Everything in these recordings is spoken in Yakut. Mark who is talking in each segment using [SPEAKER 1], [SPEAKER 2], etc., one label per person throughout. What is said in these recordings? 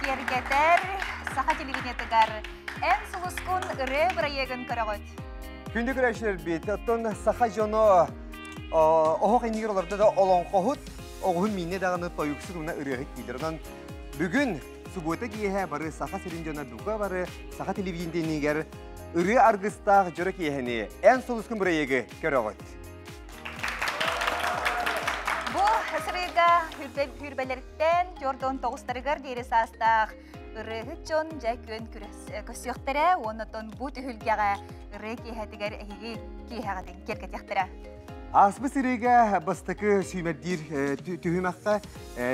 [SPEAKER 1] киэргэтэр Саха телевидениетыгар Эн сулускун ырыа бырайыагын көрөҕүт.
[SPEAKER 2] Күндү көрөөччүлэрбит, оттон саха дьоно оһох иннигэр олордо да олоҥхоһут, оҕуһун мииннэ даҕаны тойуксут уонна ырыаһыт дииллэр. Онон бүгүн субуота киэһэ бары Саха сирин дьоно бука бары Саха телевидениетигэр ырыа аргыстаах дьоро киэһэни Эн сулускун бырайыагы көрөҕүт.
[SPEAKER 1] Бу сырыыга хүрбэлэриттэн төрдөн тоҕустарыгар диэри саастаах ырыаһыт дьон дьэ күөн көрсүөхтэрэ уонна бу түһүлгэҕэ ырыа киэһэтигэр эһиги киэһэҕитин киэргэтиэхтэрэ.
[SPEAKER 2] Ааспыт сырыыга бастакы сүүмэрдиир түһүмэххэ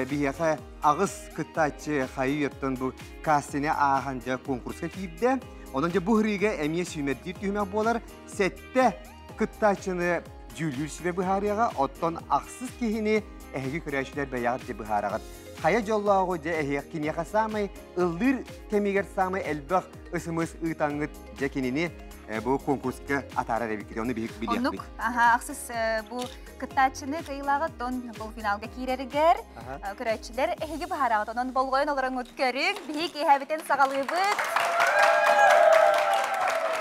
[SPEAKER 2] биһиэхэ аҕыс кыттааччы хайы-үйэттэн бу кастины ааһан дьэ конкурска киирдэ. Онон дьэ бу ырыыга эмиэ сүүмэрдиир түһүмэх буолар. Сэттэ кыттааччыны дьүүллүүр сүбэ быһаарыаҕа, оттон ахсыс киһини эһиги көрөөччүлэр бэйэҕит дьэ быһаараҕыт. Хайа дьоллооҕу дьэ эһиэх киниэхэ саамай ыллыыр кэмигэр саамай элбэх ысымыс ыытаҥҥыт дьэ кинини бу конкурска атаарар эбиккит, ону биһик билиэхпит.
[SPEAKER 1] Оннук, аха, ахсыс бу кыттааччыны кыайыылааҕыттан бұл финалга киирэригэр көрөөччүлэр эһиги быһаараҕыт. Онон болҕойон олороҥҥут көрүҥ, биһи киэһэбитин саҕалыыбыт.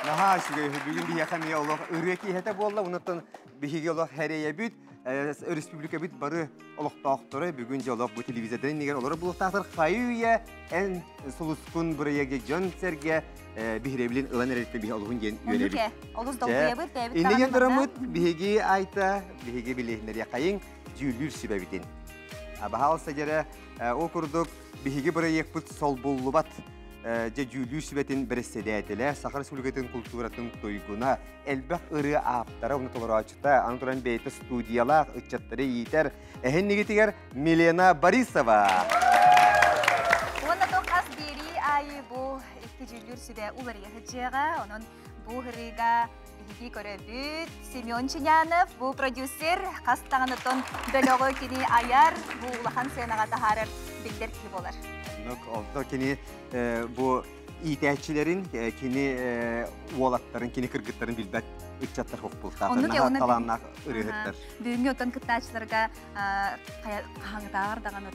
[SPEAKER 2] Наһаа үчүгэй бүгүн биһиэхэ эмиэ олох ырыа киэһэтэ буолла. Онуттан биһиги олох хэрэйэбит, республикабыт бары олохтоохторо бүгүн дьэ олох бу телевизордан иннигэр олорор буолуохтаахтар. Хайы-үйэ эн сулускун бырайыагы дьон-сэргэ биһирэбилин ылан эрэртэн биһи олуһун диэн үөрэбит.
[SPEAKER 1] Олус долгуйабыт, бэйэбит
[SPEAKER 2] Иннигэн тураммыт биһиги айта, биһиги билиһиннэриэ хайыҥ дьүүллүүр сүбэбитин. Баһаалыста дьэрэ, ол курдук биһиги бырайыакпыт солбуллубат дьэ дьүүллүүр сүбэтин бэрэссэдээтэлэ, Саха Республикатын култууратын туйгуна, элбэх ырыа ааптара, уонна толорооччута, аны туран бэйэтэ студиялаах ыччаттары иитэр эһиннигитигэр Милена Борисова.
[SPEAKER 1] Уонна то хас биэрии аайы бу икки дьүүллүүр сүбэ уларыйа сылдьыаҕа. Онон бу ырыыга биһиги көрөбүт. Семен Чинянов, бу продюсер, хас даҕанытон бөлөҕү кини айар, бу улахан сценаҕа таһаарар биллэр киһи буолар.
[SPEAKER 2] Онно кини бу иитээччилэрин, кини уолаттарын, кини кыргыттарын билбэт ыччаттар хохпултаахтар, талааннаах ырыаһыттар.
[SPEAKER 1] Бүгүҥҥү оттон кыттааччыларга хаһаҥытааҕар даҕаны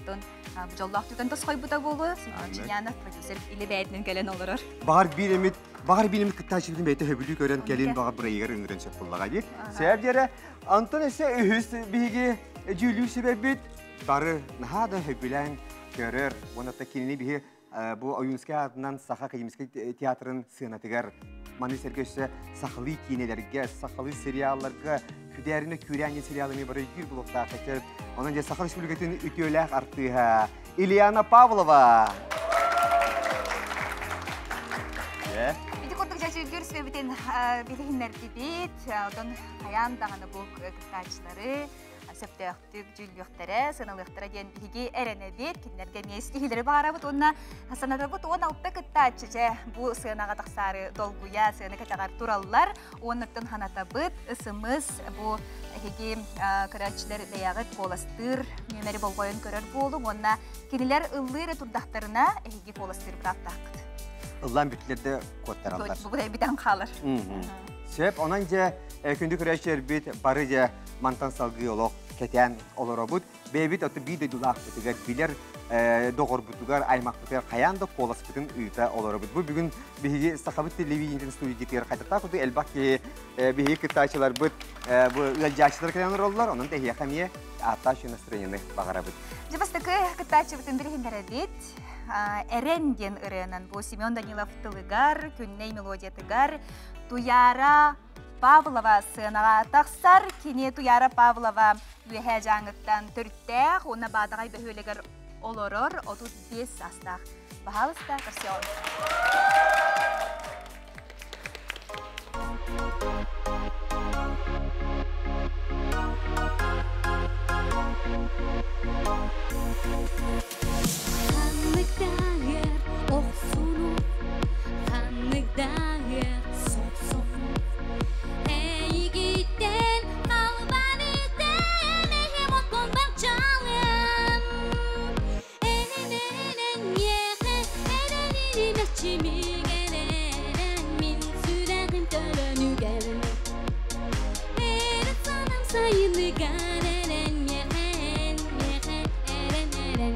[SPEAKER 1] дьоллоох түгэн тосхойбута буолуо. Семен Чинянов продюсер илэ бэйэтинэн кэлэн олорор.
[SPEAKER 2] Баҕар биир эмит баҕар биир эмит кыттааччыбытын бэйэтэ сөбүлүү көрөн кэлин баҕар бырайыгар ыҥыран сөп буллаҕа дии. Сөп диэрэ Антон өссө үһүс биһиги дьүүллүүр сүбэбит бары наһаа да сөбүлээн көрөр уонна кинини биһи бу Ойуунскай аатынан Саха академическай театрын сыанатыгар маны сэргэ өссө сахалыы киинэлэргэ, сахалыы сериалларга Күдээринэ Күүрээн сериалы эмиэ бары өйдүүр буолуохтаах. Онон дьэ Саха Республикатын үтүөлээх артыыһа Ильяна Павлова.
[SPEAKER 1] Ити курдук дьэ сүбэбитин билиһиннэрдибит. Онтон хайаан даҕаны бу кыттааччылары сөптөөхтүк дьүүллүөхтэрэ, сыаналыахтара диэн биһиги эрэнэбит. Кинилэргэ эмиэ ситиһиилэри баҕарабыт уонна санатабыт 16 кыттааччы дьэ бу сыанаҕа тахсаары долгуйа сыана кэтэҕэр тураллар. Уоннаттан ханатабыт, ысымыс бу эһиги көрөөччүлэр бэйэҕит куоластыыр нүөмэри болҕойон көрөр буолуҥ уонна кинилэр ыллыы эрэ турдахтарына эһиги куоластыыр бырааптааххыт.
[SPEAKER 2] Ыллаан бүттүлэр да куоттараллар.
[SPEAKER 1] Бу бүтэн хаалар.
[SPEAKER 2] Сөп, онон дьэ күндү көрөөччүлэрбит бары дьэ мантан салгыы олох кэтээн олоробут. Бэйэбит ото биир дойдулаахпытыгар, билэр доҕорбутугар, аймахпытыгар хайаан да куоласпытын ыыта олоробут. Бу бүгүн биһиги Сахабыт телевидениетин студиятыгар хайтаттаах курдук элбэх киһи биһиги кыттааччыларбыт бу ыалдьааччылар кэлэн олороллор, онон тэһиэхэ эмиэ ааттаах үчүгэй настроениены баҕарабыт.
[SPEAKER 1] Дьэ бастакы кыттааччыбытын билиһиннэрэбит. Эрэн диэн ырыанан бу Семен Данилов тылыгар, Күннэй мелодиятыгар Туяра Павлова сыанаҕа тахсар. Кини Туяра Павлова Үөһээ Дьааҥыттан төрүттээх уонна Баатаҕай бөһүөлэгэр олорор 35 саастаах. Баһаалыста, көрсөҕүн.
[SPEAKER 3] Ханнык дааҕыар охсуну, ханнык дааҕыар сохсону, Эйигиттэн албан үтэн эһэм отон барчалыам. Эрэн-эрэн миэхэ, эрэн эрчимигэр эрэн, мин сүрэҕим төлөнүгэр. Эрэн санам сайыныгар эрэн миэхэ, миэхэ эрэн эрэн.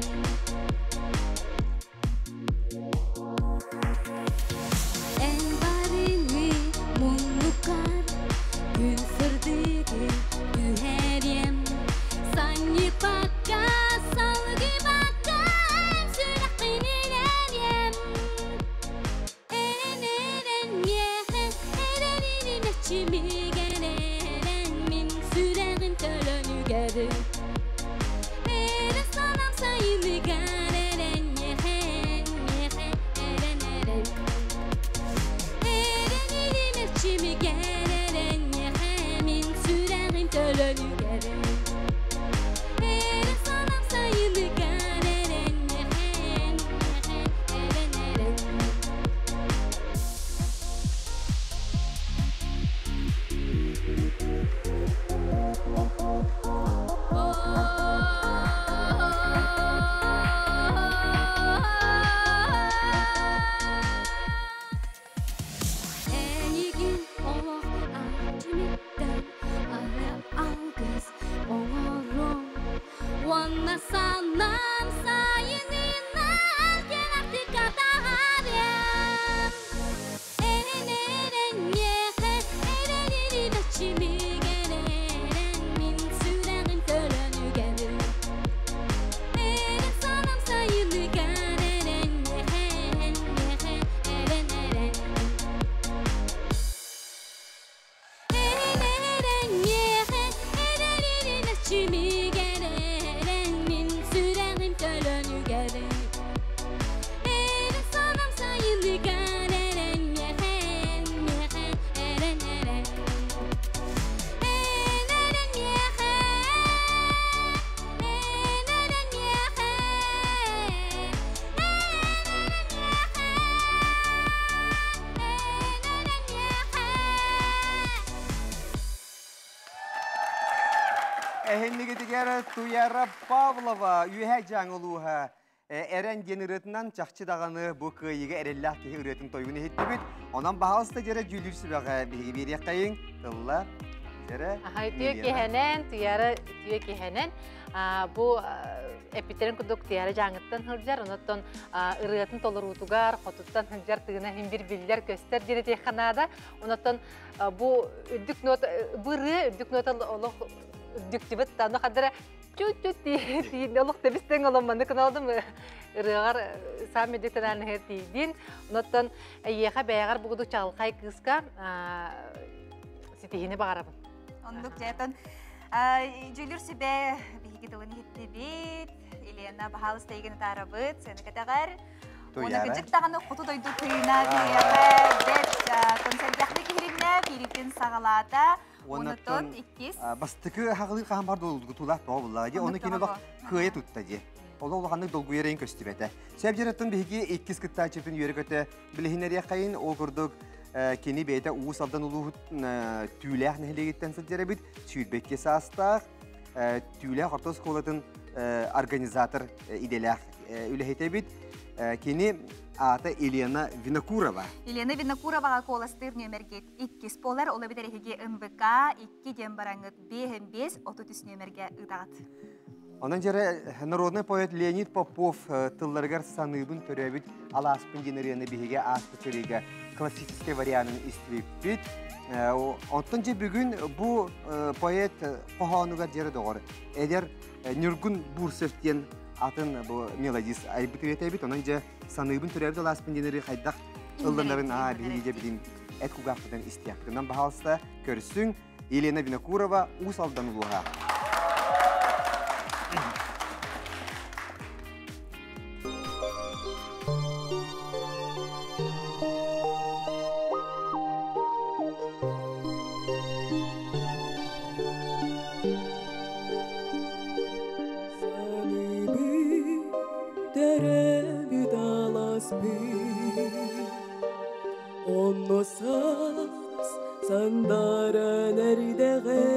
[SPEAKER 2] Эһиннигитигэр Туяра Павлова үөһэ дьаҥылууһа эрэн диэн ырыатынан чахчы даҕаны бу кыайыыга эрэллээх киһи ырыатын тойугун иһиттибит. Онон баһаалыста дьэрэ дьүүлүүр сүбэҕэ биһиги биэриэххэйиҥ тылла дьэрэ.
[SPEAKER 4] Аха үтүө киһэнэн, Туяра үтүө киһэнэн бу эппиттерин курдук Туяра дьааҥыттан сылдьар, онуттан ырыатын толоруутугар хотуттан сылдьар тыына иһин бир биллэр көстөр диэн этиэххэ наада. Онуттан бу үрдүк нота бу ырыа үрдүк нота олох үрдүктүбүт аны хадара чуть-чуть тиийдин олох тэбистең олон маннык кыналдым ырыаҕар саам үрдүк тынаан тиийдин. Онуттан эйиэхэ бэйэҕэр бугуду чаҕылхай кыыска ситиһини баҕарабын.
[SPEAKER 1] Оннук дьэтон дьүүлүр сүбэ биһиги тылын иһиттибит. Елена баһаалыста эйигин ытаарабыт, сыана кэтэҕэр. Уонна кыдьык даҕаны хоту дойду тыына киһиэхэ бэрт концертяхны киһириннэ кииритин саҕалаата. Онутун иккис.
[SPEAKER 2] Бастакы хаҕылыы хаһан бар долгутуулаах тоҕо буллаҕа дии. Ону кини олох кыайа тутта дии. Олох улаханнык долгуйар эйин көстүбэтэ. Сөп дьарыттан биһиги иккис кыттааччытын үөрэ-көтө билиһиннэриэххэйин. Ол курдук кини бэйэтэ Уус Алдан улууһун Түүлээх нэһилиэгиттэн сылдьар эбит. 22 саастаах Түүлээх орто оскуолатын организатор идэлээх үлэһитэ эбит. Кини аата Елена Винокурова.
[SPEAKER 1] Елена Винокуроваҕа куоластыыр нүөмэргит иккис буолар. Ол эбэтэр эһиги МВК 2 диэн бараҥҥыт 5 33 нүөмэргэ ыытаҕыт.
[SPEAKER 2] Онон дьэрэ народный поэт Леонид Попов тылларыгар саныыбын төрөөбүт алааспын диэн ырыаны биһиги ааспыт сырыыга классическай варианын истибиппит. Оттон дьэ бүгүн бу поэт хоһоонугар дьэрэ доҕор эдэр Ньургун Бурцев диэн атын бу мелодист айбыт ырыата эбит. Онон дьэ саныыбын төрөөбүт алааспын диэн ырыа хайдах ылланарын аа биһиги дьэ билин эт кугаахпытын истиэхпит. Онон баһаалыста көрсүҥ Елена Винокурова, Уус Алдан улууһа.
[SPEAKER 5] Төрөөбүт аласпын Онно саас сандаран эрдэҕэ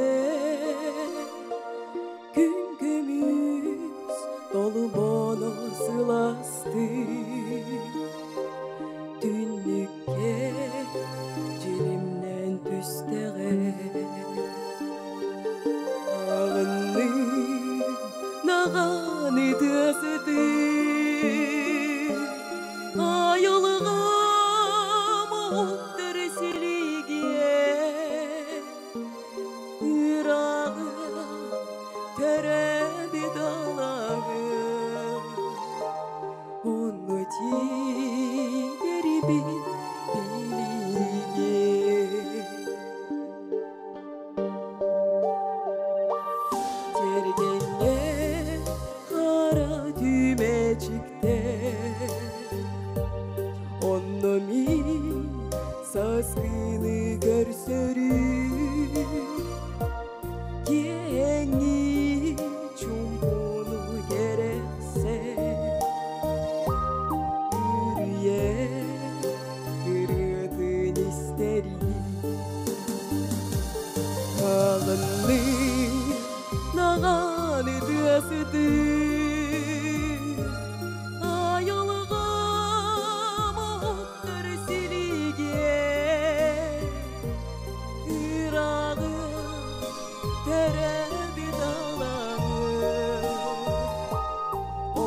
[SPEAKER 5] Күн көмүс толбоно сыласты Түннүккэ дьиримнэн түстэҕэ Аҕынным наҕаны тыасытыы Айылҕам оттор силигэ Ыраҕы төрөөбүт алаҕым Онно тиийдэрбин билигэ Тергенге қара түймечиктер Онно мин саскыны көрсөрүм Киэҥи чумпуну керексе Үрүйэ ырыатын истэрим Алынны наҕаны тыасыты Айылҕам оттор силигэ Ыраҕы төрөөбүт алаҕым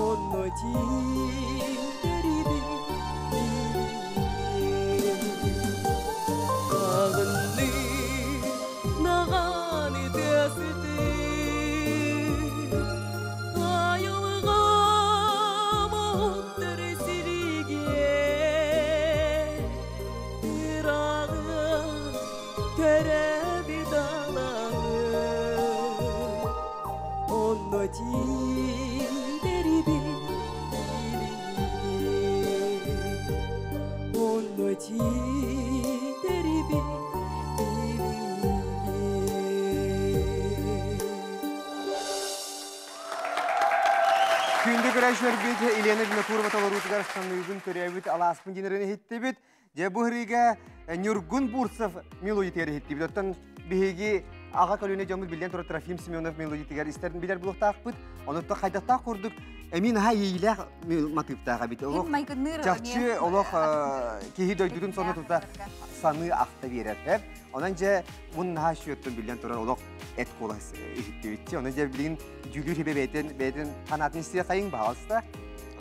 [SPEAKER 5] Онно тиийдэрибин Аҕынны наҕаны тыасыты Айылҕам оттор силигэ Ыраҕы төрөөбүт алаҕым Онно тиийдэрибин билигэ Онно тиийдэрибин билигэ
[SPEAKER 2] Күндү көрөөччүлэрбит Елена Винокурова толоруутугар саныыбын төрөөбүт алааспын диэн иһиттибит. Дьэ бу ырыыга Ньургун Бурцев мелодиятыгар иһиттибит. Оттон биһиги Аҕа көлүөнэ дьоммут биллэн турар Трофим Семенов мелодиятыгар истэрин билэр буолуохтаахпыт. Онуттан хайдахтаах курдук эмиэ наһаа иэйиилээх матыыптаах эбит. Олох чахчы олох киһи дойдутун сонно тута саныы ахта биэрэр. Онон дьэ мун наһаа сүөттэн биллэн турар олох эт куолас иһиттибитчи. Онон дьэ билигин дьүүлүүр хибэ бэйтен бэйтен ханаатын истиэ хайың баҕалыста.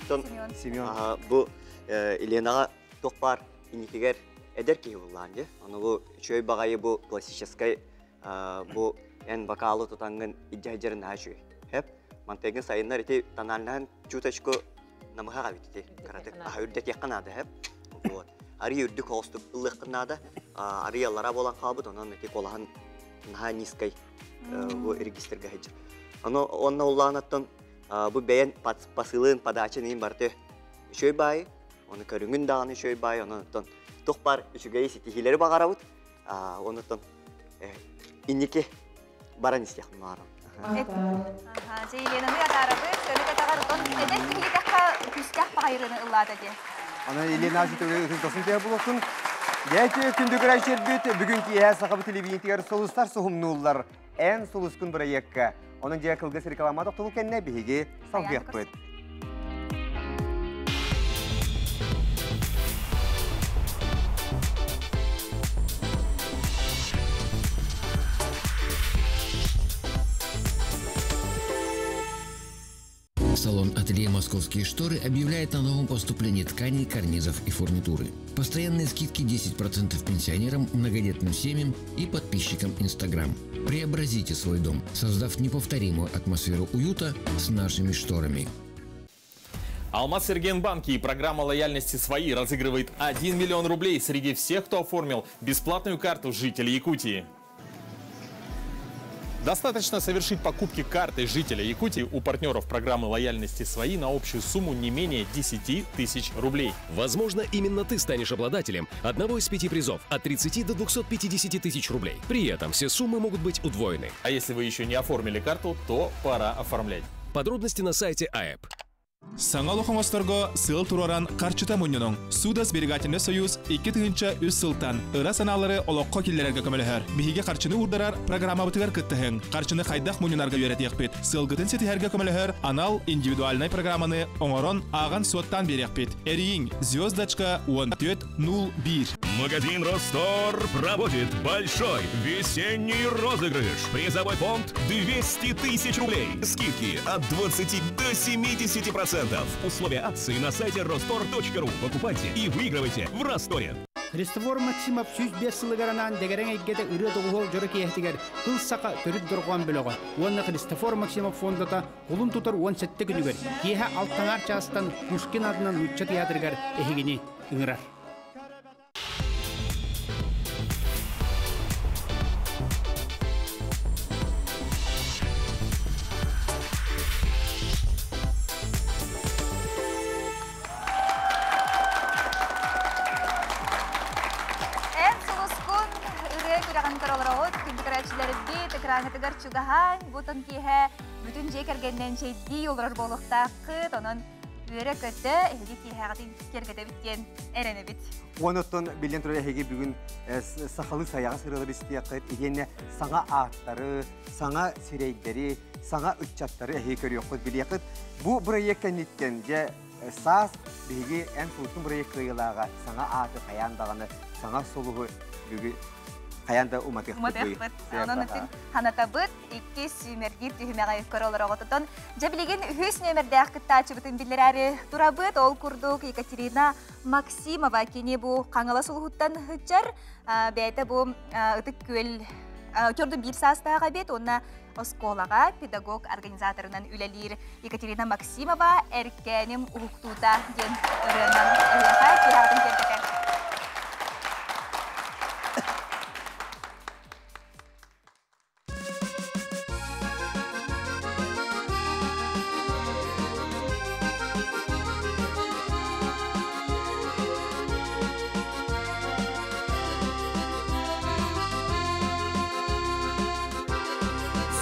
[SPEAKER 6] Оттон Семен бу Еленаҕа туох баар инникигэр эдэр киһи буллаан дьэ. Ону бу үчүгэй баҕайы бу классическай бу эн вокалы тутаҥҥын илдьэ наһаа үчүгэй. Хэп мантайгын сайыннар ити тональнаһын чуточку намыһах эбит ити кыратык аһа үрдэтиэххэ наада хэп. Вот. Арый үрдүк оҕустук ыллыаххын наада. Арый аллара буолан хаалбыт, онон ити куолаһын наһаа низкай бу регистрга сылдьар. Ону онно уллаанаттан бу бэйэн посылын, подачын иин барты үчүгэй баайы, оны көрүҥүн даҕаны үчүгэй баайы, онон туох бар үчүгэй ситиһиилэри баҕарабыт. Онуттан инники баран истиэхпин баҕарабын.
[SPEAKER 1] Дьэ, Еленаны атаарабыт, сөрүк атаҕар отон эдэр киһитэххэ күүстээх баҕайырыны ыллаата дии.
[SPEAKER 2] Аны Елена Азитовна ытын тосын тыа булуохтун. Дьэ, күндү көрөөччүлэрбит, бүгүн киэһэ Сахабыт телевидениетигэр сулустар суһумнууллар. Эн сулускун бырайыакка. Онон дьэ кылгас реклама тохтобул кэннэ биһиги салгыахпыт.
[SPEAKER 7] Салон ателье «Московские шторы» объявляет о новом поступлении тканей, карнизов и фурнитуры. Постоянные скидки 10% пенсионерам, многодетным семьям и подписчикам Инстаграм. Преобразите свой дом, создав неповторимую атмосферу уюта с нашими шторами.
[SPEAKER 8] Алмазэргиэнбанк и программа лояльности «Свои» разыгрывает 1 миллион рублей среди всех, кто оформил бесплатную карту жителей Якутии. Достаточно совершить покупки картой жителя Якутии у партнеров программы лояльности «Свои» на общую сумму не менее 10 тысяч рублей.
[SPEAKER 9] Возможно, именно ты станешь обладателем одного из 5 призов от 30 до 250 тысяч рублей. При этом все суммы могут быть удвоены.
[SPEAKER 8] А если вы еще не оформили карту, то пора оформлять.
[SPEAKER 9] Подробности на сайте АЭП.
[SPEAKER 10] Саҥа олох оҥосторго сыал туруоран харчыта мунньунуҥ. Ссуда сберегательный союз 2003 сылтан ыра санаалары олоххо киллэрэргэ көмөлөһөр. Биһиги харчыны уурдарар программабытыгар кыттыһыҥ. Харчыны хайдах мунньунарга үөрэтиэхпит. Сыалгытын ситиһэргэ көмөлөһөр анал индивидуальнай программаны оҥорон ааҕан-суоттаан биэриэхпит. Эрийиҥ звездочка 14 01.
[SPEAKER 11] Магазин Ростор проводит большой весенний розыгрыш. Призовой фонд 200 тысяч рублей. Скидки от 20 до 70%. Условия акции на сайте rostor.ru. Покупайте и выигрывайте в Росторе.
[SPEAKER 12] Христофор Максимов 105 сылыгар анаан дэгэрэҥ эйгэтэ ырыа доҕуһуол дьоро киэһэтигэр Кыл саха төрүт дорҕоон бөлөҕө уонна Христофор Максимов фондата кулун тутар 17 күнүгэр киэһэ алтаҥаар чаастан Пушкин аатынан нуучча театрыгар эһигини ыҥырар.
[SPEAKER 1] Эн сулускун ырыа күрэҕин көрөлөрөҕүт, күндү көрөөччүлэрбит, экраҥҥытыгар чугаһаан, бу тон киэһэ бүтүн дьиэ кэргэнинэн чэйдии олорор буолуохтааххыт, онон үөрэ-көтө эһиги киэһэҕитин киэргэтэбит диэн эрэнэбит.
[SPEAKER 2] Онуттан биллэн турар эһиги бүгүн сахалыы сайаҕас ырыалары истиэххит, итиэннэ саҥа ааттары, саҥа сирэйдэри, саҥа ыччаттары эһиги көрүөххүт, билиэххит. Бу бырайыак кэнниттэн дьэ саас биһиги эн сулустун бырайыак кыайыылааҕа саҥа ааты хайаан даҕаны саҥа сулуһу бүгү хайаан да уматыахпыт.
[SPEAKER 1] Уматыахпыт. Онон итин ханатабыт иккис сүүмэрдиир түһүмэҕи көрө олороҕутутун. Дьэ билигин үһүс нүөмэрдээх кыттааччыбытын биллэрээри турабыт. Ол курдук Екатерина Максимова кини бу Хаҥалас улууһуттан сылдьар. Бэйэтэ бу Ытык Күөл төрдүн биир саастаах эбит. Уонна оскуолаҕа педагог-организаторынан үлэлиир Екатерина Максимова «Эркээним уһуктуута» диэн ырыанан эһиэхэ киэһэҕитин киэргэтэр.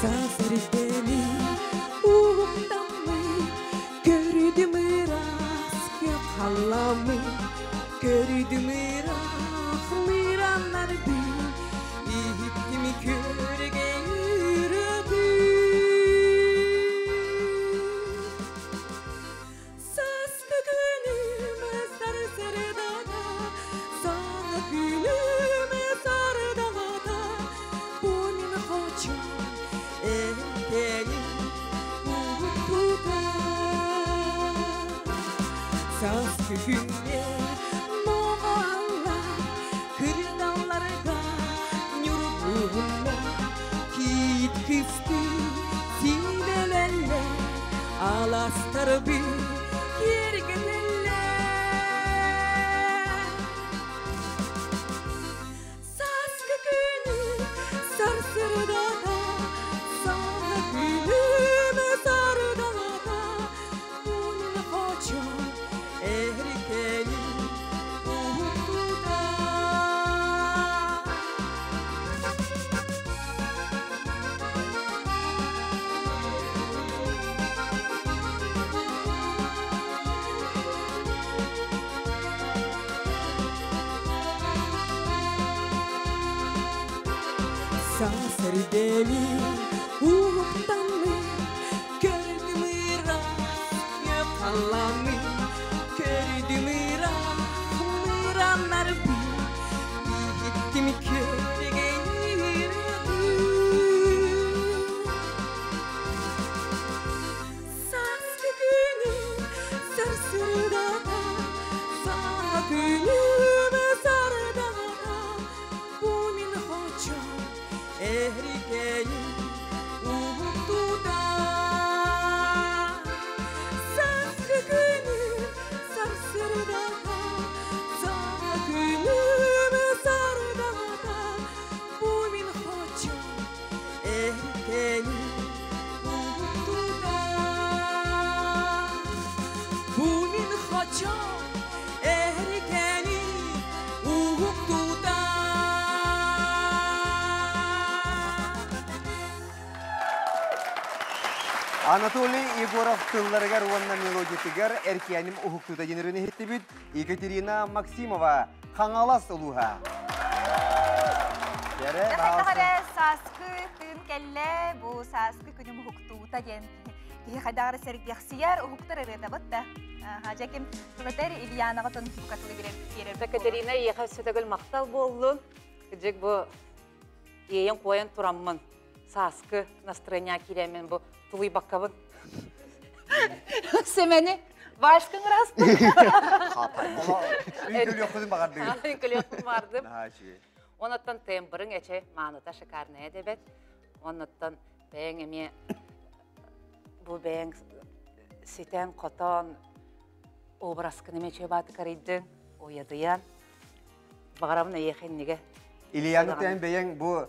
[SPEAKER 5] Саас эрдэни уһуктаммын, көрдүм ыраас күөх халлааммын, көрдүм ыраах мыраннарбын, иһиттим күөрэгэй Сааскы күҥҥэ моҕаллар, кырдалларга ньургуһуннар, киит кыстыы сиидэлэллэр, аластарбын киэргэтэллэр. Сааскы күнү сарсырдата, саҥа күнүм сардаҥата, бу мин хочом эркэни уһуктута. Саас эрдэни уһуктаммын, көрдүм ыраас халлааны, көрдүм ыраах мыраннарбын, иһиттим күөрэгэй ырыатын. Сааскы күнү сарсырдата, саҥа күнүм сардаҥата, бу мин хочом эркэни уһуктута. Сааскы күнү сарсырдата, саҥа күнүм сардаҥата, бу мин хочом эркэни уһуктута. Бу мин хочом эркэни уһуктута.
[SPEAKER 2] Анатолий Егоров тылларыгар уонна мелодиятыгар Эркиэним уһуктуута диэн ырыаны иһиттибит. Екатерина Максимова, Хаҥалас улууһа. Кэрэ,
[SPEAKER 1] Хайдах эрэ сааскы тыын кэллэ, бу сааскы күнүм уһуктуута диэн киһи хайдах эрэ сэргэхсийэр, уһуктар ырыата да. Дьэ ким тылатар Ильянаҕа тон букатылы биэрэр.
[SPEAKER 13] Катерина иэхэ сөтөгөл махтал буоллун. Кыдьык бу иэйэн куойан тураммын сааскы настроение киирэммин бу тулуйбаккабын. Сэмэни вальскын ырастым.
[SPEAKER 2] Үҥкүлүөхпүтүн баҕардыгын.
[SPEAKER 13] Үҥкүлүөхпүн баҕардым.
[SPEAKER 2] Наһаа үчүгэй.
[SPEAKER 13] Онуттан тембрың эче мааныта шикарная дебет. Онуттан бэйэҥ эмиэ бу бэйэҥ ситэн хотон образкын эмиэ үчүгэй бааты карыйдыҥ, уйадыйан. Баҕарабын эйиэхэ иннигэ.
[SPEAKER 2] Ильяны тэн бэйэҥ бу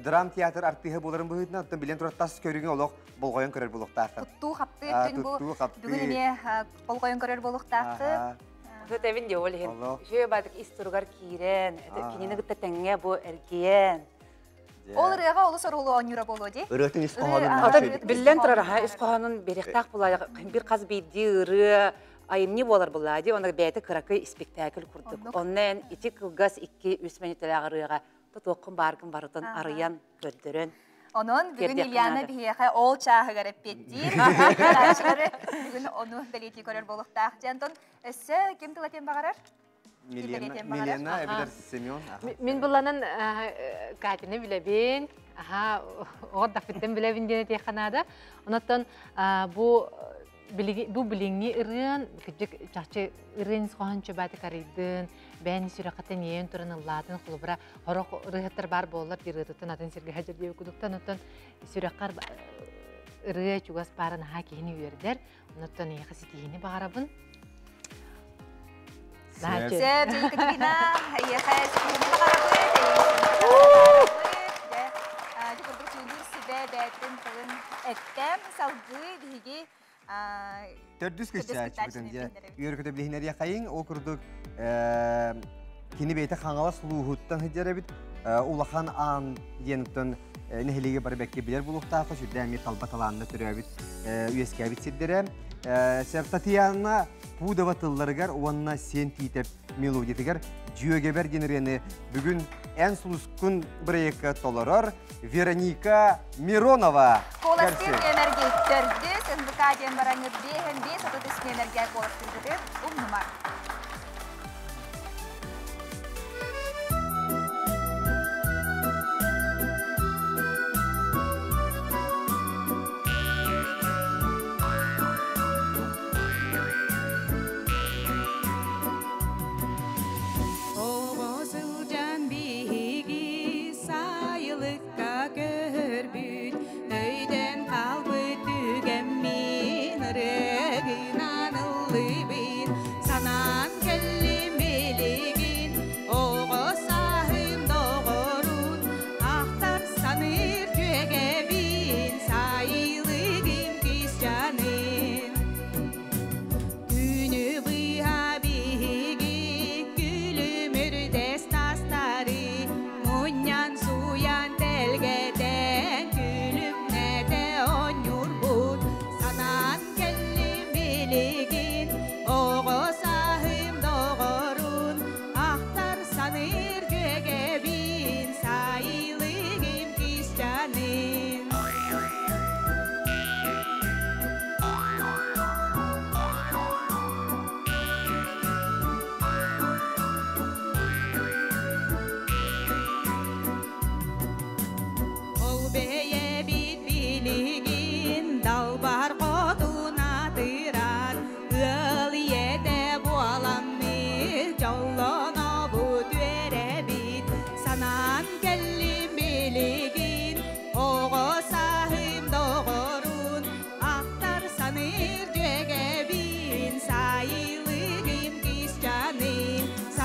[SPEAKER 2] драм театр артыыһа буоларын быһыытынан, оттон билэн турар тас көрүҥү олох болҕойон көрөр буолуохтааххын.
[SPEAKER 1] Туттуу хаптыы өттүн бу
[SPEAKER 2] Туттуу хаптыы.
[SPEAKER 1] бүгүн эмиэ болҕойон көрөр буолуохтааххын.
[SPEAKER 13] Тэбин диэ ол иһин. Үчүгэй баатык ис туругар киирэн, кинини кытта тэҥҥэ бу эргийэн.
[SPEAKER 1] Ол ырыаҕа олус оруолу оонньуура буолуо дии.
[SPEAKER 6] Ырыатын ис хоһоонун
[SPEAKER 13] Ата биллэн турар, аха ис хоһоонун биэриэхтээх буолаа, бир хас биирдии ырыа айымньы буолар буолаа дии, онно бэйэтэ кыракый спектакль курдук. Онно эн ити кылгас 2-3 мүнүүтэлээх ырыаҕа тутуоххун бааргын барытын арыйан, көрдөрөн.
[SPEAKER 1] Онон бүгүн
[SPEAKER 13] Тиэрдиэххин
[SPEAKER 1] Ильяна
[SPEAKER 13] наада.
[SPEAKER 1] биһиэхэ ол чааһыгар эппиэттиир. Бүгүн ону бэлиэтии көрөр буолуохтаах. Дьэ, Антон, өссө ким тыл этиэн баҕарар?
[SPEAKER 2] Милена, Милена, эбэтэр Семен.
[SPEAKER 4] Мин буланан Катяны билэбин, аха, оҕор даппыттан билэбин диэн этиэххэ наада. Онуттан бу бу билиҥҥи ырыан, кырдьык чахчы ырыан ис хоһоон чөбааты карыйдын, бэйэн сүрэххиттэн иэйэн туран ыллаатын, холобура хорох ырыаһыттар баар буоллар, ырыатыттан атын сиргэ сылдьар диэбит кудуктан, оттон сүрэххэр ырыа чугас баарын аһаа киһини үөрдэр, онуттан эйиэхэ ситиһиини баҕарабын.
[SPEAKER 1] Сөп, Екатерина, эйиэхэ ситиһиини баҕарабыт, эйиэхэ дьэ курдук дьүүллүүр сүбэ бээтин тылын эттэ. Салгыы биһиги
[SPEAKER 2] Төрдүс кыттааччыбытын дьэ үөркөтө билиһинэриэ хайың ол курдук кини бэйэтэ Хаҥалас улууһуттан сылдьар эбит Улахан Аан диэн нэһилиэги бары бэккэ билэр буолуохтаахха сүрдээх эмиэ талба талаанна төрөөбүт үөскээбит сирдэрэ Татьяна Пудова тылларыгар уонна Сиэн Тиитэп мелодиятыгар Дьүөгэбэр диэн ырыаны бүгүн Эн сулускун бырайыакка толорор Вероника Миронова.
[SPEAKER 1] Куоластыыр нүөмэргэ төрдүс НВК диэн бараҥҥыт биэһэн 533 нүөмэргэ куоластыыргытын умнумаҥ.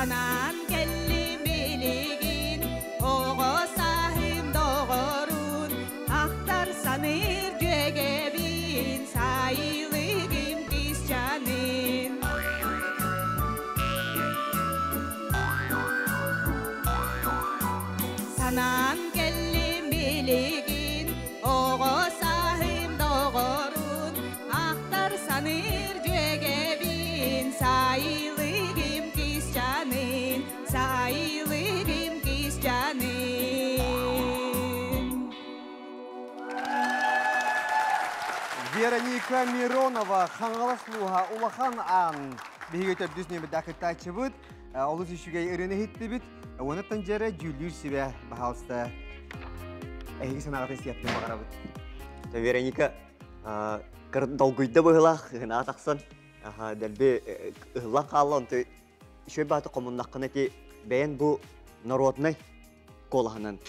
[SPEAKER 5] Санаан кэллим билигин оҕо сааһым доҕорун, ахтар саныыр дьүөгэбин, сайылыгым кисчанын. Санаан кэллим билигин оҕо сааһым доҕорун, ахтар саныыр дьүөгэбин, сайылыгым кисчанын, сайылыгым кисчанын.
[SPEAKER 2] Вероника Миронова, Хаҥалас улууһа, Улахан Аан. Биһиги төрдүс нүөмэрдээх кыттааччыбыт. Олус үчүгэй ырыаны иһиттибит. Уонаттан дьэрэ дьүүллүүр сүбэ, баһаалыста. Эһиги санааҕытын истиэхпин баҕарабыт.
[SPEAKER 6] Вероника долгуйда быһыылаах ыһынаа тахсан дэлби ыһыллан хаалла онту үчүгэй бааты хомуннаххына ити бэйэн бу народнай куолаһынан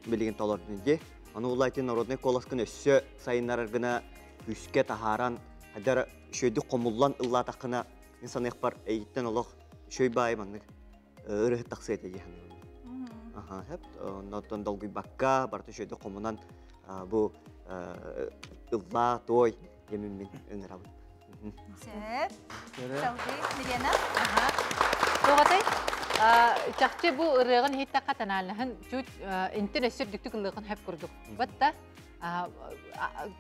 [SPEAKER 6] билигин толордун дии. Ону улла ити народнай куоласкын өссө сайыннарар гына күүскэ таһааран хайдара үчүгэйдик хомуллан ыллаатаххына мин саныахпар эйиттэн олох үчүгэй баайы маннык ырыһыт тахсыа этэ дии саныыбын. Аха, хэп. Оннотон долгуйбакка барыта үчүгэйдик хомунан бу ыллаа той диэмин мин ыҥырабын.
[SPEAKER 1] Сөп. Салгыы Милена.
[SPEAKER 4] Тоҕотой? Чахчы бу ырыаҕын иһиттэххэ танаалаһын чуть интен өссө үрдүктүк ыллыахын хөп курдук. Батта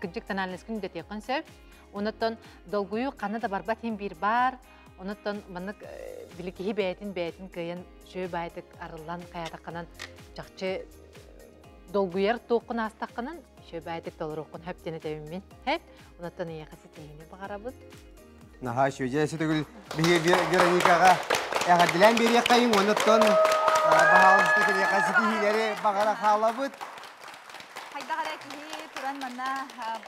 [SPEAKER 4] кырдьык танааласкын дэтиэххин сөп. Онотон долгуйуу ханна да барбат иһин биир баар. Онотон маннык били киһи бэйэтин бэйэтин кыайан сүө баайтык арыллан хайаатаххынан чахчы долгуйар туоххун аастаххынан сүө баайтык толоруоххун хөп диэн этэбин мин. Хэп. Онотон эйиэхэ ситиһиини баҕарабыт.
[SPEAKER 2] Наһаа үчүгэй. Дьэ, биһиги Вероникаҕа эҕэрдэлээн биэриэххэйиҥ, оннуттан баһаалыста киниэхэ ситиһиилэри баҕара хаалабыт.
[SPEAKER 1] Хайдах эрэ киһи туран манна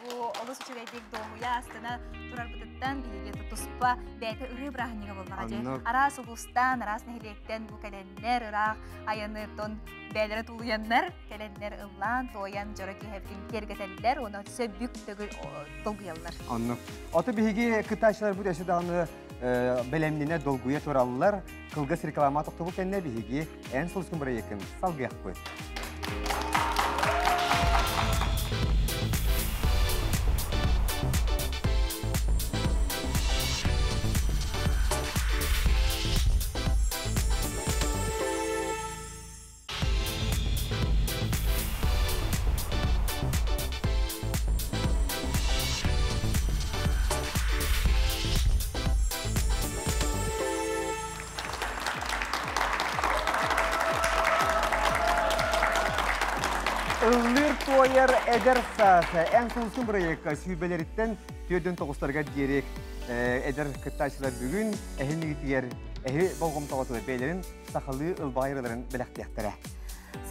[SPEAKER 1] бу олус үчүгэйдик дуоһуйа астына турарбытыттан биһиги туспа бэйэтэ ырыы бырааһынньыга буоллаҕа дьэ. Араас улуустан, араас нэһилиэктэн бу кэлэннэр, ыраах айаныттан бэйэлэрэ тулуйаннар, кэлэннэр ыллаан, туойан дьоро киэһэбитин киэргэтэллэр, уонна өссө бүк төгүл долгуйаллар.
[SPEAKER 2] Оннук. Ото биһиги кыттааччыларбыт өссө даҕаны бэлэмнэнэ долгуйа тураллар. Кылгас реклама тохтобул кэннэ биһиги эн сулускун бырайыаккын салгыахпыт. Ыллыыр туойар эдэр саас эн сулусун бырайыакка сүүрбэлэриттэн түөрдөн тоҕустарыгар диэри эдэр кыттааччылар бүгүн эһинигитигэр эһи болҕомтоҕо бэйэлэрин сахалыы ылбаҕайраларын бэлэхтиэхтэрэ.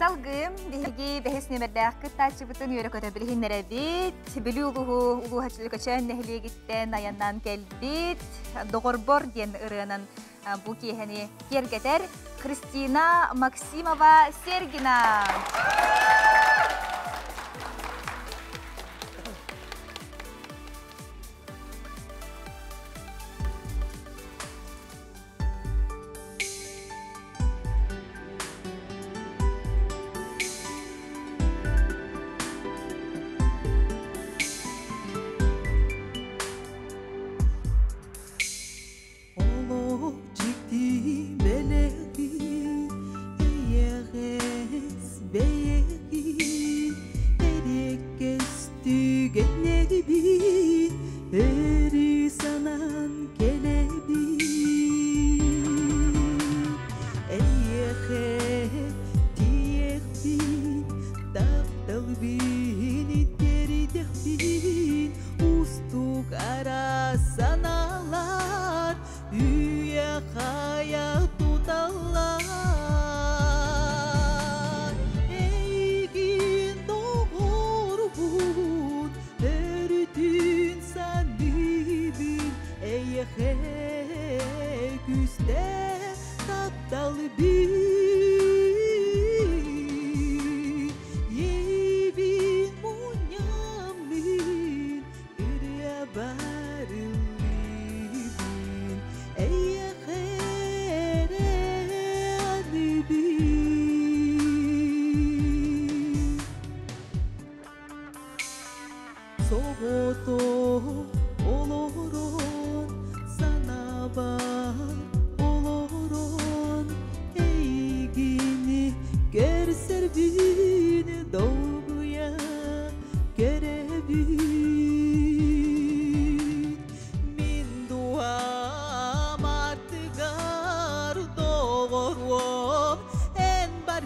[SPEAKER 1] Салгыы биһиги бэһис нүөмэрдээх кыттааччыбытын үөрэ көтө билиһиннэрэбит. Бүлүү улууһу улууһа Чөкөчөөн нэһилиэгиттэн айаннаан кэлбит Доҕорбор диэн ырыанан бу киэһэни киэргэтэр Христина Максимова Сергина.
[SPEAKER 5] Олох дьикти бэлэҕи эйэҕэс бэйэҕи эриэккэс түгэннэрбин өрүү санаан кэлэбин. Эйиэхэ тиийиэхпин, тапталбын тиэрдэхпин, уустук араас санаалар үйэ-хайа туталлар. Эйигин доҕорбун өрүтүн саныыбын, эйиэхэ күүстээх тапталбын. Иэйбин мунньаммын, ырыа барыллыыбын, эйиэхэ эрэ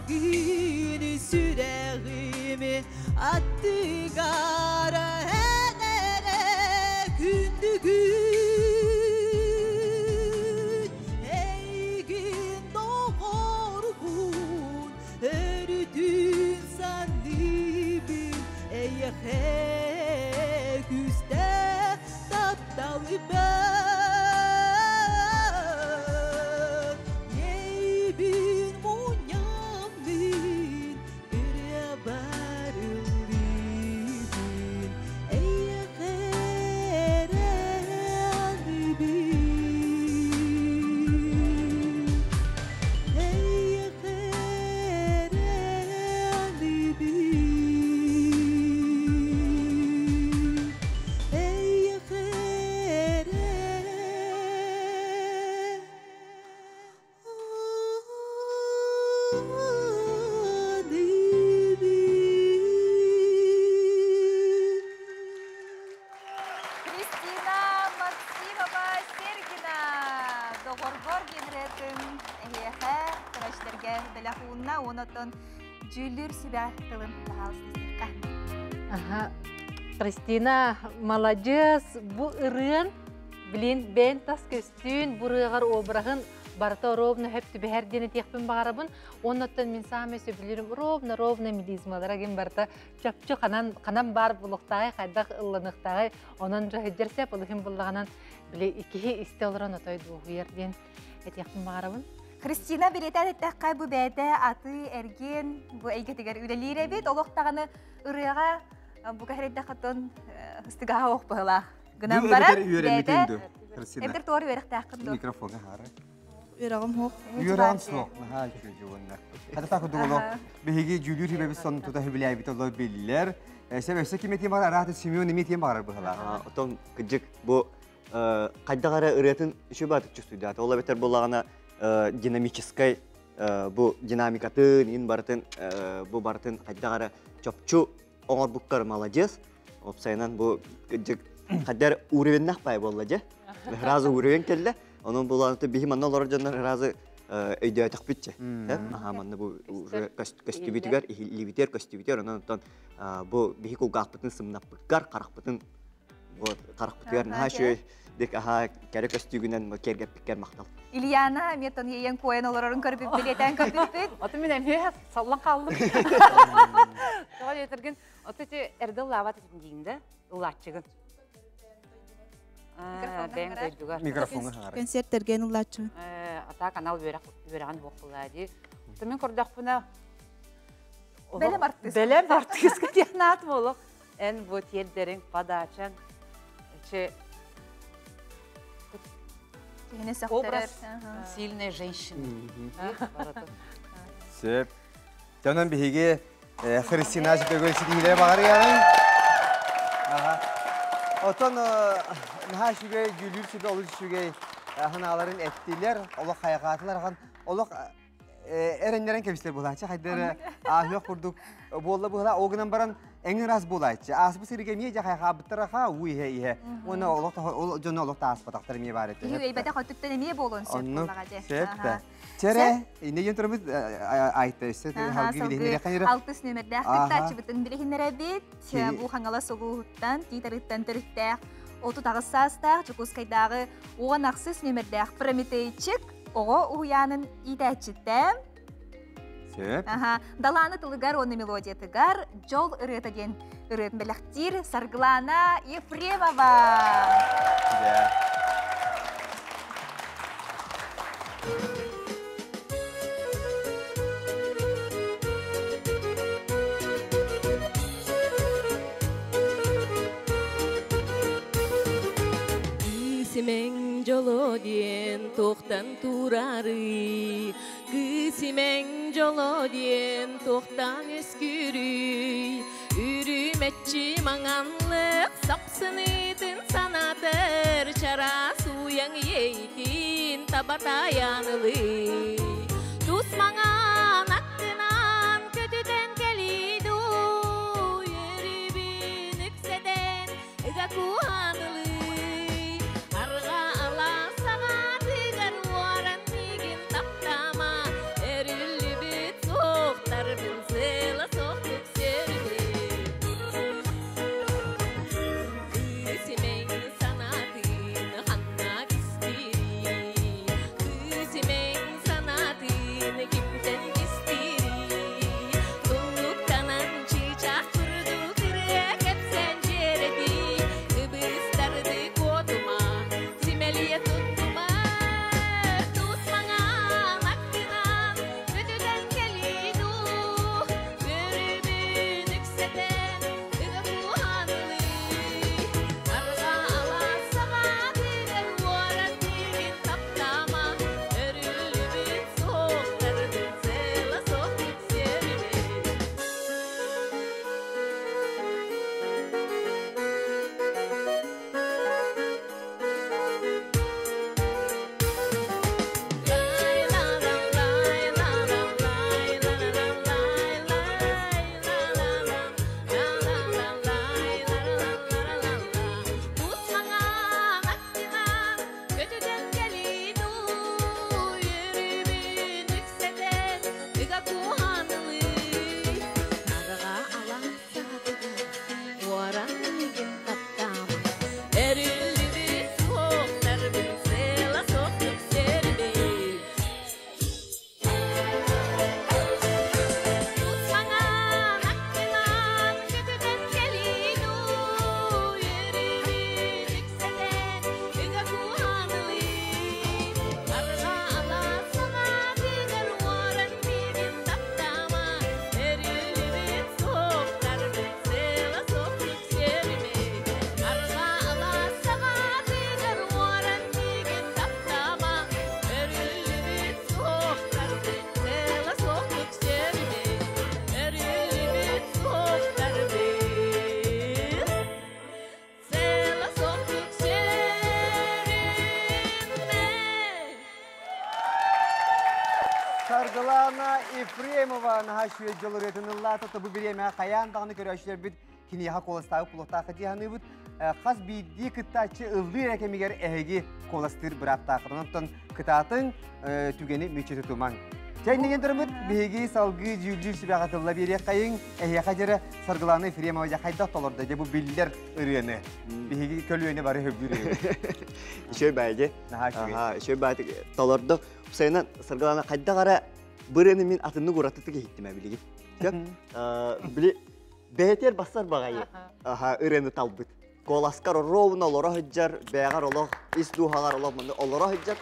[SPEAKER 5] Эйигин сүрәгиме аттыгара энере күндүгүн Эйигин доҕоргун өрүтүн санныбын Эйэхэ күстэ тапталыбын Ейбин муньаммын үрэ барылыбын Эйэхэ эрэнибин Эйэхэ эрэнибин Эйэхэ эрэнибин
[SPEAKER 1] Кристина Максимова Сергина доҕорбор генретін эһиэхэ көрөчтөргө бэлэхуунна онотон дьүүллүүр сүбэ тылын баһаалыстыахха.
[SPEAKER 4] Аха. Кристина, маладьыас, бу ырыан, билин бэйэн тас көстүүн, бу ырыаҕар обраһын барыта ровно хөп түбэһэр диэн этиэхпин баҕарабын. Оннуттан мин саамай сөбүлүүрүм ровно-ровно мелизмалара гин барыта чопчу ханан ханан баар булуохтааҕый, хайдах ылланыахтааҕый, онон дьоһуйдьар сөп, ылыһын буллаҕынан били иккиһи истэ олорон отой дуоһуйар диэн этиэхпин баҕарабын.
[SPEAKER 1] Кристина билиэтэ эттэххэ бу бэйэтэ аты эргиэн бу эйгэтигэр үлэлиир эбит. Олох даҕаны ырыаҕа бу кэһэрийдэххэ ыстыгаһа ох быһылаах. Гынан
[SPEAKER 2] Бу
[SPEAKER 1] баран
[SPEAKER 2] эбэтэр үөрэммитин
[SPEAKER 1] бэйэтэ
[SPEAKER 2] ду, Христина.
[SPEAKER 1] эбэтэр туор үөрэхтээххин ду.
[SPEAKER 2] Микрофонга хаара.
[SPEAKER 5] Үөрэҕим суох.
[SPEAKER 2] Үөрэҕим суох. Наһаа үчүгэй дьуоннар. Хата так дуоло. Биһиги дьүүлүүр хүбэбит сонун тута хүбүлээбит олор биллэр. Сеп өссө ким этиэн баҕар арааты Семен эмиэ этиэн баҕарар быһылаах.
[SPEAKER 6] Отон кыдьык бу хайдах эрэ ырыатын үчүгэй баатык чувствуйдаата. Ол эбэтэр буоллаҕына динамическай бу динамикатын, ин барытын бу барытын хайдах эрэ чопчу оҥорбуккар маладьыас. Опсайынан бу кыдьык хайдар уровеннах пай буолла дьэ. Сразу уровень кэллэ. Онон булааны биһи манна олорор дьоннор сразу өйдөөтөхпүтчэ. Аха манна бу уже көстүбүтүгэр, иһиллибитигэр, көстүбүтүгэр онон оттон бу биһи кулгаахпытын сымнаппыккар, харахпытын вот харахпытыгар наһаа үчүгэй дик аха кэрэ көстүүгүнэн киэргэппиккэр махтал.
[SPEAKER 1] Ильяна метон иэйэн куойан олорорун көрбүт билиэтэн көрбүппүт.
[SPEAKER 13] Ото мин эмиэ саллан хааллым. Тоҕо диэтэргин, ото ити эрдэ ыллаабат этим диигин да, ыллааччыгын. Бэйэҥ дойдугар.
[SPEAKER 2] Микрофоҥҥа хаара.
[SPEAKER 5] Концерттерген ыллааччыбын.
[SPEAKER 13] Ата канал үөрэх үөрэҕин суох буоллаа дии. Ото мин көрдөхпүнэ
[SPEAKER 1] Бэлэм артыыс.
[SPEAKER 13] Бэлэм артыыска диэн аат буолуох. Эн бу тиэрдэриҥ подачаҥ че
[SPEAKER 1] Киһини сөхтөрөр.
[SPEAKER 13] образ сильной женщины.
[SPEAKER 2] Сөп. Дьонон биһиги Христина төгөл ситиһиилэри баҕарыаҕыҥ. Аха. Отон наһаа үчүгэй, дьүүлүүр сүбэ олус үчүгэй ханааларын эттилэр, олох хайҕаатылар ахан, олох эрэннэрэн кэбистэр буолааччы, хайдары ааһыах курдук буолла быһыла, ол гынан баран эҥин раас буолааччы. Ааспыт сиргэ эмиэ дьэ хайҕаабыттар аха, уу иһэ иһэ. Уонна олох ол дьону олох тааспатахтар эмиэ баар этэ.
[SPEAKER 1] Киһи үөйбэтэх өттүттэн эмиэ буолуон сөп
[SPEAKER 2] Оннук,
[SPEAKER 1] буоллаҕа дьэ.
[SPEAKER 2] сөп
[SPEAKER 1] Аха.
[SPEAKER 2] да. Чэрэ, инне диэн турабыт айта өссө
[SPEAKER 1] Аха,
[SPEAKER 2] халгы билиһиннэриэххэ
[SPEAKER 1] салгыы
[SPEAKER 2] нэрэ.
[SPEAKER 1] алтыс нүөмэрдээх
[SPEAKER 2] Аха.
[SPEAKER 1] кыттааччыбытын билиһиннэрэбит.
[SPEAKER 2] Кини
[SPEAKER 1] Бу Хаҥалас улууһуттан, Тиит-Арыыттан төрүттээх, 38 саастаах Дьокуускайдааҕы 16 нүөмэрдээх Прометейчик оҕо уһуйаанын иитээччитэ.
[SPEAKER 2] Сөп.
[SPEAKER 1] Аха, Далааны тылыгар уонна мелодиятыгар Дьол ырыата диэн ырыатын бэлэхтиир Саргылана Ефремова.
[SPEAKER 2] Да.
[SPEAKER 14] Кыысимэҥ дьоло диэн туохтан турарый, Кыысимэҥ дьоло диэн туохтан үөскүүрүй, Үрүмэччи маҥанлык сапсыныытын санаатар, Чараас уйаҥ иэйитин таба тайаанылый. Тус маҥан аттынан көтүтэн кэлии дуу, Үөрүүбүн үксэтэн ыга кууһаанылый. Арҕаа алаас саҕатыгар уоран миигин таптаама, Өрүллүбүт суохтуур
[SPEAKER 2] Саргылана Ефремова наһаа үчүгэй дьол ырыатын ыллаата. Бу бириэмэ хайаан даҕаны көрөөччүлэрбит киниэхэ куоластаабыт кулуктаахха дии саныыбыт. Хас биирдии кыттааччы ыллыыр эрэ кэмигэр эһиги куоластыыр бырааптааххыт. Онон кытаатыҥ, түгэни мүччү тутумаҥ. Чэ, иннигин турабыт, биһиги салгыы дьүүллүүр сүбэҕэ тылла биэриэххэйиҥ. Эһиэхэ дьэрэ Саргылана Ефремова дьэ хайдах толордо дьэ бу биллэр ырыаны. Биһиги көлүөнэ бары сөбүлүүр ырыабыт.
[SPEAKER 6] Үчүгэй баайы дьэ.
[SPEAKER 2] Наһаа үчүгэй.
[SPEAKER 6] Үчүгэй баайы толордо. Сайынан Саргылана хайдах эрэ бу ырыаны мин атыннык уратытык иһиттим ээ билигин. Били бэйэтигэр бассар баҕайы ырыаны талбыт. Куоласкар ровно олоро сылдьар, бэйэҕэр олох, ис дууһаҕар олох манна олоро сылдьар,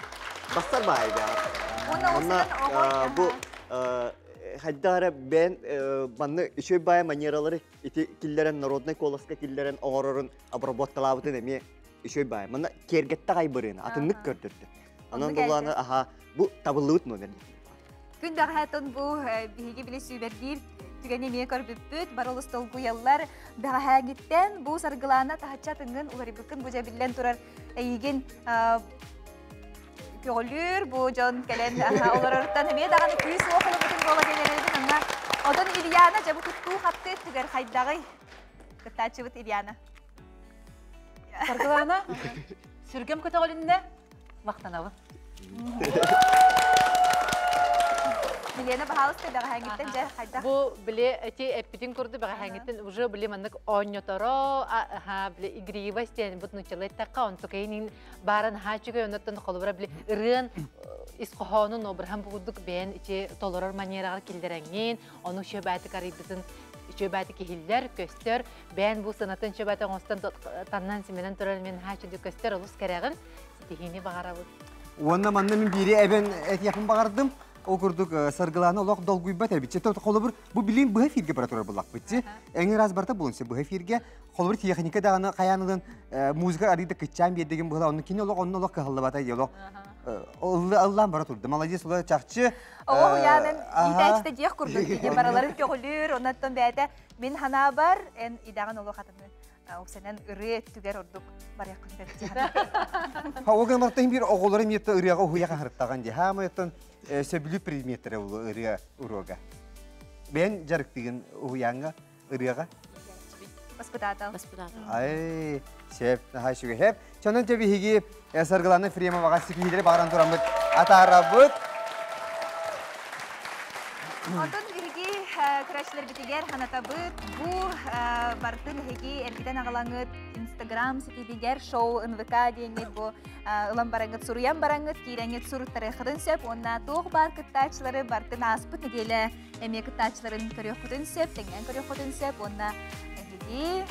[SPEAKER 6] бассар баҕайы бэйэҕэр. Онно бу хайдах эрэ бэйэн манна үчүгэй баайы манералары ити киллэрэн народнай куоласка киллэрэн оҥорорун обработкалаабытын эмиэ үчүгэй баайы. Манна киэргэттэҕай айбырыны атыннык көрдөрдө. Онон булааны аха бу табыллыбыт номер.
[SPEAKER 1] Күн бэҕэһээтон бу биһиги били сүүбэрдиир түгэни эмиэ көрбүппүт, бары олус долгуйаллар. Бэҕэһээҥиттэн бу Саргылаана таһычча атыҥҥын уларыйбыккын бу дьэ биллэн турар эйигин көҕүлүүр бу дьон кэлэн олороруттан эмиэ даҕаны күүс уох ылыбытын буола диэн эрэйбин онно Отон Ильяна дьэ бу туттуу хапты өттүгэр хайдаҕый? Кыттааччыбыт Ильяна.
[SPEAKER 13] Саргылаана, сүргэм көтөҕүлүннэ, махтанабын.
[SPEAKER 1] Елена, баһаалыста бэҕэһээҥҥиттэн дьэ хайдах?
[SPEAKER 4] Бу били эти эппитин курдук бэҕэһээҥҥиттэн уже били маннык оонньоторо, аха били игривость диэн бут нуччалыы эттэххэ онтукайын баарын наһаа үчүгэй оннуттан холобура били ырыан ис хоһоонун обраһын бу курдук бэйэн ичи толорор манераҕар киллэрэҥҥин ону үчүгэй арыйбытын үчүгэй киһиллэр көстөр бэйэн бу сынатын үчүгэй оҥостон таннан симэнэн турар мен наһаа үчүгэй көстөр олус кэрэҕин ситиһиини баҕарабыт.
[SPEAKER 2] Уонна манна мин биири эбэн этиэхпин баҕардым. Ол курдук Саргылаана олох долгуйбат эбит. Холобур, бу билин быһа эфирге бара турар буллахпыт. Эҥин раз барта булун быһа эфирге. Холобур, техника даҕаны хайаанылын музыка арыйда кыччаан биэрдигин быһыла. Онну кини олох онно олох кыһаллыбата олох ыллаан бара турда. Молодец, ула чахчы.
[SPEAKER 1] Оҕо уйаанын иитээччитэ диэх курдук диги бараларын көҕүлүүр, оннуттан бэйэтэ мин ханаабар эн идэҕин олох атыны Уксанан ырыа өттүгэр ордук барыаххын сөп
[SPEAKER 2] Ха ол гынан баран биир оҕолору эмиэ ырыаҕа уһуйа хаһырыттаҕын дии. Хаамай оттон сөбүлүү предметтэрэ ол ырыа уруога. Бэйэн дьарыктыгын уһуйааҥҥа ырыаҕа?
[SPEAKER 1] Воспитатель.
[SPEAKER 3] Воспитатель.
[SPEAKER 2] Ай, сеп, наһаа үчүгэй. Хеп. Чонон те биһиги Саргылана Ефремоваҕа ситиһиилэри баҕаран тураммыт атаарабыт.
[SPEAKER 1] Онтон биһиги көрөөччүлэрбитигэр ханатабыт бу бартын эһиги эргитэн аҕалаҥыт Инстаграм ситиитигэр шоу НВК диэҥҥит бу ылан бараҥҥыт суруйан бараҥҥыт киирэҥҥит суруттарыаххытын сөп уонна туох баар кыттааччылары бартын ааспыт нэдиэлэ эмиэ кыттааччыларын көрүөххүтүн сөп тэҥнээн көрүөххүтүн сөп уонна эһиги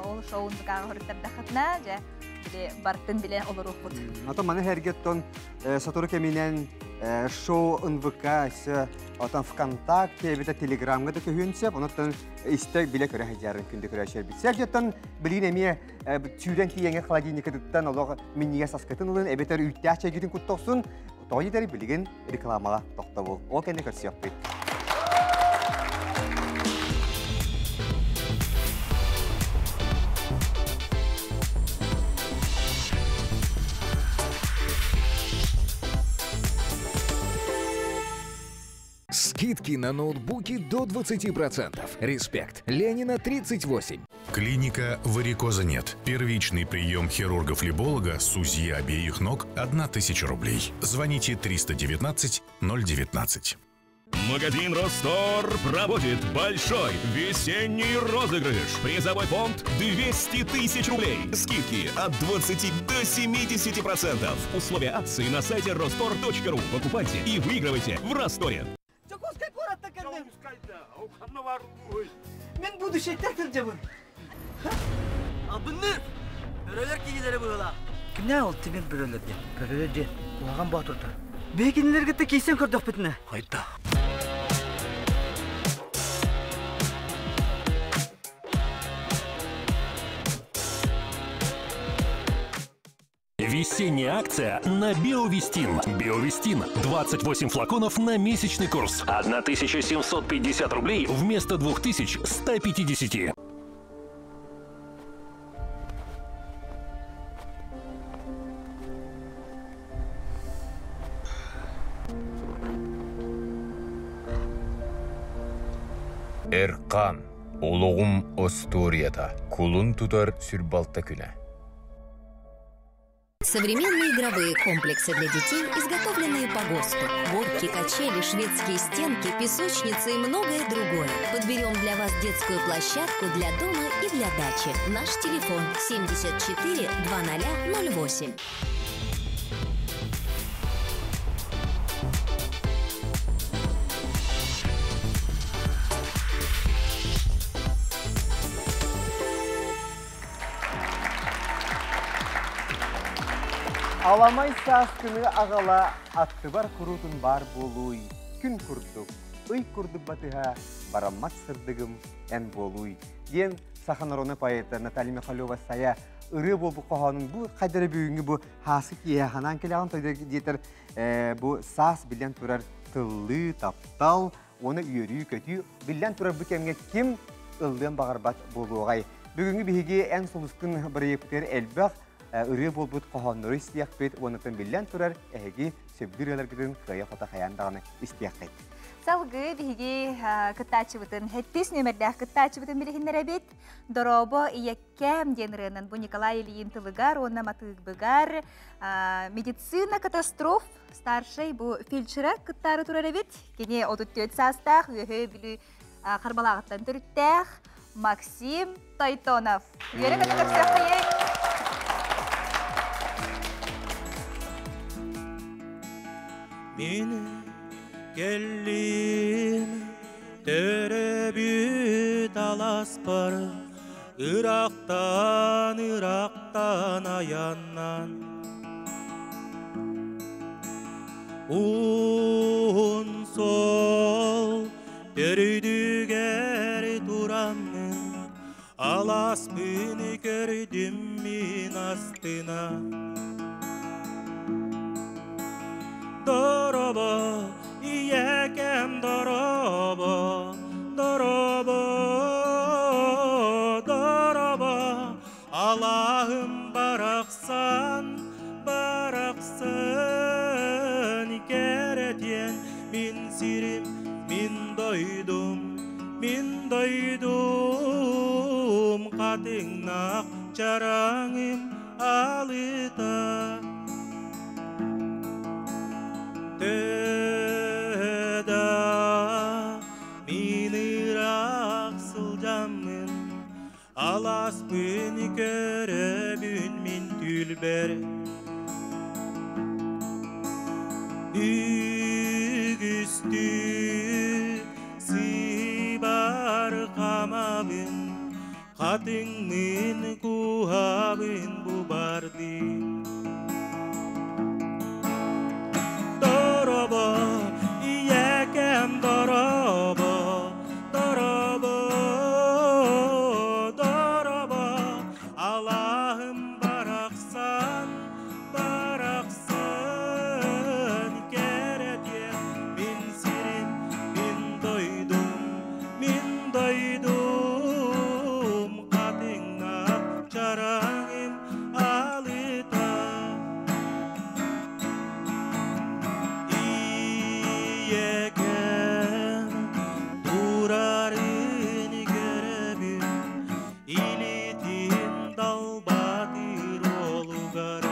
[SPEAKER 1] ол шоу НВК-ҕа хоруттардаххытына дьэ били бартын билэ олоруохпут.
[SPEAKER 2] Ото маны эргеттон сотору кэминэн шоу НВК өссө отон ВКонтакте эбэтэр Телеграмҥа да көһүөн сөп. Онон истэ билэ көрө сылдьарын күндү көрөөччүлэрбит. Сэргэттэн билигин эмиэ сүүрэн тиийэҥҥэ холодильникытыттан олох минньигэс аскытын ылын эбэтэр үүттээх чэйгитин куттохсун. Тоҕо диэтэр билигин рекламаҕа тохтобул. Ол кэннэ көрсүөхпүт.
[SPEAKER 9] Скидки на ноутбуки до 20%. Респект. Ленина 38.
[SPEAKER 11] Клиника «Варикоза нет». Первичный прием хирурга-флеболога с УЗИ обеих ног – 1000 рублей. Звоните 319 019. Магазин «Ростор» проводит большой весенний розыгрыш. Призовой фонд 200 тысяч рублей. Скидки от 20 до 70%. Условия акции на сайте rostor.ru. Покупайте и выигрывайте в Росторе.
[SPEAKER 15] Дьокуускай куораттан кэллим. Мин будущайтан сылдьабын.
[SPEAKER 16] Албынныр! Бөрөлөр киһилэрэ быһыылаах.
[SPEAKER 15] Кимнээх ол тимир бөрөлөр диэн? Бөрөлөр диэн куһаҕан боотурдар. Биһи кинилэргэ кытта киирсэн көрдөхпүтүнэ.
[SPEAKER 16] Хайдах?
[SPEAKER 9] Весенняя акция на Биовестин. Биовестин. 28 флаконов на месячный курс. 1750 рублей вместо 2150.
[SPEAKER 17] Эркан, олоҕум остуоруйата, кулун тутар сүрбалта күнэ.
[SPEAKER 18] Современные игровые комплексы для детей, изготовленные по ГОСТу. Горки, качели, шведские стенки, песочницы и многое другое. Подберем для вас детскую площадку для дома и для дачи. Наш телефон 74 2008.
[SPEAKER 2] Аламай сааскыны аҕала аттыбар куруутун баар буолууй, күн курдук, ый курдук батыһа бараммат сырдыгым эн буолууй диэн саха народнай поэта Наталья Михалева Сайа ырыа буолбут хоһоонун бу хайдары бүгүҥҥү бу хааскы киэһэ ханаан кэлэҕин тойдо диэтэр бу саас биллэн турар тыллыы, таптал, уонна үөрүү-көтүү биллэн турар бу кэмҥэ ким ыллыан баҕарбат буолуоҕай. Бүгүҥҥү биһиги эн сулускун бырайыакпытыгар элбэх ырыа буолбут хоһооннору истиэхпит уоннаттан биллэн турар эһиги сөбүлүүр ырыаларгытын кыайа-хото хайаан даҕаны истиэххит.
[SPEAKER 1] Салгыы биһиги кыттааччыбытын, хэттис нүөмэрдээх кыттааччыбытын билиһиннэрэбит. Дорообо ийэккэм диэн ырыанан бу Николай Ильин тылыгар уонна матыыбыгар медицина катастроф старшай бу фельдшера кыттаары турар эбит. Кини 34 саастаах, Үөһээ Бүлүү Харбалааҕыттан төрүттээх Максим Тойтонов. Үөрэ көтө көрсүөххэйиҥ!
[SPEAKER 19] Мин кэллим төрөбүт аласпар Ырахтан, ырахтан аяннан Уһун сол төрүдүгэр тураммын Аласпын көрдүм мин астына Доробо, ийэкэм доробо, доробо, доробо, Алаһым барахсан, барахсан кэрэтиэн мин сирим, мин дойдум, мин дойдум хатыҥнаах чараҥым алыта. Төһө да мин ыраах сылдьаммын, алааспын көрөбүн мин түлбэр. Үгүстүү сыыбар хамабын, хатыҥмын куһабын бу барды. Доробо, ийэкэм доробо, доробо, доробо, алаһым барахсан, барахсан кэрэтиэ мин сирим, мин дойдум, мин дойдум хатыҥнаах чараҥым алыта. Ийэкэм турарын көрөбүн, илиитин далбатыр уолугар.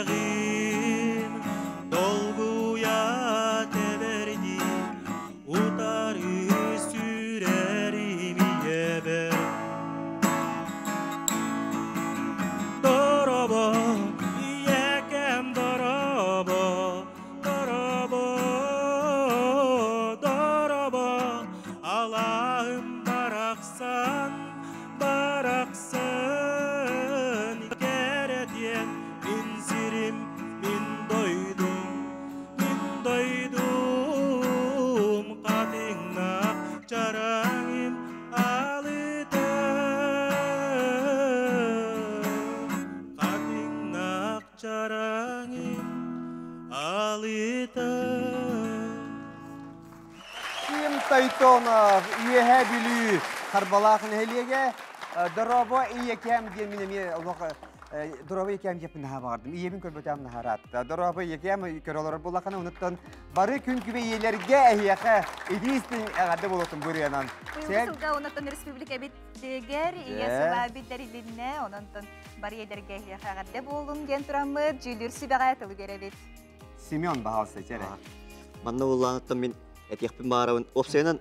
[SPEAKER 19] Сүрэҕим долгуйа тэбэрди, утары сүрэрим ийэбэр. Доробо, ийэкэм доробо, доробо, доробо, алаһым барахсан, барахсан кэрэтиэн мин сирим, мин дойдум, мин дойдум хатыҥнаах чараҥым алыта. Хатыҥнаах чараҥым алыта.
[SPEAKER 2] Ким Тойтонов, Үөһээ Бүлүү Харбалаах нэһилиэгэ Дорообо ийэкэм диэн мин эмиэ олох Дорова екем жепін наха бағардым. Иебін көрбөтәм нахаратта. Дорова екем көрөлөр буллахана унуттан бары күн күбе иелерге әйяха идистин әгәдә болотун бурянан.
[SPEAKER 1] Быйыл онотон республика биттигер, ие сыла биттер илинне, ононтон бары иелерге әйяха әгәдә болун ген тураммыт, жүлүр сүбәгә тылы беребит.
[SPEAKER 2] Семен бахалса чере.
[SPEAKER 6] Манна булланыттан мен этиэхпин баарабын. Опсенан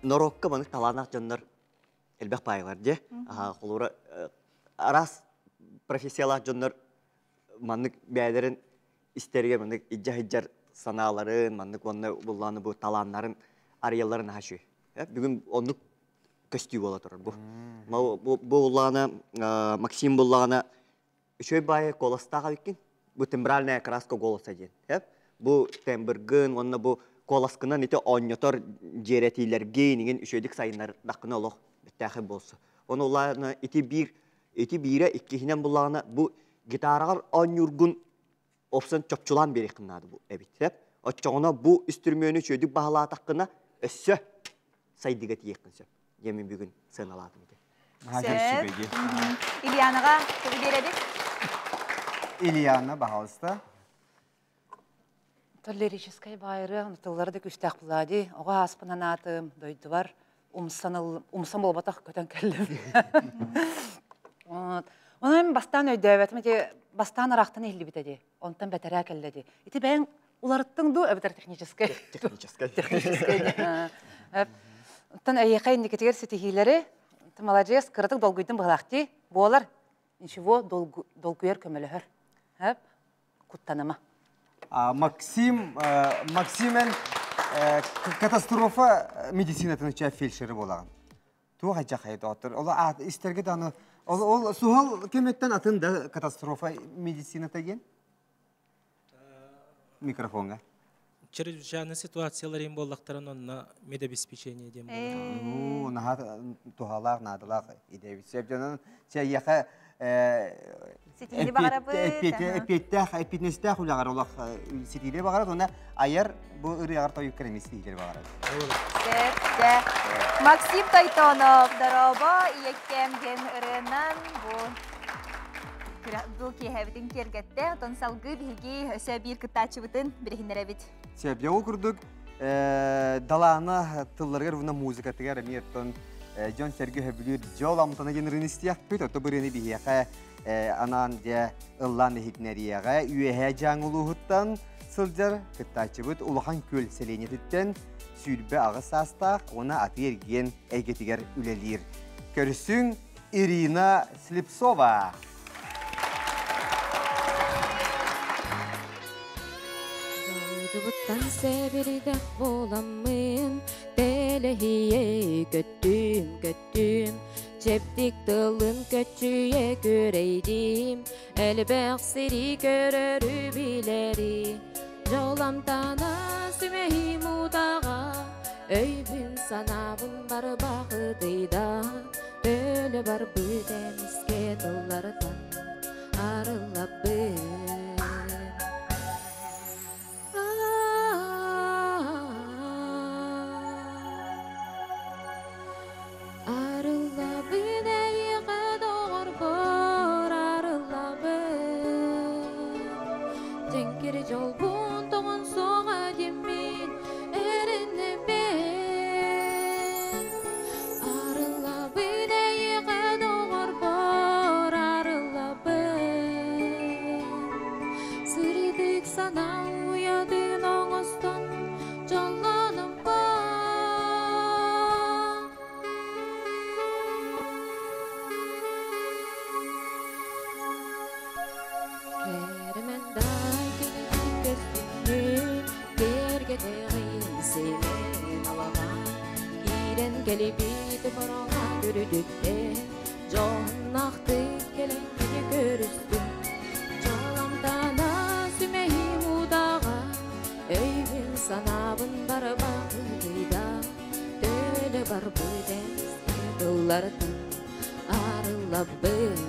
[SPEAKER 6] норокка манык талаанах дьоннор элбэх паайлар де. Холура арас профессиялаах дьоннор маннык бээлерин истерге маннык иджа-хиджар санааларын, маннык онно буллааны бу талааннарын арыяларын ахашүй. Бүгүн оннук көстүү бола турар бу. Бу буллааны Максим буллааны үчөй байы колостаага биккин. Бу тембральная краска голоса диэн. Бу тембргын, онно бу коласкынан ите онньотор жеретилерге нигин үчөйдүк сайыннар даккына олох бүттээхи болсу. Оны улааны ити бир ити бире иккихинен буллаана бу гитарагар онньургун опсан чопчулан береккиннады бу эбит. Оччоҕуна бу үстүрмөнү чөйдүк баһалаатаккына өссө сайдыга тиеккин сөп. Жемин бүгүн сыналаатым ити.
[SPEAKER 1] Ильянага тылы беребит.
[SPEAKER 2] Ильяна, баһалыста.
[SPEAKER 13] Лирическай байры, тыллары да күстәк булади. Ога аспанан атым, дойдувар, умсан болбатах көтөн келдим. Онан бастан өйдөбөтүм, ити бастан арактан эхли битеди. Онтан бетере келледи. Ити бәң уларыттың ду эбитер технический.
[SPEAKER 6] Технический.
[SPEAKER 13] Технический. Онтан эйхэ индикетигер ситихилери, молодец, кырытык долгуйдун быһалахти. Буолар, ничего долгуйар көмөлөһөр. Куттаныма.
[SPEAKER 2] Максим, Максимен катастрофа медицинатын ча фельдшері болаган. Туға жақай доктор. Ол истерге даны ол сухал кеметтен атын да катастрофа медицината ген? Микрофонга.
[SPEAKER 19] Чрезвычайная ситуациялар им боллақтарын онна медобеспечение дем
[SPEAKER 2] болар. Ну, наха тухалақ, надылақ идебит. Себжанын ча яха
[SPEAKER 1] Ситили бағарабыт.
[SPEAKER 2] Эппеттэх, эппетнестэх улағар олақ ситили бағарат, она аяр бу ырыягар тойук керемес ситили бағарат.
[SPEAKER 1] Септе. Максим Тайтонов, дороба, иеккем ген ырынан бу киһэбитин кергетте, отон салгы биһиги өсө бир кыттаачыбытын бирихиннеребит.
[SPEAKER 2] Сеп, ол курдук далаана тылларгар вуна музыка тыгар эмиэртон Джон Сергей хөбүлүр жол амтана генерин истиях бүт, ото бырыны биһиэхэ анаан дьэ ыллаан иһитинэриэҕэ үөһэ дьааҥылууһуттан сылдьар кыттааччыбыт улахан күөл сэлиэнньэтиттэн сүүрбэ аҕыс саастаах уонна аты эргиэн эйгэтигэр үлэлиир. Көрүсүҥ Ирина Слепцова.
[SPEAKER 14] Дойдубуттан сэбирдэх буоламмын, тэлэһиэ көттүм, көттүм, чэптик тылын көччүйэ көрейдим, элбэх сири көрөрү билери. Жоламтана сүмэһи мутаға, өйбүн санаабын барбахыдыйда, өлө барбыт эмиске тыллардан арыллабын. Арыллабын эйиҕэ доҕорбор, арыллабын. Дьэҥкири дьолбун тоҕон суоҕа диэммин эрэнэбин. Арыллабын эйиҕэ доҕорбор, арыллабын. Сырдык санаа уйатын оҥостон дьоллонуппун. Кермендай кенети көстүнүн, кергетеҕин симен алаҕан, киирэн кэлибит мороҥа көрүдүттэн, дьоннахтык кэлэн кини көрүстүн. Дьоламтана сүмэһим удаҕа, өйбүн санаабын барбахыдыйда, төлө барбыт эмиске тыллартан арыллабын.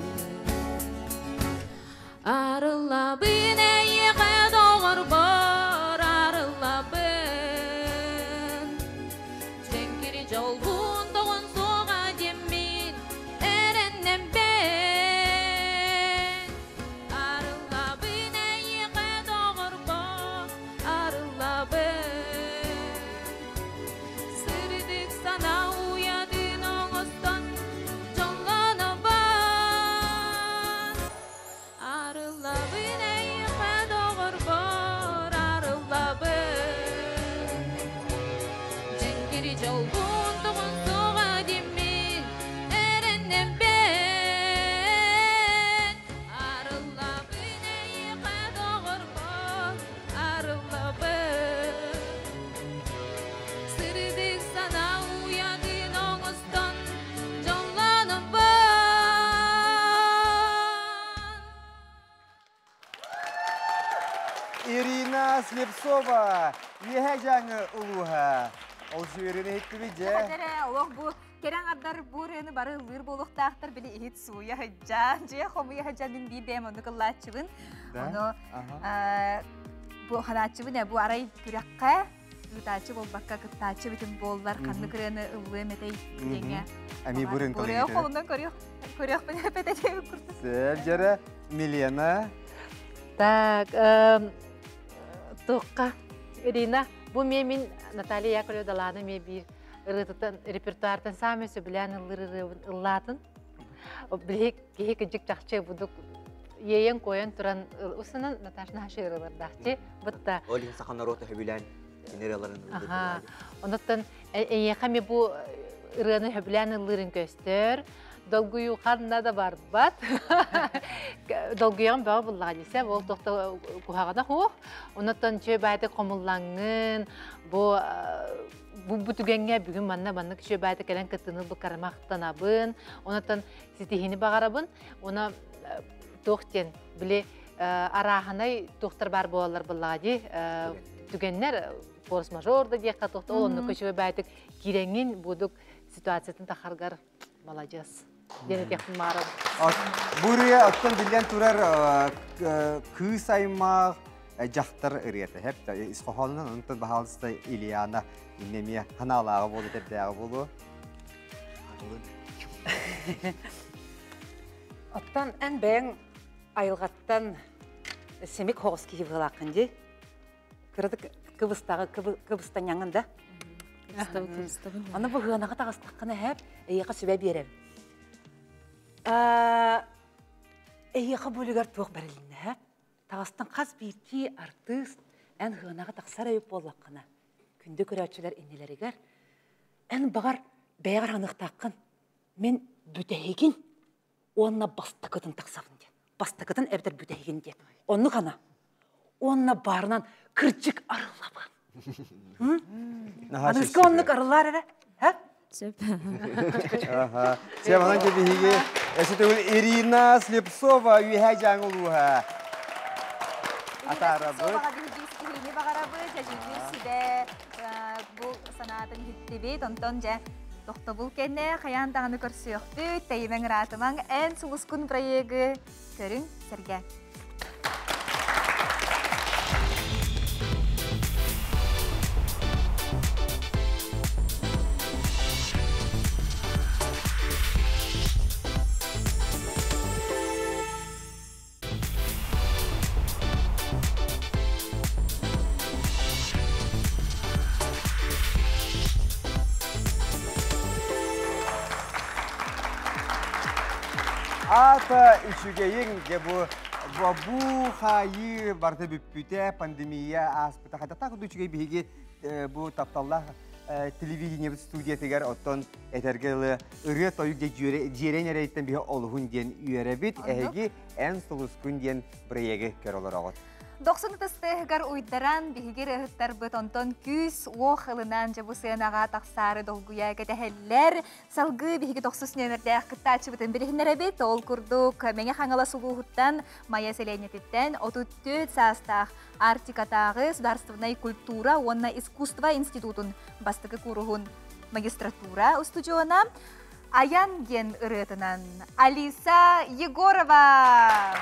[SPEAKER 14] Арыллабын эйиэхэ доҕорбор, арыллабын. Дьэҥкири дьолбун тоҕон суоҕа диэммин эрэннэмбин. Жолбун тоғын соға демін Әріннен бен Арыллабын әйіға доғырбын Арыллабын Сырдық сана уядын оңыстан Жолланып бар.
[SPEAKER 2] Ирина Слепцова, Еһэ жаңы улуха. Ол жүйеріне хеттіби же.
[SPEAKER 1] Хәдәрә, олох бу керәң ардар бу рыны бары ылыр болуқтақтар били ихит суя хаджан, же хомуя хаджан мин би бэм ону кыллаачыбын.
[SPEAKER 2] Да?
[SPEAKER 1] Ону бу ханаачыбын бу арай күрәккә ыытаачы болбакка кыттаачы битин боллар ханны кырыны ыллы метей деңе.
[SPEAKER 2] Ами бурын
[SPEAKER 1] Көрөк холундан көрөк көрөк мен петече курту.
[SPEAKER 2] Сәл жара Милена.
[SPEAKER 4] Так, тоққа, Ирина, бу мен Наталья Яковлева даланы ме бир ырытытан репертуартан сами сөбүлән ыллатын. Билек кеһи кыжык чакчы будук еен коен туран усунан Наташна хашырылардахчы бутта.
[SPEAKER 6] Олин сахан народу хөбүлән генераларын.
[SPEAKER 4] Аха. Оноттон эйеха ме бу ырыаны хөбүлән ыллырын көстөр. Долгую ханна да барбат. Долгуян баа буллага десе, ол тохта кухагана хуох. Оноттон чөй байды комуллаңын, бу бу бүтүгәнгә бүгүн манна манна чөй байды кэлэн кытыны бу кармактанабын. Оноттон ситихини багарабын. Она тохтен биле араханай тохтар бар болалар буллага ди. Түгәннәр форс-мажор да диякка тохта, ол онны көчөй байды киреңин будук ситуациятын тахаргар молодец. Дені тек марым.
[SPEAKER 2] Бурия оттон билен турар кыз аймақ жақтар ырыяты. Хеп исхохолнан онтон бахалыста Ильяна иннемия ханалағы болу тердәғы болу.
[SPEAKER 13] Оттан ән бәң айылғаттан семик хоғыс киіп ғылақын де. Кырдык кыбыстағы кыбыстан яңын да. Аны бұл ғынаға тағыстаққаны әп, эйеқа сүбә берем. Эйеқа бөлігер туық бәріліне әп. Тағыстан қаз бейті артист ән ғынаға тақсар әйіп боллаққына. Күнді көрәтшілер иннелерігер. Ән бағар бәйғар анықтаққын. Мен бүтәйгін, онна бастықытын тақсабын де. Бастықытын әбдір бүтәйгін де. Онны қана. Онна барынан кірчік арылабын. Аныска оннук арылар әрі? Ха?
[SPEAKER 14] Сөп.
[SPEAKER 2] Аха. Сен анан кебиһиги эситегүл Ирина Слепцова үйһә жаңылуха. Атарабы.
[SPEAKER 1] Соға биһиги ситихини багарабы, жажылыр сүбэ бу санаатын хиттибит, онтон же тохтобул кенне хаян тағаны көрсөктү, теймең ратымаң эн сулускун проегы көрүң серге.
[SPEAKER 2] Ата үчүгейин же бу бу хайы барды бүппүтэ пандемия аспыта хата так үчүгей биһиги бу тапталлах телевидение студиятыгар оттон этергелы ырыа тойук же жиэрен эрейттен биһи олуһун диэн үөребит эһиги эн сулускун диэн бырыегы көрөлөр оҕот.
[SPEAKER 1] Дохсун тыстыгар уйдаран биһигир ыһыттар быт онтон күс уох ылынан же бу сыанаға тахсары долгуя кэтэһэллэр салгы биһиги тохсус нөмердээх кыттаачыбытын билиһиннэрэбит ол курдук меңе хаңала сулууһуттан Майя селенетиттен отуттүт саастаах Арктикатааҕы государственной культура уонна искусство институтун бастыкы куруһун магистратура устудьуона Аян ген ырыатынан Алиса Егорова.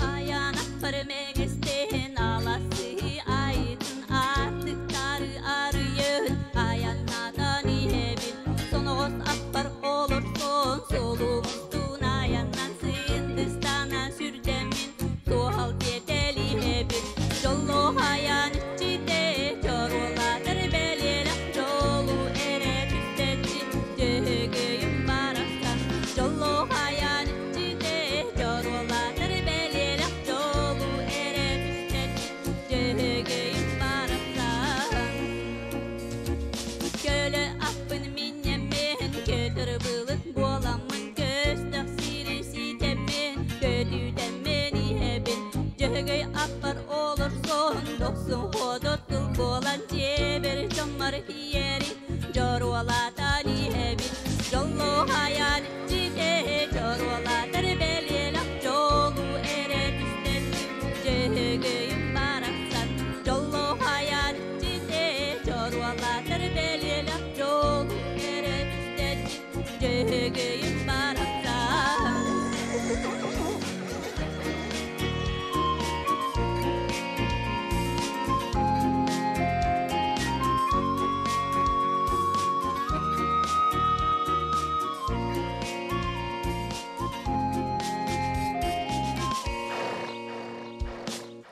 [SPEAKER 3] Аянат аласы айтын артыктары арыйын аяннатан иебин соноғос аппар олорсон солугустун аяннан сындыстанан сүрдемин суал кетелиебин жолло. Дьөһөгөйүм барахсан.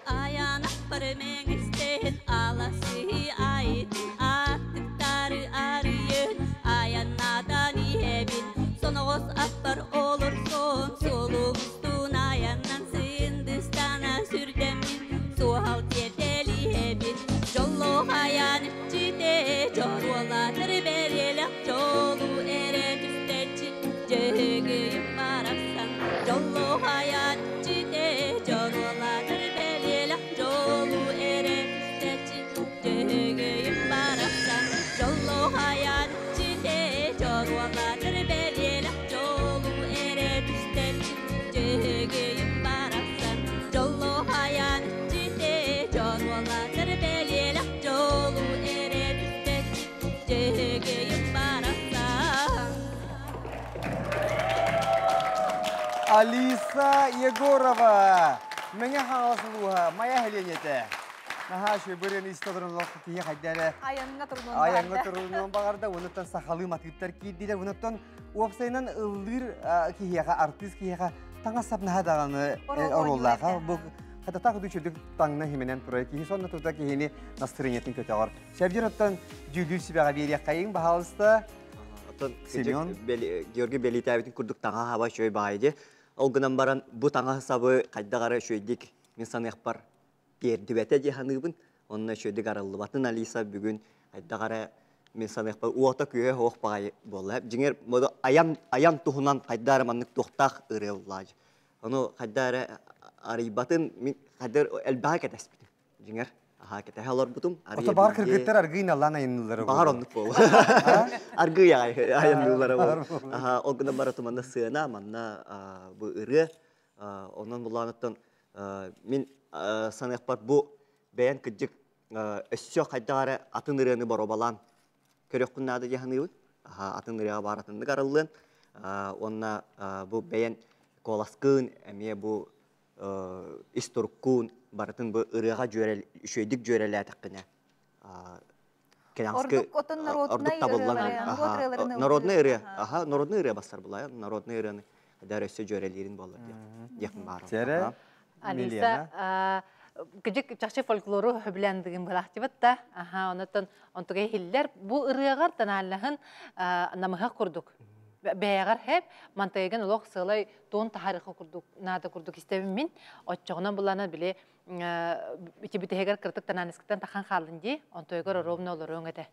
[SPEAKER 3] Аянаппар мэҥэстэн аласы айтын аттыктары арыйын аяннадан иһэбин соноҕос аппар олорсон суолубустун аяннан сындыстана сүрдэммин суһал тиэтэлиһэбин дьоллоох аян иччитэ дьоруолатыр бэрэлэх дьолу эрэ түстэччи дьөһөгөйүм барахсан дьоллоох аян иччитэ дьоруолатыр бэлиэлэх дьолу эрэ түстэччи дьөһөгөйүм барахсан дьоллоох аян иччитэ дьоруолатыр бэлиэлэх дьолу эрэ түстэччи дьөһөгөйүм барахсан дьоллоох аян иччитэ дьоруолатыр бэлиэлэх дьолу эрэ түстэччи дьөһөгөйүм барахсан.
[SPEAKER 2] Алиса Егорова. Мэҥэ Хаҥалас улууһа Майа нэһилиэнньэтэ. Наһаа үчүгэй бырыан истэ олорон олох киһи хайда эрэ
[SPEAKER 1] Айаҥҥа турунуон
[SPEAKER 2] айаҥҥа
[SPEAKER 1] баҕарда.
[SPEAKER 2] турунуон баҕарда. Онуттан сахалыы матыыптар киирдилэр. Онуттан уопсайынан ыллыыр киһиэхэ, артыыс киһиэхэ таҥас сап наһаа даҕаны оруоллаах. Бу хататаах үчүгдүк таҥна хименен турар киһи сонно тута киһини настроениетын көтөҕөр. Сәбдер оттон дьүүллүүр сүбэҕэ биэриэххэйиҥ, баһаалыста.
[SPEAKER 6] Оттон
[SPEAKER 2] Семен.
[SPEAKER 6] Георгий бэлиэтээбитин курдук таҥаһа хаба үчүгэй баҕайы дии. Ол гынан баран бу таҥаһы сабы хайдах эрэ үчүгэйдик мин саныахпар тиэрдибэтэ дии саныыбын. Онно үчүгэйдик арыллыбатын Алиса бүгүн хайдах эрэ мин саныахпар уота күөһэ суох баҕайы буолла. Дьиҥэр айан айан туһунан хайдах эрэ маннык туохтаах ырыа буллаачы. Ону хайдах эрэ арыйбатын мин хайдах элбэҕи кэтэспитим. Дьиҥэр аһаа кэтэһэ олорбутум.
[SPEAKER 2] Ото баар кыргыттар аргыый наллаан айанныыллара
[SPEAKER 6] Баҕар оннук буолуо. Аргыый аҕай айанныыллара буолуо. Аһаа ол гынан баран манна сыана, манна бу ырыа. Онон булааныттан мин саныахпар бу бэйэн кырдьык өссө хайдах эрэ атын ырыаны боруобалаан көрүөххүн наада дии саныыбын. Атын ырыаҕа баар атыннык арыллыан. Уонна бу бэйэн куоласкын эмиэ бу ис туруккун барытын бу ырыаҕа үчүгэйдик дьүөрэлээтэххинэ
[SPEAKER 1] Ордук отон
[SPEAKER 6] ордук
[SPEAKER 1] народнай
[SPEAKER 6] табыллан
[SPEAKER 1] ырыалары,
[SPEAKER 6] народный ырыа аха народный ырыа бассар булая народный ырыаны дар өссө дьүөрэлиирин буолар диэх баар.
[SPEAKER 2] Сэрэ
[SPEAKER 4] Алиса кыдьык чахчы фольклору хөбүлэндигин былаахтыбыт да аха онотон онтуга иһиллэр бу ырыаҕар танааллаһын намыһах курдук бэйэҕэр хэп мантайган олох сыалай туон таһарыха курдук наада курдук истэбин мин оччоҕунан булана били ити бүтэһигэр кыртык танаанискыттан тахан хааллын дии онтойгор ровно олоруоҥ этэ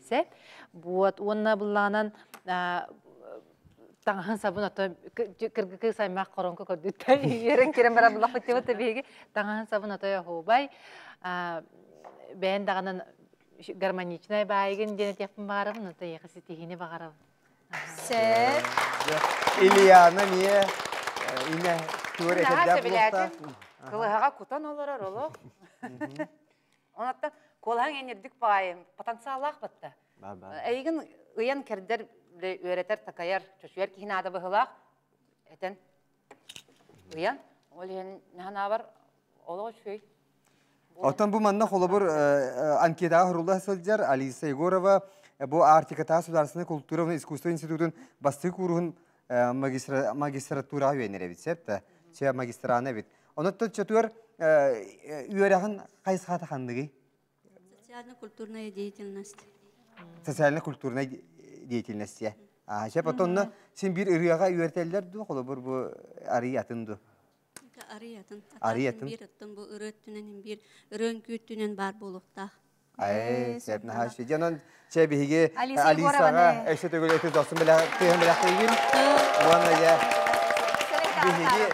[SPEAKER 4] сеп буот уонна буллаанан таҥаһын сабын ото кыргыкы саймаах хоронко көрдүттэн үөрэн кирэн баран булахпыттыбыт биһиги таҥаһын сабын ото оһуобай бэйэн даҕанан гармоничнай баайыгын диэн этиэхпин баҕарабын ото эйиэхэ ситиһиини баҕарабын.
[SPEAKER 1] Сөп.
[SPEAKER 2] Ильяна эмиэ ине туор
[SPEAKER 13] Наһаа
[SPEAKER 2] этэрдээх
[SPEAKER 13] сөбүлээтим.
[SPEAKER 2] буолуохтаах.
[SPEAKER 13] Кылыһаҕа кутан олорор олох. Онуттан куолаһаҥ энергик баайым, потенциаллаах батта. Эйигин ыйан кэрдэр, үөрэтэр, такайар, чочуйар киһи наада быһылаах. Этэн ыйан, ол иһин наһанаабар олох үчүгэй.
[SPEAKER 2] Оттон бу манна холобур анкетаҕа сурулла сылдьар Алиса Егорова бу Арктикатааҕы судаарыстыбаннай култуура уонна искусство институтун бастакы кууруһун магистратураҕа үөрэнэр эбит, сөп да? Чэ, магистрана эбит. Онон чөтүөр үөрэҕин хайысхата ханныгый?
[SPEAKER 3] Социально-культурная деятельность.
[SPEAKER 2] Социально-культурная деятельность. А, сөп, оттон син биир ырыаҕа үөрэтэллэр дуу, холобур бу арый атын дуу?
[SPEAKER 3] Арый атын.
[SPEAKER 2] Арый атын.
[SPEAKER 3] Биир аттан бу ырыа өттүнэн биир ырыа үҥкүү өттүнэн баар буолуохтаах.
[SPEAKER 2] Ээ, сөп наһаа үчүгэй. Дьэ, онон чэ биһиги
[SPEAKER 1] Алиса
[SPEAKER 2] Алисаҕа
[SPEAKER 1] Егорованы.
[SPEAKER 2] өссө төгүл өтө дохсун бэлэх тыаһын бэлэхтиигин. Уонна дьэ биһиги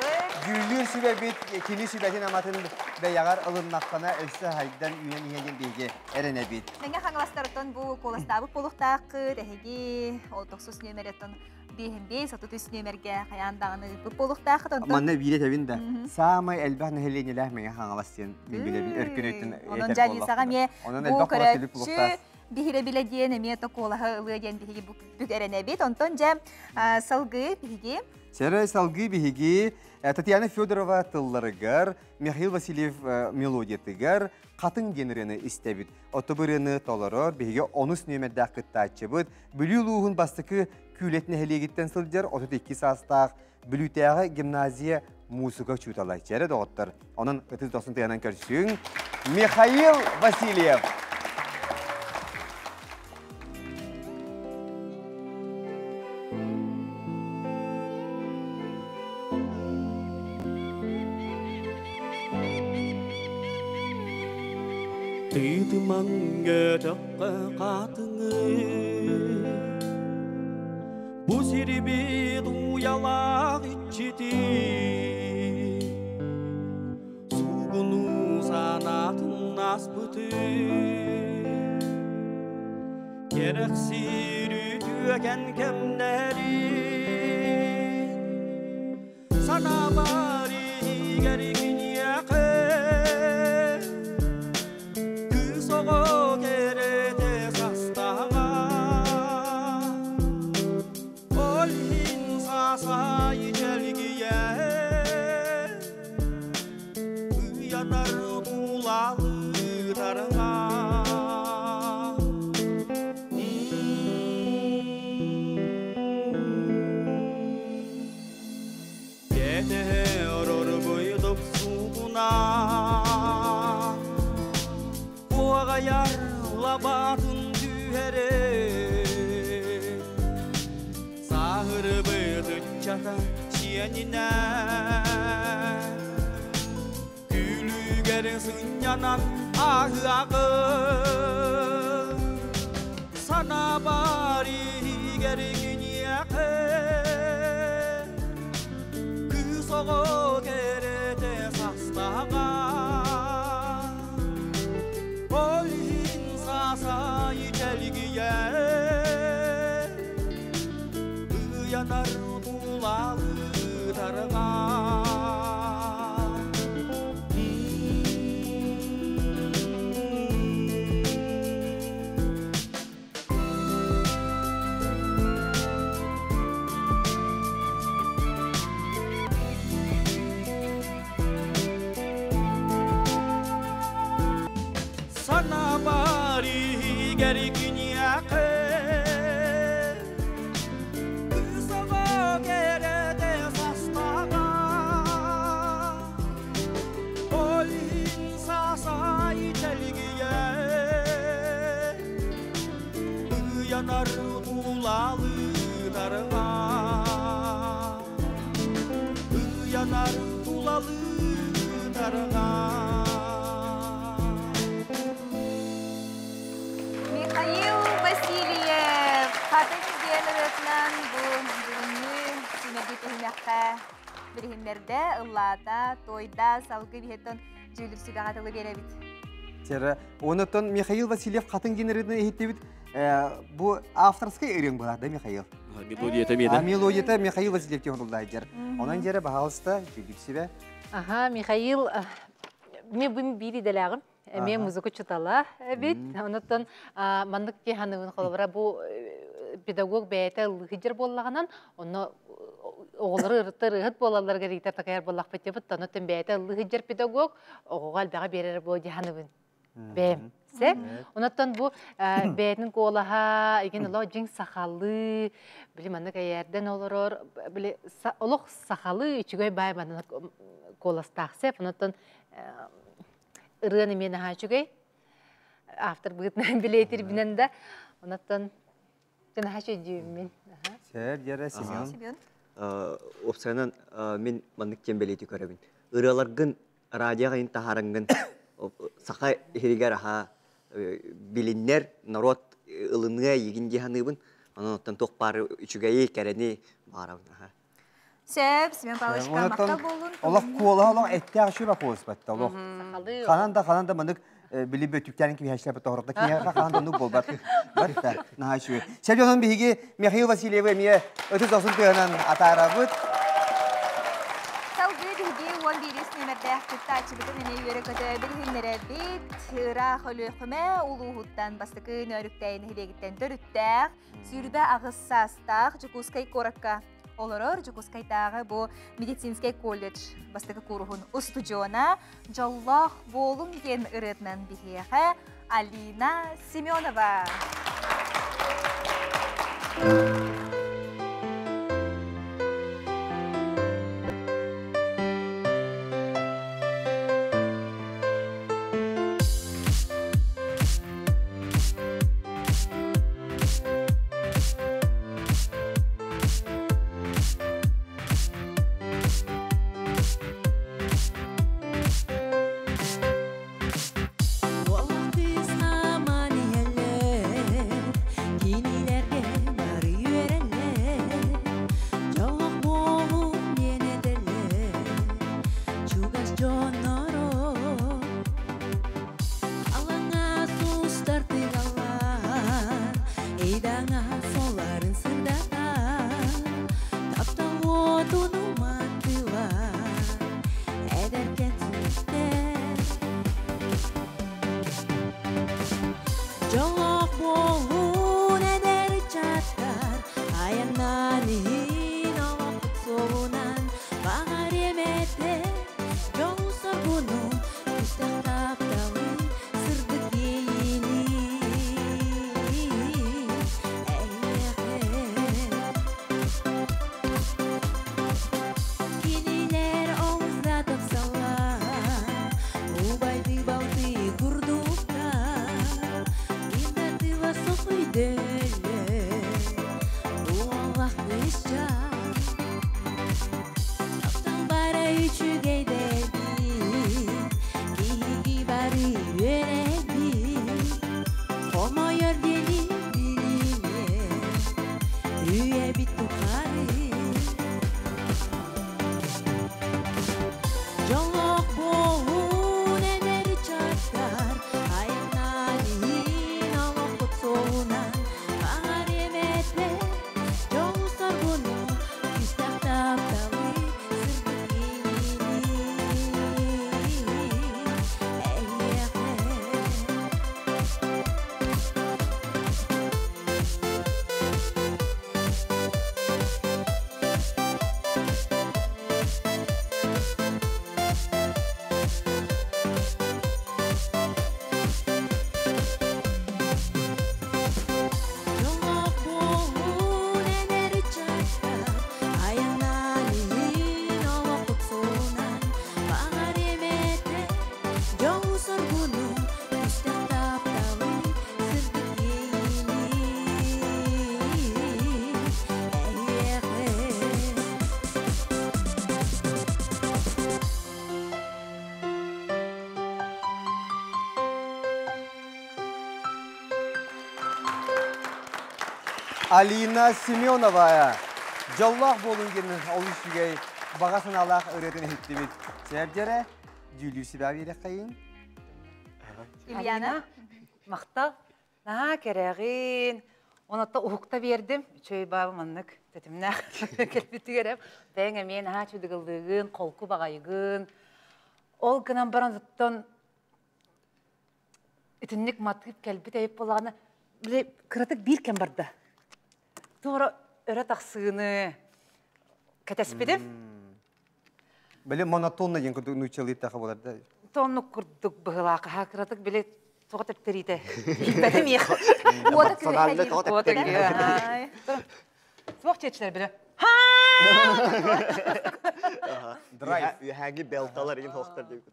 [SPEAKER 2] дьүүллүүр сүбэбит кини сүбэтин аматын бэйэҕэр ылыннаххына өссө хайдан үүнэн иһэ диэн биһиги эрэнэбит.
[SPEAKER 1] Мэҥэ Хаҥаластартан бу куоластаабыт буолуохтааххыт, эһиги ол тохсус нүөмэреттэн биэһин биэс, 33 нүөмэргэ хайаан даҕаны ыыппыт буолуохтааххыт. Онтон
[SPEAKER 2] Манна биири этэбин да, саамай элбэх нэһилиэнньэлээх Мэҥэ Хаҥалас диэн мин билэбин өркөн өйтөн
[SPEAKER 1] Онон
[SPEAKER 2] этэр
[SPEAKER 1] дьэ Алисаҕа
[SPEAKER 2] буоллахпына.
[SPEAKER 1] эмиэ
[SPEAKER 2] Онон
[SPEAKER 1] бу
[SPEAKER 2] элбэх куолас кэлбит
[SPEAKER 1] көрөөччү
[SPEAKER 2] буолуохтаах.
[SPEAKER 1] биһирэбилэ диэн эмиэ токуолаһы ылыа диэн биһиги бүк эрэнэбит. Онтон дьэ салгыы биһиги
[SPEAKER 2] Сэрэ салгыы биһиги Татьяна Федорова тылларыгар, Михаил Васильев мелодиятыгар Хатыҥ диэн ырыаны истэбит. Отто бу ырыаны толорор биһиги онус нүөмэрдээх кыттааччыбыт Бүлүү улууһун бастакы Күүлэт нэһилиэгиттэн сылдьар 32 саастаах Бүлүүтээҕи гимназия муусука учуутала. Чэрэ доҕоттор, онон ытыс дохсун тыанан көрсүҥ. Михаил Васильев.
[SPEAKER 20] Тыытымаҥ өтөххө хаатыҥы Бу сирибит уйалаах иччити Суугуну санаатын аспыты Кэрэхсиир үтүөкэн кэмнэри Санаабар иһигэр киниэхэ Кыыс оҕо кэрэтэ састаҕа Ол иһин саасай чэлгийэ Ыйанар тулалыытарга Кэтэһэ суугуна Куоҕайар лабаатын түһэрэ Сааһырбыт ыччата сиэнинэ Күлүгэр сынньанан аһыаҕы Санаабар иһигэр киниэхэ Кыыс оҕо кэрэтэ састаҕа Ол иһин саасай чэлгийэ Ыйанар тулалыытарга Санаабар иһигэр киниэхэ Кыыс-оҕо кэрэтэ састаҕа Ол иһин саасай чэлгийэ Ыйанар тулалыытарга Ыйанар тулалыытарга
[SPEAKER 1] Михаил Васильев хатын диэн ырыатынан бу бүгүҥҥү сүүмэрдии түһүмэххэ билиһиннэрдэ, ыллаата, туойда, салгыы биһиттэн дьүүлүр сүбэҕэ тылы биэрэбит.
[SPEAKER 2] Тера, онотон Михаил Васильев хатын диэн ырыатын иһиттибит. Бу авторскай ырыаҥ буолар да, Михаил?
[SPEAKER 9] Мелодията миэдэ.
[SPEAKER 2] Мелодията Михаил Васильев тиһон Онон дьэрэ баһаалыста дьүүлүр сүбэ.
[SPEAKER 4] Аха, Михаил, мен бу биир идэлээҕим. Эмиэ музыка учутала эбит. Онуттан маннык киһаныбын холобура бу педагог бэйэтэ ыллыһыдьар буоллаҕынан, онно оҕолору ырыттар ыһыт буолалларыгар иитэр такайар буоллахпыт дебит, онуттан бэйэтэ ыллыһыдьар педагог оҕоҕо элбэҕи биэрэр буо дьаһаныбын. Бэйэм. Се. Онуттан бу бэйэтин куолаһа, игин олох дьиҥ сахалыы, били маннык эйээрдэн олорор, били олох сахалыы үчүгэй баай маннык куоластаах сеп. Онуттан ырыаны эмиэ наһаа үчүгэй. Автор быһыытынан билиэтирбинэн да, онуттан наһаа үчүгэй
[SPEAKER 2] Сэр, дьэрэ, Семен.
[SPEAKER 6] Уопсайынан мин маннык диэн бэлиэтии көрөбүн. Ырыаларгын радиоҕа ин таһаарыҥҥын саха иһигэр аһа билиннэр народ ылыныа игин дии саныыбын. Онон оттон туох баар үчүгэйи, кэрэни баарабын.
[SPEAKER 1] Сөп, Семен Павловичка махтал буолун.
[SPEAKER 2] Олох куола олох эттээх үчүгэй куолас батта олох. Ханан да ханан да маннык били бөтүктэрин киһэште тоһорто киһиэхэ хаан да оннук буолбат. Барыта наһаа үчүгэй. Сэр дьонун биһиги Михаил Васильевы эмиэ ытыс дохсун тыаһынан атаарабыт.
[SPEAKER 1] Салгыы биһиги 511 нүөмэрдээх кыттааччыбытын эмиэ үөрэ-көтө билиһиннэрэбит. Ыраах Өлүөхүмэ улууһуттан бастакы Нөөрүктээй нэһилиэгиттэн төрүттээх, 28 саастаах Дьокуускай куоракка олорор Дьокуускайдааҕы бу медицинскэй колледж бастакы кууруһун устудьуона «Дьоллоох буолуҥ» диэн ырыатынан биһиэхэ Алина Семенова.
[SPEAKER 2] Алина Семенова Дьоллоох буолун диэн олус үчүгэй баҕа санаалаах ырыатын иһиттибит. Сэрдэрэ дьүүллүүр сүбэ биэрэххэйин.
[SPEAKER 1] Ильяна.
[SPEAKER 13] Махтал. Наһаа кэрэҕин. Онотто уһукта биэрдим. Үчүгэй баабы маннык тэтимнээх кэлбитигэр бэйэҥ эмиэ наһаа чудыгыллыыгын, холку баҕайыгын. Ол гынан баран оттон итинник матыып кэлбит эбит буоллаҕына, били кыратык биир кэм барда. Туора өрө тахсыыны кэтэспитим.
[SPEAKER 2] Били монотонно диэн курдук нууччалыы таха болар да.
[SPEAKER 13] Тоннук курдук быһылаах кыратык били тоҕо тэптэриитэ. Ииппэтим иэх.
[SPEAKER 1] Уота күөһэ.
[SPEAKER 13] Суох чечилер били.
[SPEAKER 6] Драйв. Үһәги белталар ин хохтар дип.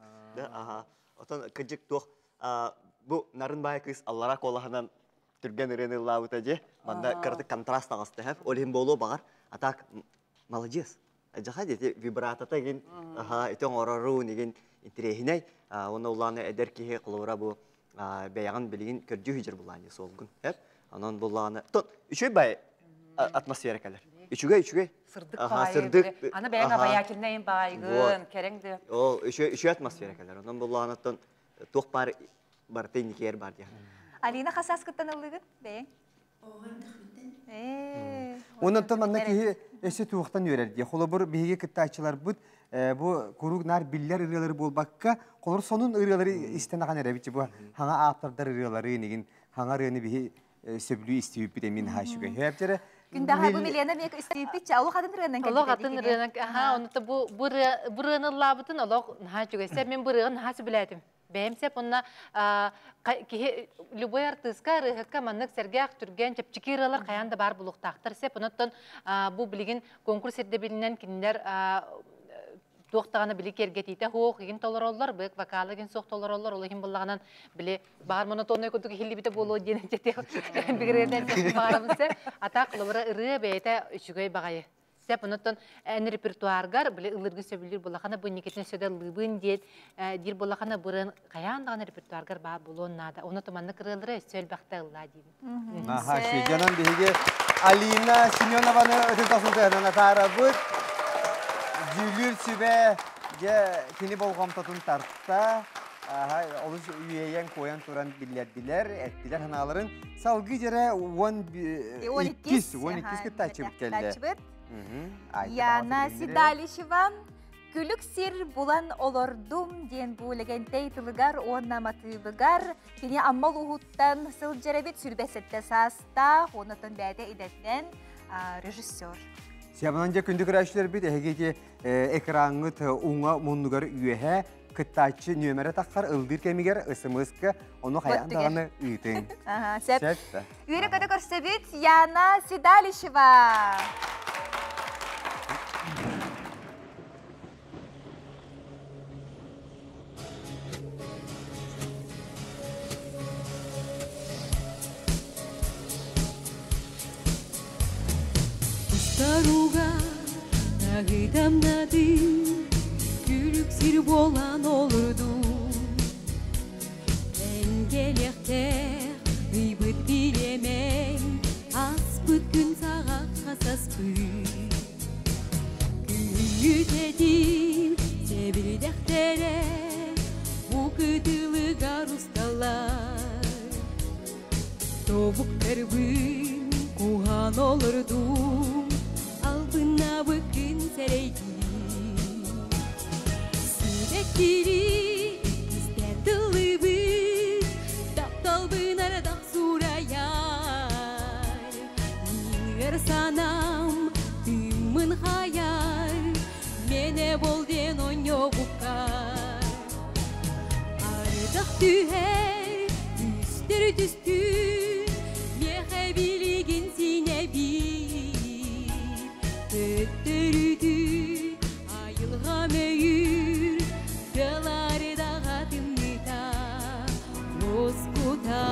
[SPEAKER 6] Аха. Отон кыжык туох бу нарын бай кыз аллара колаһынан түргэн ырыаны ыллаабыта же. Манда кыратык контраст таҕыста хэп. Ол иһин буолуо баҕар. А так молодец. Жаха дети вибратата игин аха ити оҥорорун игин интириэһинэй. Уонна улааны эдэр киһи холобура бу бэйэҕин билигин көрдүү сылдьар булаани суолгун. Хэп. Онон буллаҕына тот үчүгэй бай атмосфера кэлэр. Үчүгэй үчүгэй.
[SPEAKER 13] Сырдык баайы. Сырдык. Аны бэйэҥ обаятельнайын баайгын, кэрэҥ да.
[SPEAKER 6] Ол үчүгэй үчүгэй атмосфера кэлэр. Онон буллаҕына туох баар барыта инникигэр бар диэн.
[SPEAKER 1] Алина хасааскыттан ыллыгын бэйэҥ?
[SPEAKER 2] Онон манна киһи Өссө туохтан үөрэр дии. Холобур, биһиги кыттааччыларбыт бу куруук наар биллэр ырыалары буолбакка, холобур сонун ырыалары истэн ахан эрэбит бу хаҥа ааптардар ырыалары нигин хаҥа ырыаны биһи сөбүлүү истибиппит эмин хаашыга. Хэптере
[SPEAKER 1] Күндэҕэ бу Милена мек истибиппит олох атын ырыанан
[SPEAKER 4] Олох атын ырыанан аха онута бу бу ырыаны ыллаабытын олох наһаа үчүгэй. Мен бу ырыаны наһаа сөбүлээтим. Бэйэм сеп онна киһи любой артыыска ырыаһыкка маннык сэргээх түргэн чэпчэки ырыалар хайаан да баар булуохтаахтар сеп онуттан бу билигин конкурс ирдэбилинэн кинилэр туох даҕаны били киэргэтиитэ суох игин толороллор бык вокала игин суох толороллор ол иһин буллаҕынан били баар монотонной курдук иһиллибитэ буолуо диэн бигирэтэн баарабын сеп атаак лыбыра ырыа бэйэтэ үчүгэй баҕайы Сеп, онуттан эн репертуаргар били ылыргы сөбүлүүр булахана бу никитин сөдө лыбын диэн диир булахана бырын хайаан даҕаны репертуаргар баар булуон наада. Ону туманнык ырыалары өссө элбэхтэ ыллаа диибин.
[SPEAKER 2] Аха, шүйденен биһиги Алина Семенованы өтүн тасынтыһынан атаарабыт. Дьүүлүүр сүбэ дьэ кини болҕомтотун тарта. Аха, олус үүйэн куойан туран биллэрдилэр, эттилэр санааларын. Салгыы дьэрэ 12 12 кыттааччыбыт кэллэ.
[SPEAKER 1] Яна Седалищева Күлүк сир булан олордум диэн бу лэгэнтэй тылыгар уонна матыыбыгар кини Амма улууһуттан сылдьар эбит сүрбэсэтте саастаах, оннотон бэйэтэ идэтинэн режиссер.
[SPEAKER 2] Сиабынан дьэ күндү көрөөччүлэрбит эһиги экраҥҥыт уҥа муннугар үөһэ кыттааччы нүөмэрэ таххар ылдыыр кэмигэр СМС-ка ону хайаан даҕаны ыытыҥ.
[SPEAKER 1] Сөп. Үөрэ-көтө көрсөбүт Яна Седалищева.
[SPEAKER 14] Устаруга тагыдамнадым, күлүк сир буолан олордум. Энгелехтер ыйбыт билемең, аспыт күн саға хасаспыт. Күнүтетим себилдехтере, укытылыгар усталар. Тобуктарбын кухан олордум, албына быкын сэрейдим. Сибеккири истен тылыбыт, тапталбын арадах сураяр. Мингер санам тыммын хаяр, мене болден оньогуккар. Ардах түһэр, үстер түстүр, мехе билигин синебир. Төттөрүтү айылға мөйүр, тылардаға тымныта, оскута.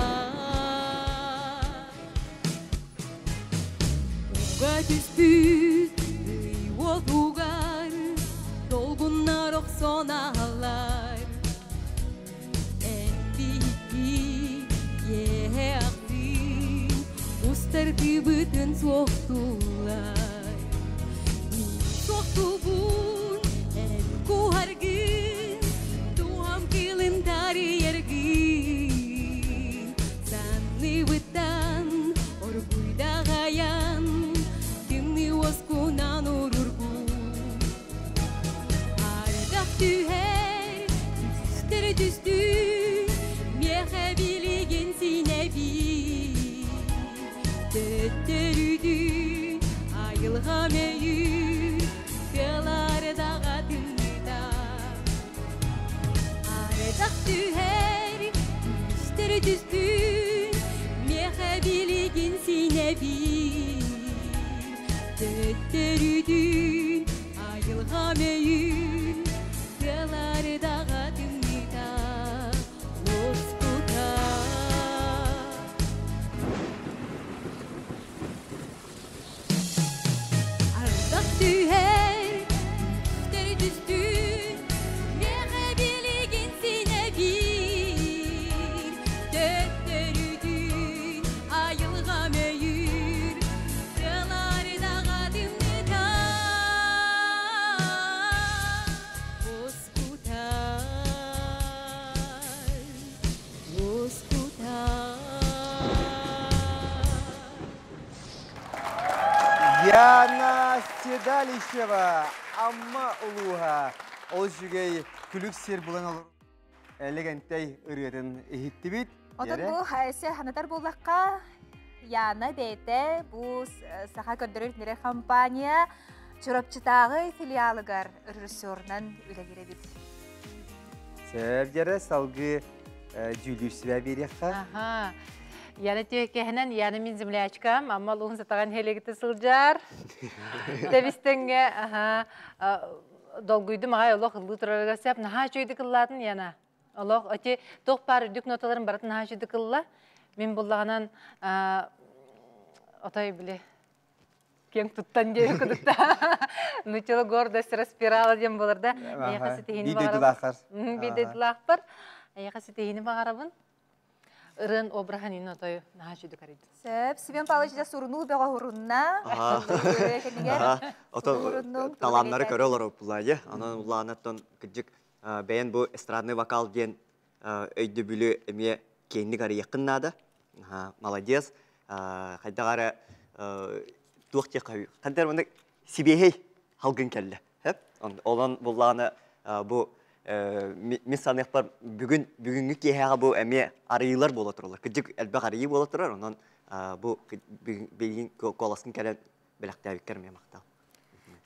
[SPEAKER 14] Уга түспүт, ый отугар, долгуннар оксоналар. Эн бихи еhe ақтын, устар тыбытын суохтулар. Мин суохтубун, эн куһаргын, туһам кылын тарыйаргын. Санныбыттан оргуйдағаян, тымны оскунан урургун. Ардах түһэр, түстер түстүр, мехе билигин синебир. Төттөрүдүн айылға мөйүр, тылардаға тымныта. Ардах түһэр, түстер түстүр, мехе билигин синебир. Төттөрүдүн айылға мөйүр, тылардаға тымныта, оскута. Ардах түһэр, түстер түстүр, мехе билигин синебир. Төттөрүдүн айылға мөйүр, тылардаға тымныта, оскута, оскута.
[SPEAKER 2] Яна Седалищева, Амма улууһа. Ол үчүгэй күлүк сир булан олор Лэгэнтэй ырыатын иһиттибит.
[SPEAKER 1] Отон бу эсэ ханатар буоллахха, Яна бэйэтэ бу Саха көрдөрөр нэрэр компания Чурапчытааҕы филиалыгар режиссерунан үлэлиир эбит.
[SPEAKER 2] Сөп дьэрэ салгыы дьүүллүүр сүбэ биэриэххэ.
[SPEAKER 4] Аха. Яна түөкэһинэн, Яна мин землячкам, Амма улууһун сатаҕан хэлигити сылдьар. Тэбистеңҥэ, аха, долгуйдум аҕай олох ыллыы турарыгар сөп. Наһаа үчүгэйдик ыллаатын Яна. Олох ити туох баар үрдүк ноталарын барытын наһаа үчүгэйдик ылла. Мин буллаҕынан отой били киэҥ туттан диэби кудукта. Нуччала гордость распирала диэн буолар да. Эйиэхэ ситиһиини баҕарабын. Биир дойдулаахпар. Эйиэхэ ситиһиини баҕарабын. Ырыан обраһын ин отой наһаа үчүгэй арыйдым.
[SPEAKER 1] Сөп, Семен Павлович да сурунуу бөҕө урунна.
[SPEAKER 6] Отон талааннары көрө олороппулаа дьэ. Онон улаанаттан кырдьык бэйэн бу эстрадный вокал диэн өйдөбүлү эмиэ киэҥник арыйыаххын наада. Молодец. Хайдах эрэ туох диэххэ хандар маннык сибиэһэй халгын кэллэ. Онон буллааны бу мин саныахпар бүгүн бүгүҥҥү киэһэҕэ бу эмиэ арыйыылар буола тураллар. Кырдьык элбэх арыйыы буола турар. Онон бу билигин куоласкын кэлэн бэлэхтээбиккэр эмиэ махтал.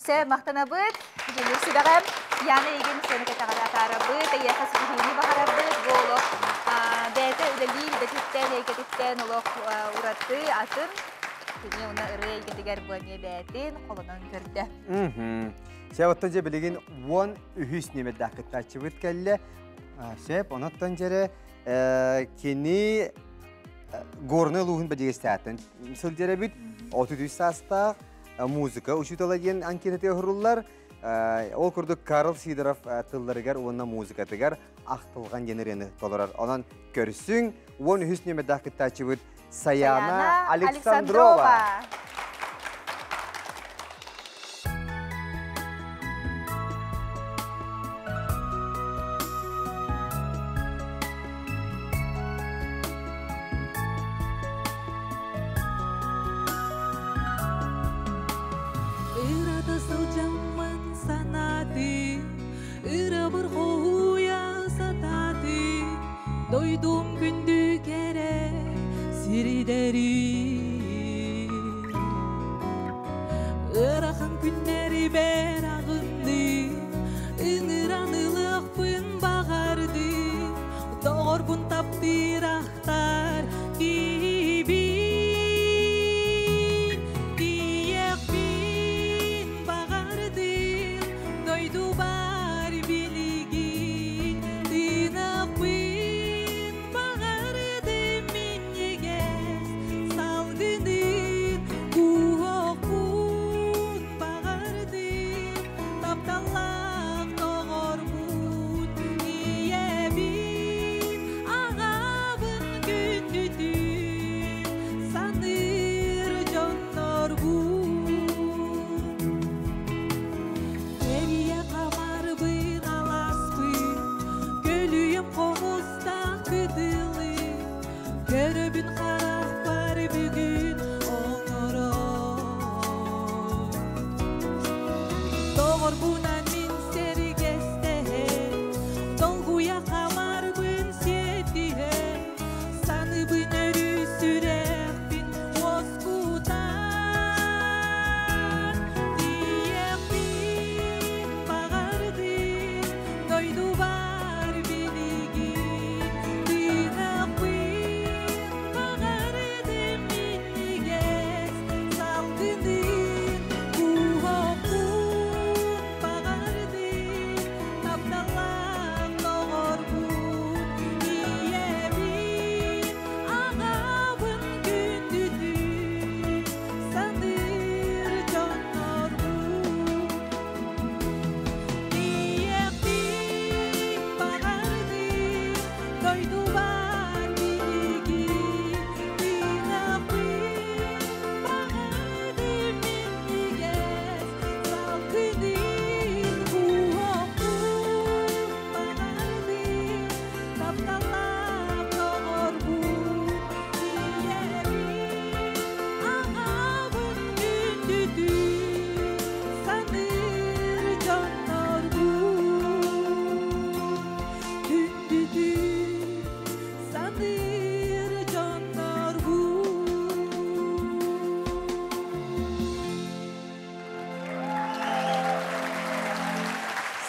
[SPEAKER 1] Сэ махтанабыт, дьүлүр сүбэҕэ Яна Егин сыана кэтэҕэр атаарабыт, эйиэхэ ситиһиини баҕарабыт, бу олох бэйэтэ үлэлиир идэтиттэн, эйгэтиттэн олох ураты атын кини уна ырыа эйгэтигэр бу эмиэ бэйэтин холонон көрдө.
[SPEAKER 2] Сэ оттон дьэ билигин 13 нүөмэрдээх кыттааччыбыт кэллэ. Сөп, онуттан дьэрэ кини Горный улууһун бэдьигэстээтин сылдьар эбит. 33 саастаах музыка учуутала диэн анкетаты оһоруллар. Ол курдук Карл Сидоров тылларыгар уонна музыкатыгар ахтылҕан диэн ырыаны толорор. Онон көрсүҥ 13 нүөмэрдээх кыттааччыбыт Саяна Александрова.
[SPEAKER 14] Ырата сылдьаммын санаатым, ырабыр хоһуйа сатаатым, дойдум күндү кэрэ сирдэрин. Ыарахан күннэри бэр аҕынным, ыҥыран ылыахпын баҕардым, доҕорбун таптыыр ахтар киһибин. Тиийиэхпин баҕардым, дойдубар билигин тыыныахпын баҕардым минньигэс салгынын кууһуохпун баҕардым тапталлаах доҕорбун ийэбин аҕабын күндүтүн саныыр дьоннорбун. Кэрийэ хамарбын аласпын, көлүйэм хомустаах кытылы, көрөбүн харахпар бүгүн оҥорон. Доҕорбунан мин сэргэстэһэн, долгуйа хамарбын сиэтиһэн, саныбын өрүү сүрэхпин уоскутан. Тиийиэхпин баҕардым, дойдубар билигин тыыныахпын баҕардым минньигэс салгынын кууһуохпун баҕардым.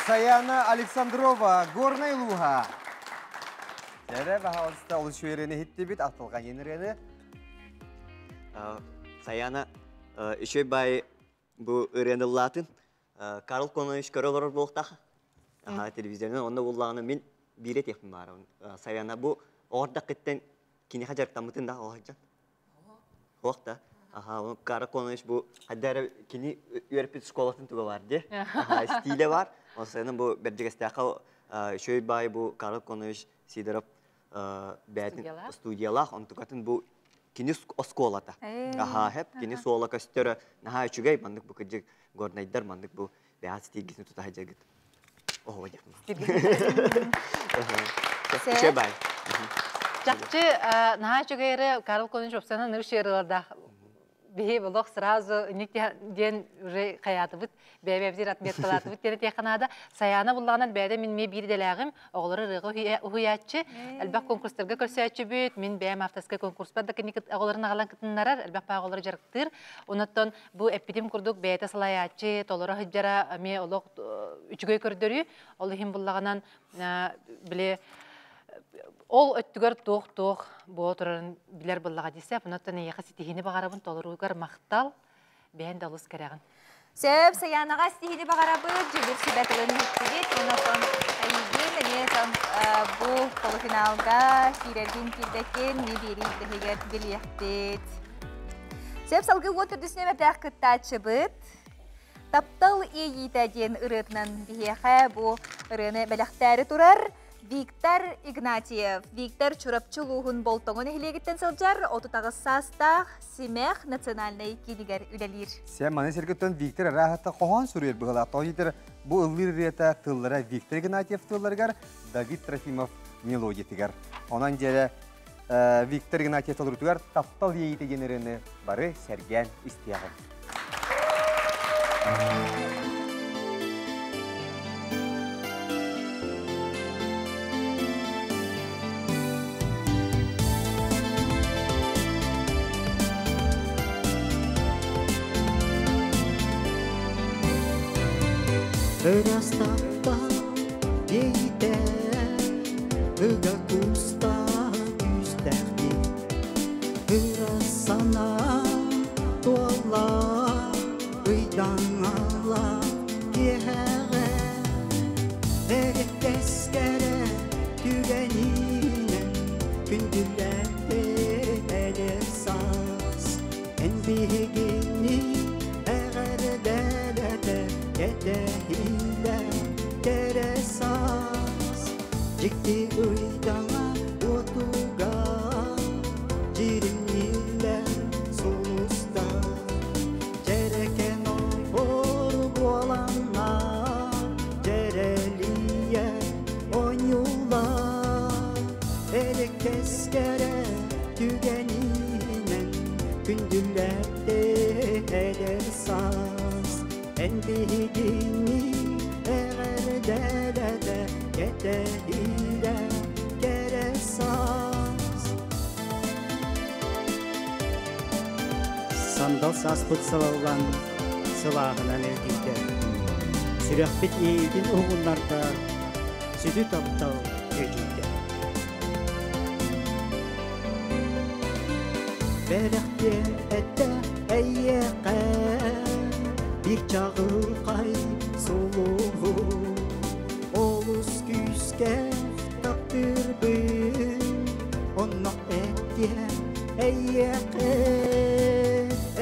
[SPEAKER 2] Саяна Александрова, Горнай Луга. Дәрі, пожалуйста, ол шүйерені хиттебит, атылған енірені.
[SPEAKER 6] Саяна, еще бай бу ырыаны ыллаатын. Карл Конович көрө олорор буолуохтаах. Аха, телевизорынан онно буллаҕына мин биир этиэхпин баарабын. Саяна бу оҕордах киттен киниэхэ дьарыктаммытын да оҕоһдьон. Суох да. Аха, Карл Конович бу хайда эрэ кини үөрпүт школатын туга бар дии. Аха, стиле бар. Онсайынан бу Бэрдьигэстээххэ үчүгэй баай бу Карл Конович Сидоров бэйэтин студиялаах, онтукатын бу кини оскуолата. Аха, хеп кини суола көстөрө наһаа үчүгэй, маннык бу кырдьык горнайдар маннык бу бэйэҕит стилгитин тута сылдьаргыт. Оһуба диэхпин. Үчүгэй баай.
[SPEAKER 4] Чахчы наһаа үчүгэй Карл Конович Опсанан үс ырыалардаах биһи олох сразу ник диэн уже хаятыбыт бэйэбэбитир отметкалаатыбыт диэн этиэххэ наада. Саяна буллаҕынан бэйэтэ мин эмиэ биир идэлээҕим, оҕолору ырыаҕа уһуйааччы, элбэх конкурстарга көрсөөччүбүт, мин бэйэм авторскай конкурспар да кини оҕолорун аҕалан кытыннарар, элбэх баҕа оҕолору дьарыктыыр. Онуттан бу эппитим курдук бэйэтэ салайааччы, толоро сылдьара эмиэ олох үчүгэй көрдөрүү. Ол иһин буллаҕынан били ол өттүгэр туох-туох буола турарын билэр буоллаҕа дии Онуттан эйиэхэ ситиһиини баҕарабын, толоруугар махтал, бэйэн да олус кэрэҕин.
[SPEAKER 1] Сөп, Саянаҕа ситиһиини баҕарабыт, дьүлүр сүбэ тылын иһиттибит. Онон эйигин эмиэ бу полуфиналга киирэргин киирбэккин ми биэрии дэһигэр билиэхпит. Сөп, салгыы уот төрдүс нөмэрдээх кыттааччыбыт. Таптал иэйиитэ диэн ырыатынан биһиэхэ бу ырыаны бэлэхтээри турар Виктор Игнатьев. Виктор Чурапчы улууһун Болтоҥо нэһилиэгиттэн сылдьар 38 саастаах Симэх национальнай киинигэр үлэлиир.
[SPEAKER 2] Сен маны сиргиттэн Виктор ыраахта хоһоон суруйар быһалаах. Тоҕо бу ыллыыр ырыата тыллара Виктор Игнатьев тылларыгар, Давид Трофимов мелодиятыгар. Онон дьэрэ Виктор Игнатьев толорутугар таптал иэйиитэ диэн ырыаны бары сэргээн истиэҕиҥ.
[SPEAKER 20] Ыраас таптал иэйиитэ ыга куустаах күүстээхтик ыра санаа туолла ыйдаҥала киэһэҕэ эрэктэскэрэ түгэнинэн күндүлээтэ эдэр саас эн биһигини эҕэрдэлэтэ кэтэһиилэ кэрэ саас дьикти ыйдаҥа уотуга дьиримнииллэр сулустар дьэрэкэн оһуор буоланнар дьэрэлийэ оонньуулар эрэктэскэрэ түгэнинэн күндүлэттэ эдэр саас эн биһигини эҕэрдэлэтэ кэтэһиилэ кэрэ саас
[SPEAKER 12] Сандал сааспыт салаллан сылааһынан эргийдэ. Сүрэхпит иэйиитин уһугуннарда, сүдү таптал күөдьүйдэ.
[SPEAKER 20] Бэлэхтиэ этэ эйиэхэ биир чаҕылхай сулуһу олус күүскэ таптыырбын онно этиэ эйиэхэ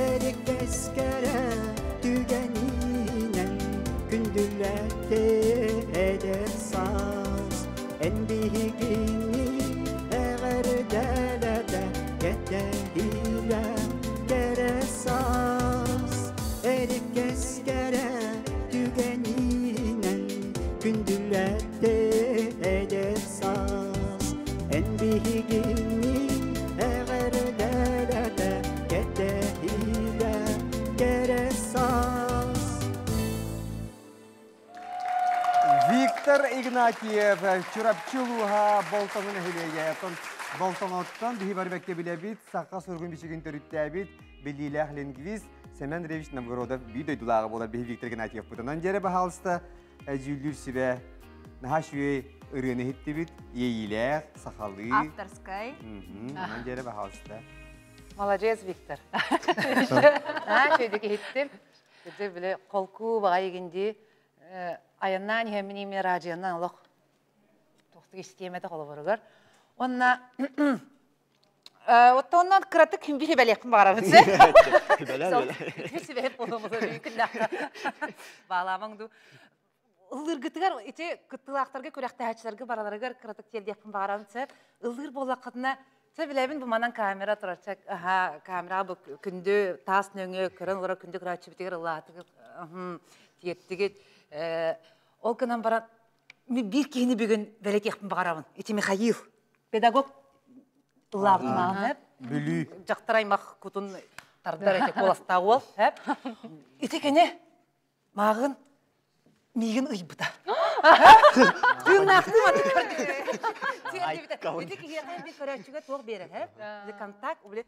[SPEAKER 20] эриктэскэрэ түгэнинэн күндүлэттэ эдэр саас эн биһигини эҕэрдэлэтэ кэтэһиилэ кэрэ саас эриккэскэрэ түгэнинэн күндүлэттэ эдэр саас эн биһигини эҕэрдэлэтэ кэтэһиилэ кэрэ саас
[SPEAKER 2] Виктор Игнатьев, Чурапчы улууһа Болтоҥо нэһилиэгэ. Болтоҥоттон биһи барбекке билэбит, саха суругун бичигин төрүттээбит, билиилээх лингвист. Семен Андреевич Новгородов биир дойдулааҕа буолар биһи Виктор Игнатьевпыт. Онон дьэрэ баһаалыста дьүүллүүр сүбэ наһаа үчүгэй ырыаны иһиттибит, иэйиилээх, сахалыы.
[SPEAKER 1] Авторскай.
[SPEAKER 2] Онон дьэрэ баһаалыста.
[SPEAKER 13] Молодец, Виктор. Аа, чөйдүк иһиттим. Кырдьык били холку баҕайы гинди айаннаан иһэммин именно радионан олох туохтук истиэм этэ холобуругар. Онна оттоннон кыратык били бэлиэхпин баҕарабын. Сүбэһит буолуом баалаамаҥ дуу. Ыллыыргытыгар ити кыттыылаахтарга күрэхтэһээччилэргэ бараларыгар кыратык тиэрдиэхпин баҕарабын сөп. Ыллыыр буоллаххытына Чэ билэбин бу манан камера турар чэ аха камера бу күндү таас нөҥүө көрөн олорор күндү көрөөччүбүтүгэр ыллаатыгыт тиэртигит ол гынан баран биир киһини бүгүн бэлэтиэхпин баҕарабын ити Михаил педагог ыллаабытын
[SPEAKER 2] Бүлүү
[SPEAKER 13] дьахтар аймах кутун тардар эти куоластаах уол ити кини мааҕын миигин ыйбыта. Тыыннаахтыы маннык көрдүбүтэ. Ити киһиэхэ бир көрөөччүгэ туох биэрэр, һэ? Контакт, били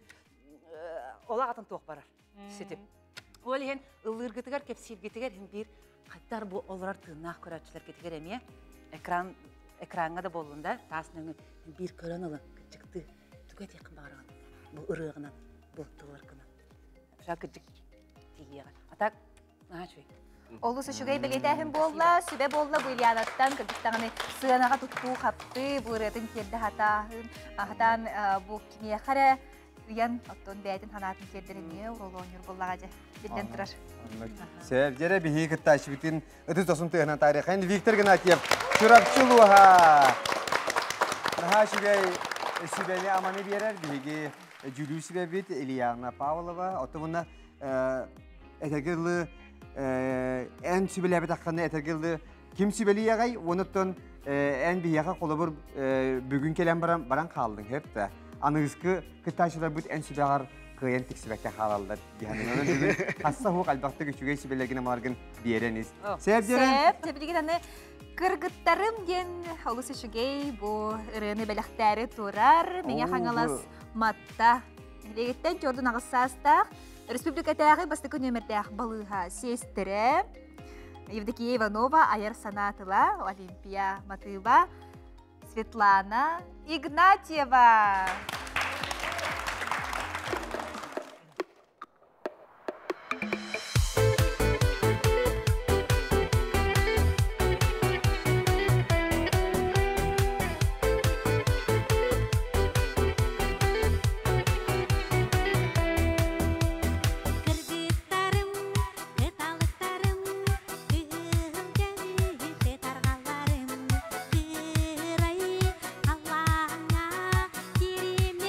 [SPEAKER 13] олох атын туох барар. Ситим. Ол иһин ыллыыргытыгар, кэпсииргитигэр иһин биир хайдар бу олорор тыыннаах көрөөччүлэргитигэр эмиэ экран экраҥҥа да буоллун да таас нөҥү биир көрөн ылын кырдьыктыы тугу этиэххин баҕараҕын бу ырыаҕынан бу тылларгынан кырдьык тиийиэҕэ а так
[SPEAKER 1] Олус үчүгэй бэлиэтээһин буолла, сүбэ буолла бу Ильянаттан кырдьык сыанаҕа туттуу хапты, бу ырыатын тиэрдэ хатааһын, хатаан бу кимиэхэ эрэ ыйан, оттон бэйэтин санаатын тиэрдэр эмиэ уролоонньур буоллаҕа дьэ, биллэн турар.
[SPEAKER 2] Сөп, дьэрэ биһиги кыттааччыбытын ытыс досун тыаһынан тарихын Виктор Геннадьев, Чурапчы улууһа. Наһаа үчүгэй сүбэни аманы биэрэр биһиги дьүүлүү сүбэбит Ильяна Павлова. Оттон этэргэ дылы эн сүбэлээбэтэххинэ этэргэ дылы ким сүбэлиэҕэй уонуттан эн биһиэхэ холобур бүгүн кэлэн баран баран хааллыҥ сөп да аныгыскы кыттааччыларбыт эн сүбэҕэр кыайан тиксибэккэ хаалаллар диһанынан бүгүн хасса хуох альбахтык үчүгэй сүбэлэргин амаларгын биэрэн ис Сээп
[SPEAKER 1] Сээп билигин аны кыргыттарым диэн олус үчүгэй бу ырыаны бэлэхтээри турар Миҥэ Хаҥалас Матта Нэһилиэгиттэн чордун аҕыс саастаах Республикатааҕы бастакы нүөмэрдээх балыыһа сиэстэрэ Евдокия Иванова айар санаа тыла Олимпия матыыба Светлана Игнатьева.
[SPEAKER 14] Кыргыттарым, кыталыктарым, кыһыл көмүс тарҕалларым, кырай халлааҥҥа киримэ.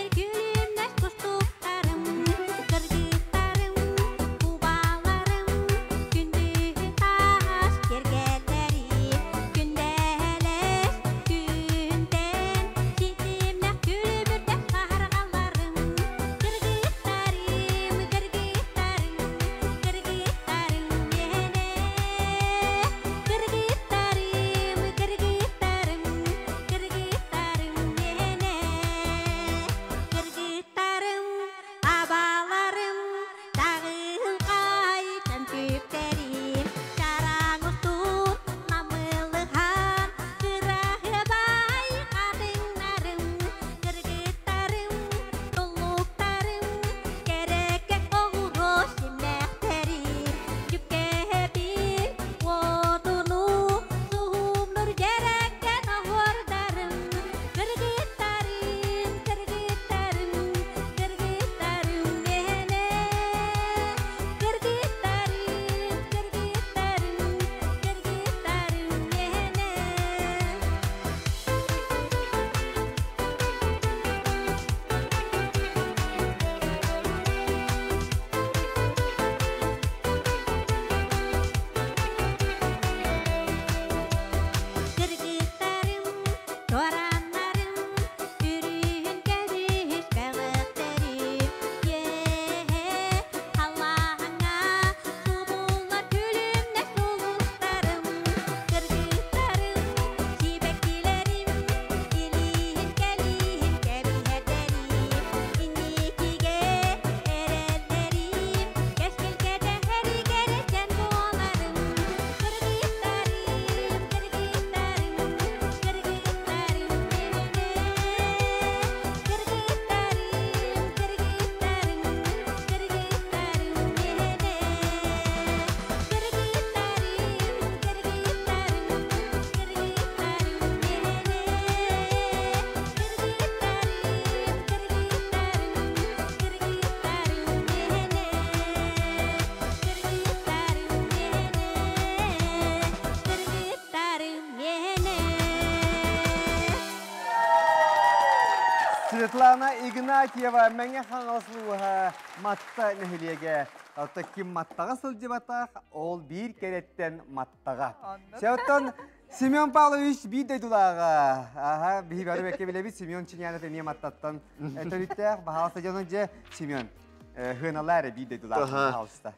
[SPEAKER 2] Светлана Игнатьева Мэҥэ Хаҥалас улууһа Матта нэһилиэгэ. Оттон ким Маттаҕа сылдьыбатах, ол биир кэрэттэн Маттаҕа. Оттон Семен Павлович биир дойдулааҕа. Аха, биһи бары бэккэ билэбит, Семен Чинянов эмиэ Маттаттан төрүттээх. Баһаалыста дьонун дьэ, Семен, хыаналаа эрэ биир дойдулаах, баһаалыста.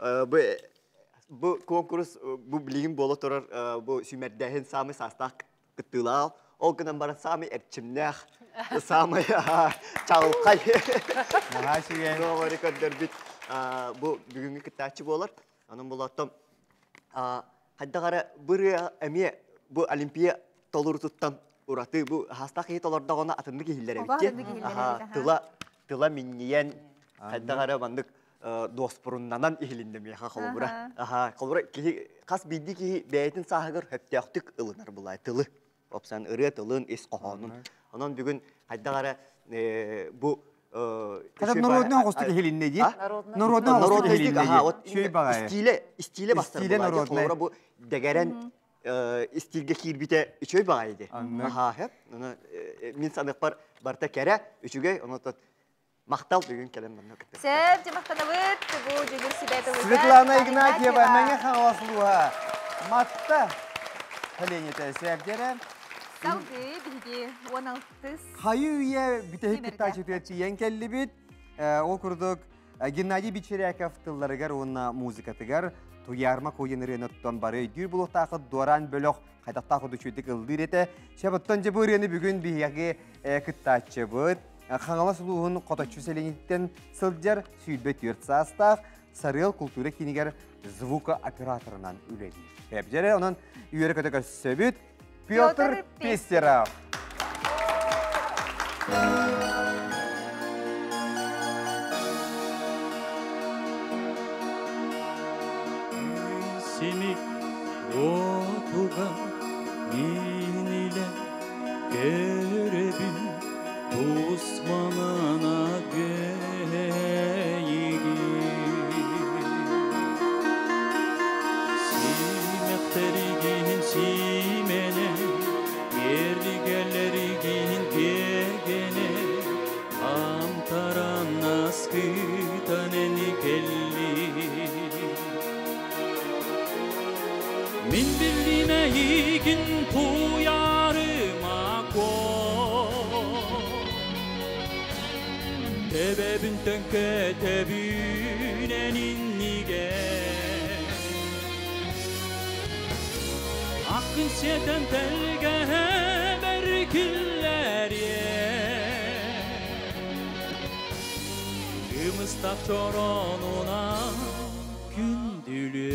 [SPEAKER 6] Бу конкурс бу билигин буола турар бу сүүмэрдээһин самый саастаах кыттыылаах, ол гынан баран самый эрчимнээх, самый чаҕылхай номеры көрдөрбүт бу бүгүҥҥү кыттааччы буолар. Онон булаттым хайдах эрэ бу ырыа эмиэ бу Олимпия толорутуттан ураты бу хаастаах киһи толордоҕуна атыннык иһиллэр эбит. Тыла тыла минньийэн хайдах эрэ маннык дуоспуруннанан иһилиннэ миэхэ холобура. Аха, холобура киһи хас биирдии киһи бэйэтин сааһыгар хөптөөхтүк ылынар булай тылы. Опсан ырыа тылын ис хоһоонун. Онон бүгүн хайдах эрэ бу
[SPEAKER 2] Хотя народный оҕустук иһилиннэ дии. Народный оҕустук иһилиннэ дии.
[SPEAKER 6] Стиле, стиле бастар булай. Холобура бу дэгэрэн истилге киирбите үчүгэй баҕайы ди. Аха, мин саныахпар барта кэрэ үчүгэй, онон махтал бүгүн кэлэн манна кытта.
[SPEAKER 1] Сөп, махтанабыт. Бу дьүүллүүр сүбэ
[SPEAKER 2] Светлана Игнатьева, Мэҥэ Хаҥалас улууһа, Матта сэлиэнньэтэ сээбдэрэ.
[SPEAKER 1] Салгыы биһиги 16
[SPEAKER 2] Хайы үйэ бүтэһик кыттааччытыгар тиийэн кэллибит. Ол курдук Геннадий Бичеряков тылларыгар уонна музыкатыгар Туйаарма Куйун ырыаны оттон бары өйдүүр булуохтаахыт Дуораан бөлөх хайдахтаах удучуйдук ыллыыр этэ. Сөп, оттон дьэ бу ырыаны бүгүн биһиги кыттааччыбыт Хаҥалас улууһун Хоточчу сэлиэнньэтиттэн сылдьар 24 саастаах Сарыал култуура киинигэр звукооператорынан үлэлиир. Эбдере онон үөрэ көтө көрсөбүт Петр Пестеров.
[SPEAKER 21] Симик отуга миниле көрөбүн тусманана гейги. Симектеригин симене, ерлигелеригин кергене, амтаран аскытанени келли. Мин биллиме игин туярыма ко. Тебебин төңке тебүнен инниге. Акын сетен телге беркиллерye. Кымыстак чоронуна күндүлү.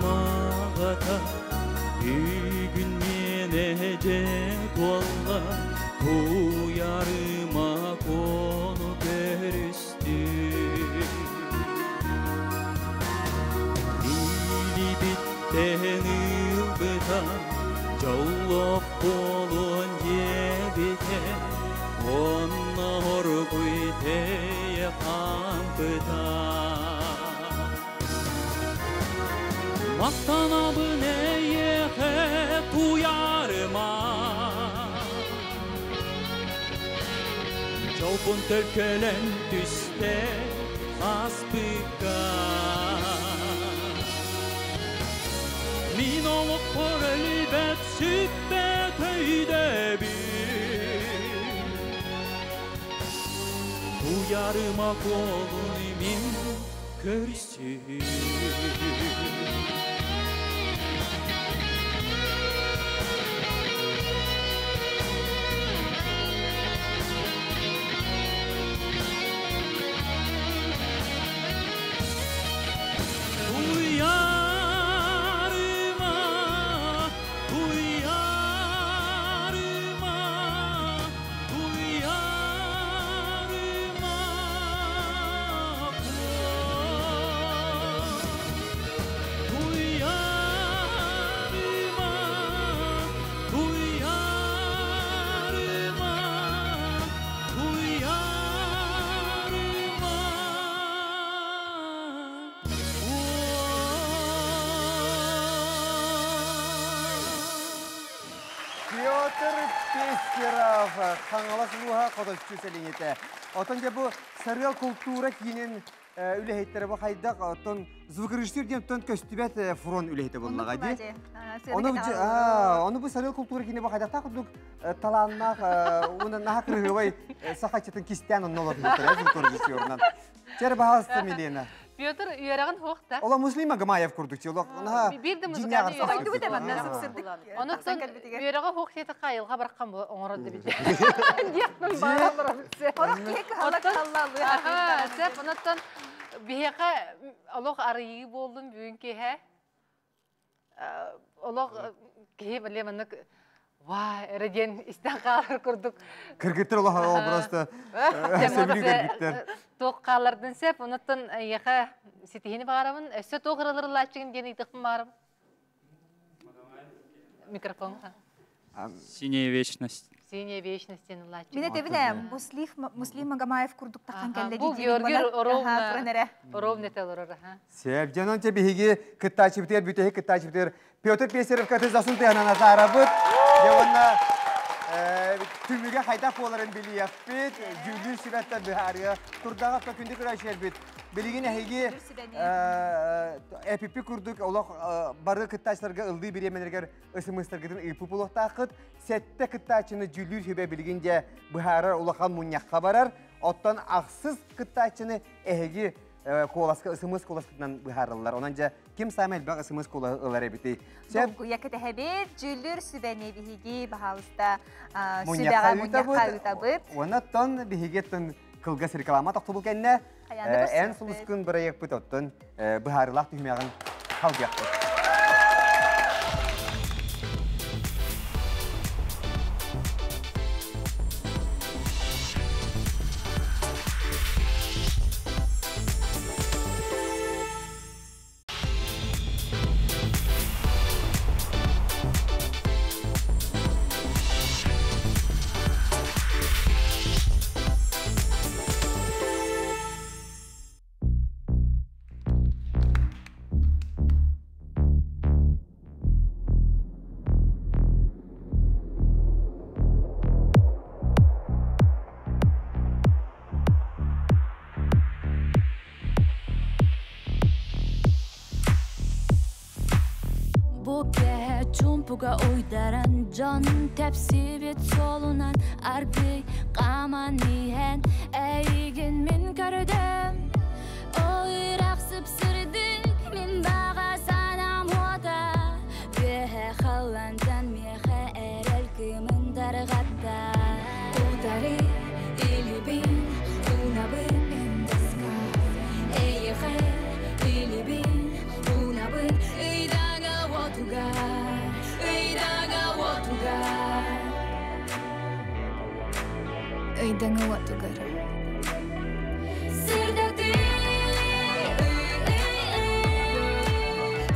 [SPEAKER 21] Ағата бүгін мені туалға туярыма кону көрүстү. Или биттен ылбыта жоллоп болун ебите, онно хоргуйтее кампыта. Мактанабын эйехе туярыма. Жолпун төлкөлөн түсте аспыкка. Мин олохпор өлбөт сүппөт өйдөбүн. Туярыма колун мин көрсүн. Туярыма, туярыма, туярыма.
[SPEAKER 2] Петр Пестеров, Хаҥалас улууһа Хоточчу сэлиэнньэтэ. Оттон дьэ бу Сарыал култуура киинин үлэһиттэрэ бу хайдах оттон звукорежиссер диэн оттон көстүбэт фронт үлэһитэ буоллаҕа дии. Ону ону бу Сарыал култуура киинэ бу хайдахтаах курдук талааннаах уонна наһаа кырыһыбай сахаччытын кистээн онно олорбуттара звукорежиссерунан. Чэр баһаалыста Милена.
[SPEAKER 4] Петр үөрэҕин хуох да.
[SPEAKER 2] Ола Муслим Магомаев курдук олох наһаа
[SPEAKER 4] Биир да музыкальный үөрэҕи. Онуттан үөрэҕи хуох диэтэххэ айылҕа бараххан оҥорор да бит. Диэхпин баара
[SPEAKER 1] Хорох киһи кыһалла кыһалла
[SPEAKER 4] Сөп, онуттан биһиэхэ олох арыйыы буоллун бүгүн киэһэ. Олох киһи биле маннык Ваа, эрэ диэн истэн хаалар курдук.
[SPEAKER 2] Кыргыттар олох просто сөбүлүү кыргыттар.
[SPEAKER 4] Туох хаалардын сөп, онуттан эйиэхэ ситиһини баҕарабын. Өссө туох ыраларылааччыгын диэн ыйытыахпын баҕарабын. Микрофон.
[SPEAKER 7] Синяя вечность.
[SPEAKER 4] Синяя вечность диэн ылааччы.
[SPEAKER 1] Мин этебин Муслим Муслим Магомаев курдук таххан кэллэ
[SPEAKER 4] Бу Георгий ровно ровно телорор.
[SPEAKER 2] Сөп, дьонон те биһиги кыттааччыбытыгар бүтэһик кыттааччыбытыгар Петр Пестеровка тызасын тыһанан атаарабыт. Дьэ уонна түмүгэ хайдах буоларын билиэхпит, дьүүллүүр сүбэттэн быһаарыа турдаҕа күндү көрөөччүлэрбит. Билигин эһиги эпипи курдук олох бары кыттааччыларга ыллыы бириэмэлэригэр ысымыстаргытын ыыппыт буолуохтааххыт. Сэттэ кыттааччыны дьүүллүүр сүбэ билигин дьэ быһаарар улахан мунньахха барар. Оттон ахсыс кыттааччыны эһиги куоласка ысымыс куоласкытынан быһаарыллар. Онон дьэ ким саамай элбэх ысымыс куолаһы ылар эбитий?
[SPEAKER 1] Долгуйа кэтэһэбит, дьүүллүүр сүбэни биһиги баһаалыста сүбэҕэ мунньахха ыытабыт.
[SPEAKER 2] Уонна оттон биһиги оттон кылгас реклама тохтобул кэннэ эн сулускун бырайыакпыт оттон быһаарыылаах түһүмэҕин халгыахпыт.
[SPEAKER 22] Бу кэһэ чумпуга уйдаран дьон тэпсибит суолунан аргый хааман иһэн эйигин мин көрдүм Ол ыраах сып-сырдык мин баҕа санаам уота Үөһэ халлантан миэхэ эрэл кыымын тарҕатта Утары илибин уунабын мен тоска Эйиэхэ илибин уунабын ыйдаҥа уотугар Ыйдаҥа уотугар
[SPEAKER 23] Ыйдаҥа уотугар
[SPEAKER 22] Сырдатыы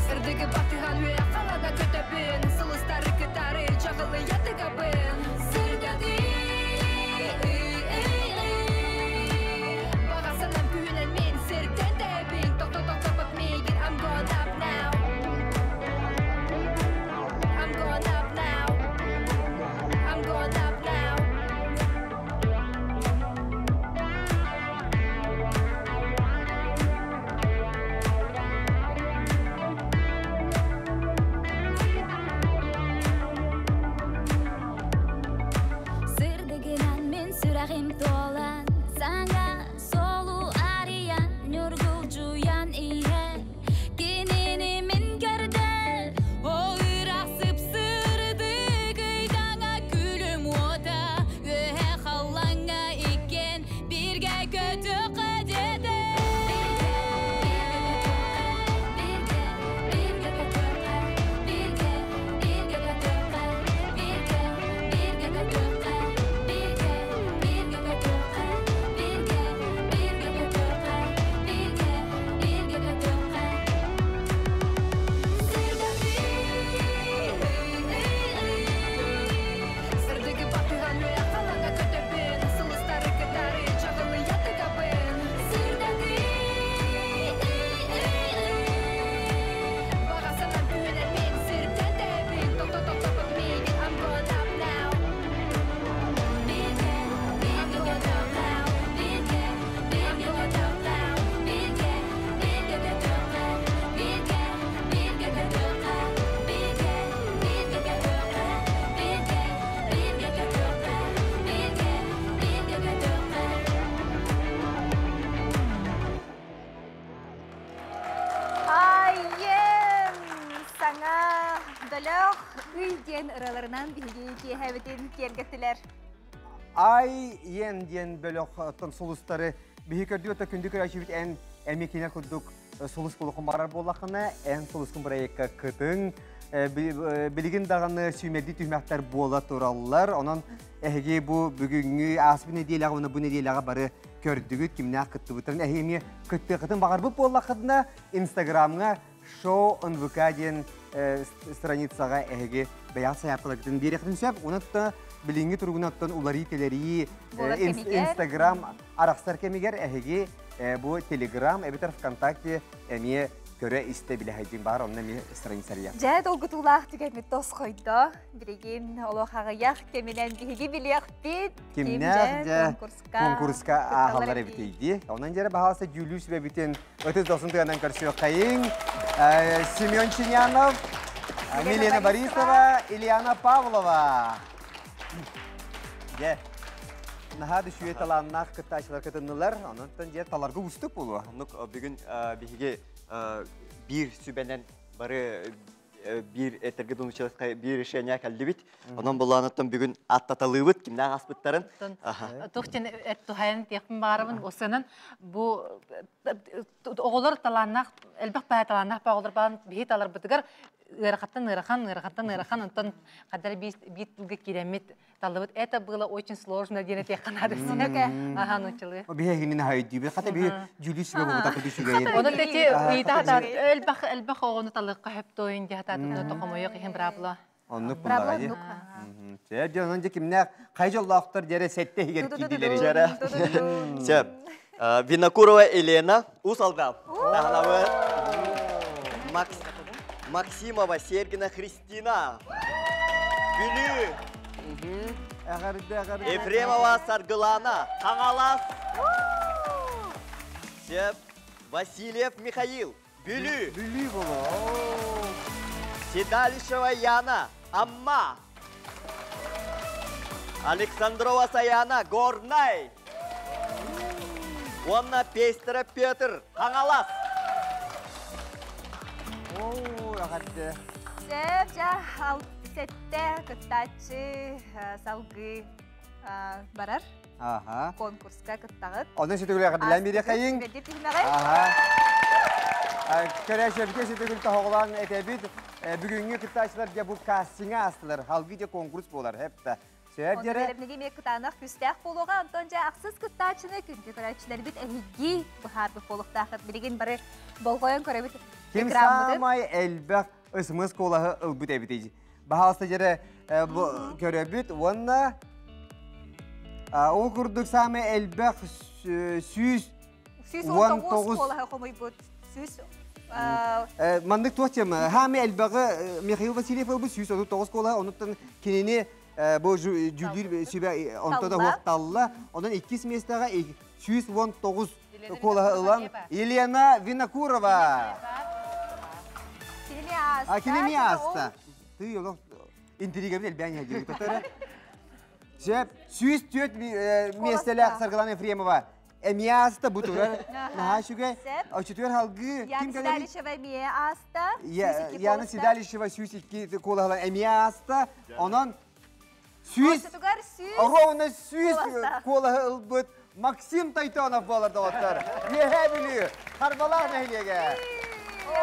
[SPEAKER 23] Сырдыгы батыһан үөрэх халана көтөбүн Сылыстары кытары чаҕылыйа тыгабын
[SPEAKER 22] Сырдатыы
[SPEAKER 23] Баҕа санаам күүһүнэн мин сиртэн тэйэбин Тохто-тохтопот миигин I'm going up now I'm going up now I'm going up now
[SPEAKER 1] бөлөх ый диэн ыраларынан биһиги киэһэбитин киэргэттилэр.
[SPEAKER 2] Ай иэн диэн бөлөх оттон сулустары биһи көрдүбүт күндү көрөөччүбүт эн эми кине курдук сулус булухун барар буоллахына эн сулускун проекка кытың билигин даҕаны сүүмэрдии түһүмэхтэр буола тураллар. Онон эһиги бу бүгүҥҥү ааспыт нэдиэлэҕэ уонна бу нэдиэлэҕэ бары көрдүгүт, кимнээх кыттыбыттарын. Эһиги эмиэ кыттыаххытын баҕарбыт буоллаххытына Инстаграмҥа Шоу НВК диэн страницаҕа эһиги бэйэҕит сайаапкаларгытын биэриэххитин сөп. Онон билиҥҥи туругунан уларыы-тэлэрии Инстаграм арахсар кэмигэр эһиги бу Телеграм эбэтэр ВКонтакте эмиэ көрө-истэ билэ сылдьыҥ баар, онно эмиэ страницарыйа.
[SPEAKER 1] Дьэ, долгутуулаах түгэммит тосхойдо. Билигин олох аҕыйах кэминэн биһиги билиэхпит.
[SPEAKER 2] Кимнээх дьэ конкурска ааһаллар эбитий дии. Онон дьэрэ баһаалыста дьүүллүүр сүбэбитин ытыс дохсун тыанан көрсүөххэйиҥ. Семен Чинянов, Милена Борисова, Ильяна Павлова. Дьэ, наһаа да үчүгэй талааннаах кыттааччылар кытыннылар. Онон дьэ таларга уустук буолуо.
[SPEAKER 6] Оннук бүгүн биһиги биир сүбэнэн бары биир этэргэ дылы биир решение кэллибит. Онон булаанаттан бүгүн аттаталыыбыт кимнээх аспыттарын.
[SPEAKER 4] Туох диэн эт туһайан тиэхпин баарабын осынан бу оҕолор талааннаах элбэх баай талааннаах оҕолор баан биһи таларбытыгар ыарахаттан ыарахан ыарахаттан ыарахан онтон хаддар биир тылга киирэммит таллыбыт это было очень сложно диэн этиэххэ наада аха нуччалыы
[SPEAKER 2] Биһигини хайдыыбыт хата биһи дьүүлүү сүбэ буолбута куду сүгэйин.
[SPEAKER 4] Онон тети ыйытаата элбэх элбэх оҕону талыахха хөптойун диһатаатына тохомойох иһин брабло.
[SPEAKER 2] Оннук буллаҕа дии. Чэ, дьэ, онон дьэ кимнээх хай дьоллоохтор дьэрэ сэттэ иһигэр киирдилэр.
[SPEAKER 6] Дьэрэ. Сөп. Винокурова Елена, Уус Алдан. Таһалабыт. Макс Максимова Сергина Христина. Бүлүү.
[SPEAKER 2] Эҕэрдэ, эҕэрдэ.
[SPEAKER 6] Ефремова Саргылана, Хаҥалас. Сөп. Васильев Михаил, Бүлүү.
[SPEAKER 2] Бүлүү боло.
[SPEAKER 6] Седалищева Яна, Амма. Александрова Саяна, Горнай. Уонна Пестера Петр, Хаҥалас.
[SPEAKER 2] Оо, эҕэрдэ.
[SPEAKER 1] Сөп, дьэ, сэттэ кыттааччы салгыы барар.
[SPEAKER 2] Аха.
[SPEAKER 1] Конкурска кыттаҕыт.
[SPEAKER 2] Онон сүтүгүл эҕэрдэлээн биэриэхэйиҥ. Аха. Көрөөччүбүтэ сүтүгүл тоһоҕолоон этэбит. Бүгүҥҥү кыттааччылар дьэ бу кастинга аастылар. Халгыы дьэ конкурс буолар. Хепта. Сөп дьэрэ.
[SPEAKER 1] Бэлэмнэги кытаанах күстээх буолуоҕа. Онтон дьэ ахсыс кыттааччыны күндү көрөөччүлэрбит эһиги быһаарбыт буолуохтаахыт. Билигин бары болҕойон көрөбүт.
[SPEAKER 2] Ким саамай элбэх ысмыс куолаһы ылбыт эбитий? Баһаалыста дьэрэ көрөбүт уонна ол курдук саамай элбэх 119
[SPEAKER 1] куолаһы хомуйбут. 100
[SPEAKER 2] Маннык туох тема? Хаамай элбэҕи Михаил Васильев ылбыт 139 куолаһы, онуттан кинини бу дьүүллүүр сүбэ онто да уохталла. Онон иккис миэстэҕэ 119 куолаһы ылан Елена Винокурова.
[SPEAKER 1] Кинини ааста.
[SPEAKER 2] Кинини ааста. Тыы олох интригэбит элбээн иһэ диэбит. Сөп, 104 миэстэлээх Саргылана Ефремова эмиэ ааста бу турар. Наһаа үчүгэй. Очутугар халгыы
[SPEAKER 1] ким кэлэри? Седалищева эмиэ ааста.
[SPEAKER 2] Яна Седалищева 102 куолаһылан эмиэ ааста. Онон 100 ровно 100 куолаһы ылбыт Максим Тойтонов буолар доҕоттор. Үөһээ Бүлүү, Харбалаах нэһилиэгэ. О,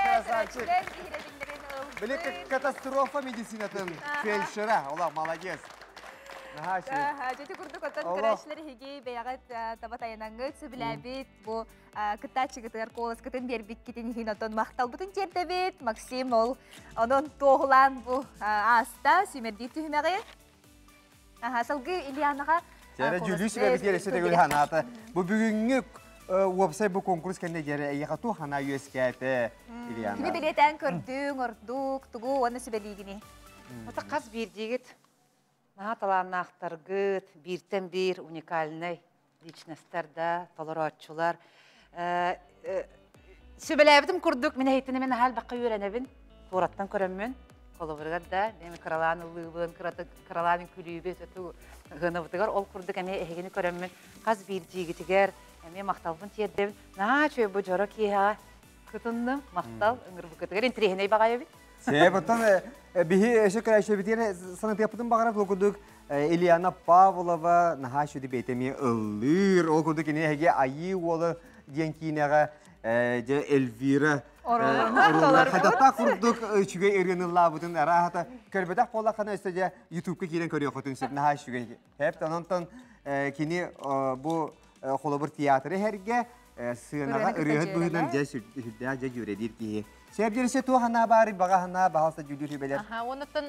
[SPEAKER 2] красавчик. Били катастрофа медицинатын фельдшера. Ола, молодец. Наһаа үчүгэй.
[SPEAKER 1] Дьэ курдук оттон көрөөччүлэр эһиги бэйэҕит таба тайанаҥҥыт сөбүлээбит бу кыттааччыгытыгар куоласкытын биэрбиккитин иһин отон махталбытын тиэрдэбит. Максим ол онон туоһулаан бу ааста сүүмэрдии түһүмэҕи. Аха, салгыы Ильянаҕа
[SPEAKER 2] Дьэрэ дьүүлүү сүбэбит өссө төгүл ханаата. Бу бүгүҥҥү уопсай бу конкурс кэннэ дьэрэ эйиэхэ туох ханаа үөскээтэ, Ильяна?
[SPEAKER 1] Кими билиэтээн көрдүҥ, ордук, тугу уонна сүбэлиигиний?
[SPEAKER 13] Ата хас биирдиигит наһаа талааннаахтаргыт, бииртэн биир уникальнай личностар да, толорооччулар. Сүбэлээбитим курдук, мин эһиттэн эмэ наһаа элбэххэ үөрэнэбин, туораттан көрөммүн. Холобургар да, мен кыралаан ыллыыбын, кыралаан үҥкүүлүүбүт, өту ыһынабытыгар ол курдук эмиэ эһигини көрөммүн, хас биирдиигитигэр эмиэ махталбын тиэрдэбин. Наһаа үчүгэй бу дьоро киэһэҕэ кытынным, махтал, ыҥырбыккытыгар интириэһинэй баҕайы эбит.
[SPEAKER 2] Сеп, оттон биһи өсө көрәшебитигэр санатыаппытын баҕарар ол курдук Ильяна Павлова наһаа сүдү бэйтэми ыллыыр. Ол курдук кини эһиги Айыы уола диэн киинэҕэ дьэ Эльвира Хадата курдук үчүгэй ырыаны ыллаабытын арааһата көрбөтөх буоллаххына өссө дьэ ютубка киирэн көрүөххүтүн сөп наһаа үчүгэй. Хэп онтон кини бу холобур театры иһэргэ сыанаҕа ырыаһыт быһыынан дьэ сүрдээх дьэ дьүөрэлиир киһи. Сөп дьирисе туох анаа баары баҕа санаа баҕалса дьүүлүүр сүбэлэр.
[SPEAKER 4] Онуттан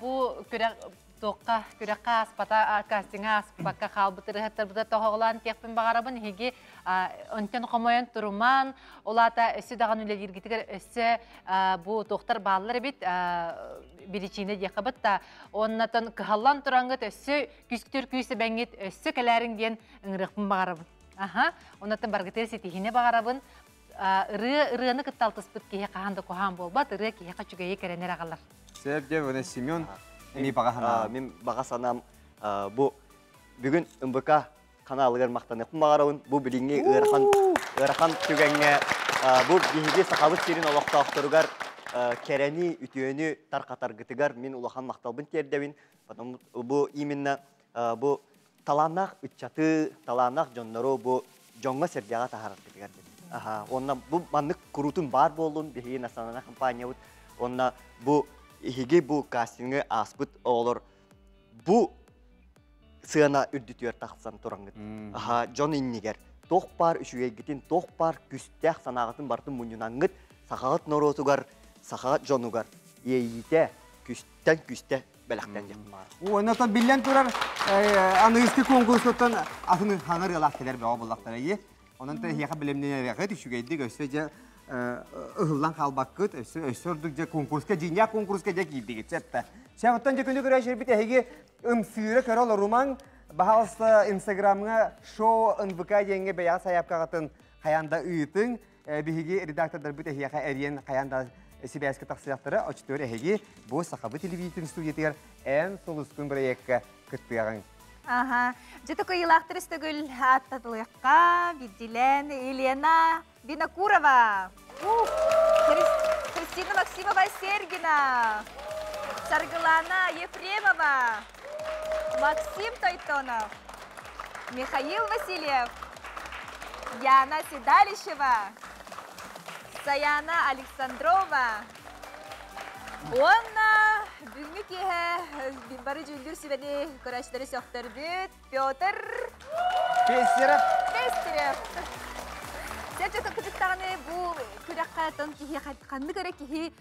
[SPEAKER 4] бу күрэх туохха күрэххэ ааспата кастиҥҥа ааспакка хаалбыт ырыаһыттарбыта тоһоҕолоон тиэхпин баҕарабын эһиги онтон хомойон турумаан ол аата өссө даҕаны үлэлииргитигэр өссө бу туохтар бааллар эбит биричиинэ диэххэ бытта оннотон кыһаллан тураҥҥыт өссө күстүр күүс эбэҥҥит өссө кэлээриҥ диэн ыҥырыахпын баҕарабын аха оннотон баргытыгар ситиһиини баҕарабын ырыа ырыаны кытта алтыспыт киһи хаһан да куһаан буолбат ырыа киһиэхэ үчүгэйи кэрэнэр аҕалар
[SPEAKER 2] Сөп дьэ, вона Семен эми баҕа санаам.
[SPEAKER 6] Мин баҕа санаам бу бүгүн МВК ханаалыгар махтаныахпын баҕарабын. Бу билиҥҥи ыарахан ыарахан түгэҥҥэ бу биһиги Сахабыт сирин олохтоохторугар кэрэни, үтүөнү тарҕатаргытыгар мин улахан махталбын тиэрдэбин. Потому бу именно бу талааннаах ыччаты, талааннаах дьоннору бу дьоҥҥо-сэргэҕэ таһаараргытыгар диэн. Аха, уонна бу маннык куруутун баар буоллун биһиги национальнай компаниябыт уонна бу иһиги бу кастингы ааспыт оҕолор бу сыана үрдүтүгэр тахсан тураҥҥыт. Аха, дьон иннигэр туох баар үчүгэйгитин, туох баар күстээх санааҕытын барытын мунньунаҥҥыт сахаҕыт норуотугар, саха дьонугар иэйиитэ күстэн күстэ бэлэхтэн диэх баар.
[SPEAKER 2] Уонна оттон биллэн турар аныгыскы конкурсуттан атын ханар ыалаах кэлэр бөҕө буллахтара ии. Онон эһиэхэ билимнэнэрэҕит үчүгэйдик өссө дьэ ыһыллан хаалбаккыт, өссө өссө ордук дьэ конкурска дьиҥнээх конкурска дьэ киирдигит сөптө. Сэ оттон дьэ күнү көрөөчүлэрбит эһиги ымсыыра көрө олорумаҥ, баһаалыста инстаграмҥа шоу НВК диэҥҥэ бэйэҕэ сайаапкаҕытын хайаан да ыытыҥ. Биһиги редактордарбыт эһиэхэ эриэн хайаан да сибээскэ тахсыахтара. Оччотугар эһиги бу Сахабы телевидениетин студиятыгар Эн сулускун бырайыакка кыттыаҕыҥ.
[SPEAKER 1] Аха. Дьэ кыйылаахтар үстөгүл ааттатылыахха бидилен Елена Винокурова, Христина Максимова Сергина, Саргылана Ефремова, Максим Тойтонов, Михаил Васильев, Яна Седалищева, Саяна Александрова. Уонна бүгүҥҥү киэһэ бары дьүүллүүр сүбэни көрөөччүлэри сөхтөрбүт Петр
[SPEAKER 2] Пестерев.
[SPEAKER 1] Пестерев. Сэрчэ кырдьык даҕаны бу күрэххэ тон киһи ханнык эрэ киһи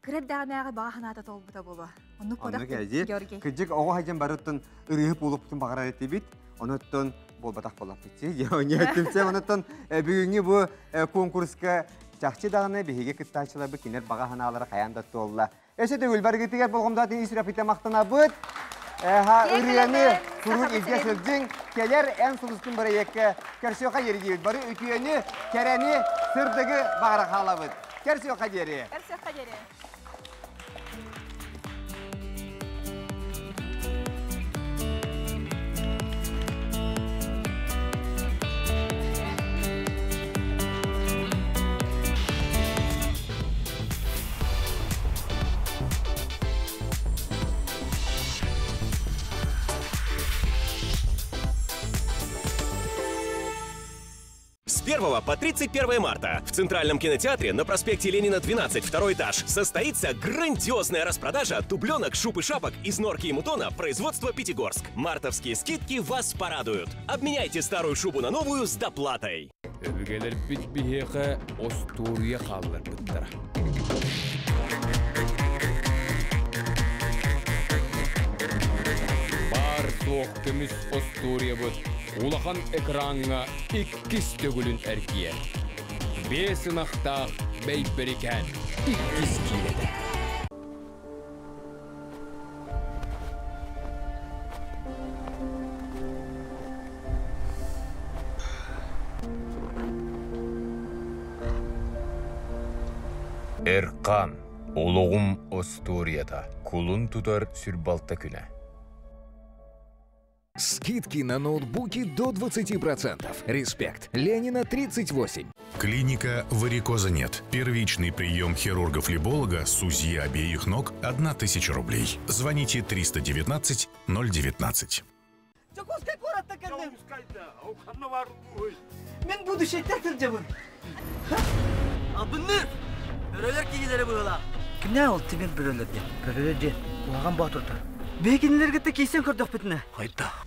[SPEAKER 1] кыра эрдэҕинээҕи баҕа санаата туолбута буолуо. Оннук
[SPEAKER 2] Оннук Георгий. Кырдьык оҕо сылдьан барыттан ырыаһыт буолуохпутун баҕарар этибит. Онуттан буолбатах буоллахпыт. Дьэ, онуттан бүгүҥҥү бу конкурска чахчы даҕаны биһиги кыттааччыларбыт кинилэр баҕа санаалара хайаан да туолла. Өссө төгүл барыгытыгар болҕомтоҕутун ис сүрэхпиттэн махтанабыт. Ырыаны куруук илдьэ сылдьыҥ. Кэлэр эн сулускун бырайыакка көрсүөххэ диэри диибит. Бары үтүөнү, кэрэни, сырдыгы баҕара хаалабыт. Көрсүөххэ диэри.
[SPEAKER 1] Көрсүөххэ диэри.
[SPEAKER 9] С 1 по 31 марта в Центральном кинотеатре на проспекте Ленина 12, второй этаж, состоится грандиозная распродажа дубленок, шуб и шапок из норки и мутона производства Пятигорск. Мартовские скидки вас порадуют. Обменяйте старую шубу на новую с доплатой.
[SPEAKER 17] Өбүгэлэрбит биһиэхэ остуоруйа хаалларбыттара. Баар суох көмүс остуоруйабыт улахан экраҥҥа иккис төгүлүн эргийэр. Биэс ынахтаах Бэйбэрикээн иккис киинэтэ. Эркан, олоҕум остуоруйата, кулун тутар сүр балта күнэ.
[SPEAKER 5] Скидки на ноутбуки до 20%. Респект. Ленина 38.
[SPEAKER 8] Клиника «Варикоза нет». Первичный прием хирурга-флеболога с УЗИ обеих ног – 1000 рублей. Звоните 319 019.
[SPEAKER 15] Дьокуускай куораттан кэллим. Мин будущейтен сылдьабын.
[SPEAKER 16] Албынныр! Бөрөлөр киһилэрэ быһыылаах.
[SPEAKER 15] Кимнээх ол тимир бөрөлөр диэн? Бөрөлөр диэн куһаҕан боотурдар. Биһи кинилэргэ киирсэн көрдөхпүтүнэ.
[SPEAKER 10] Хайдах?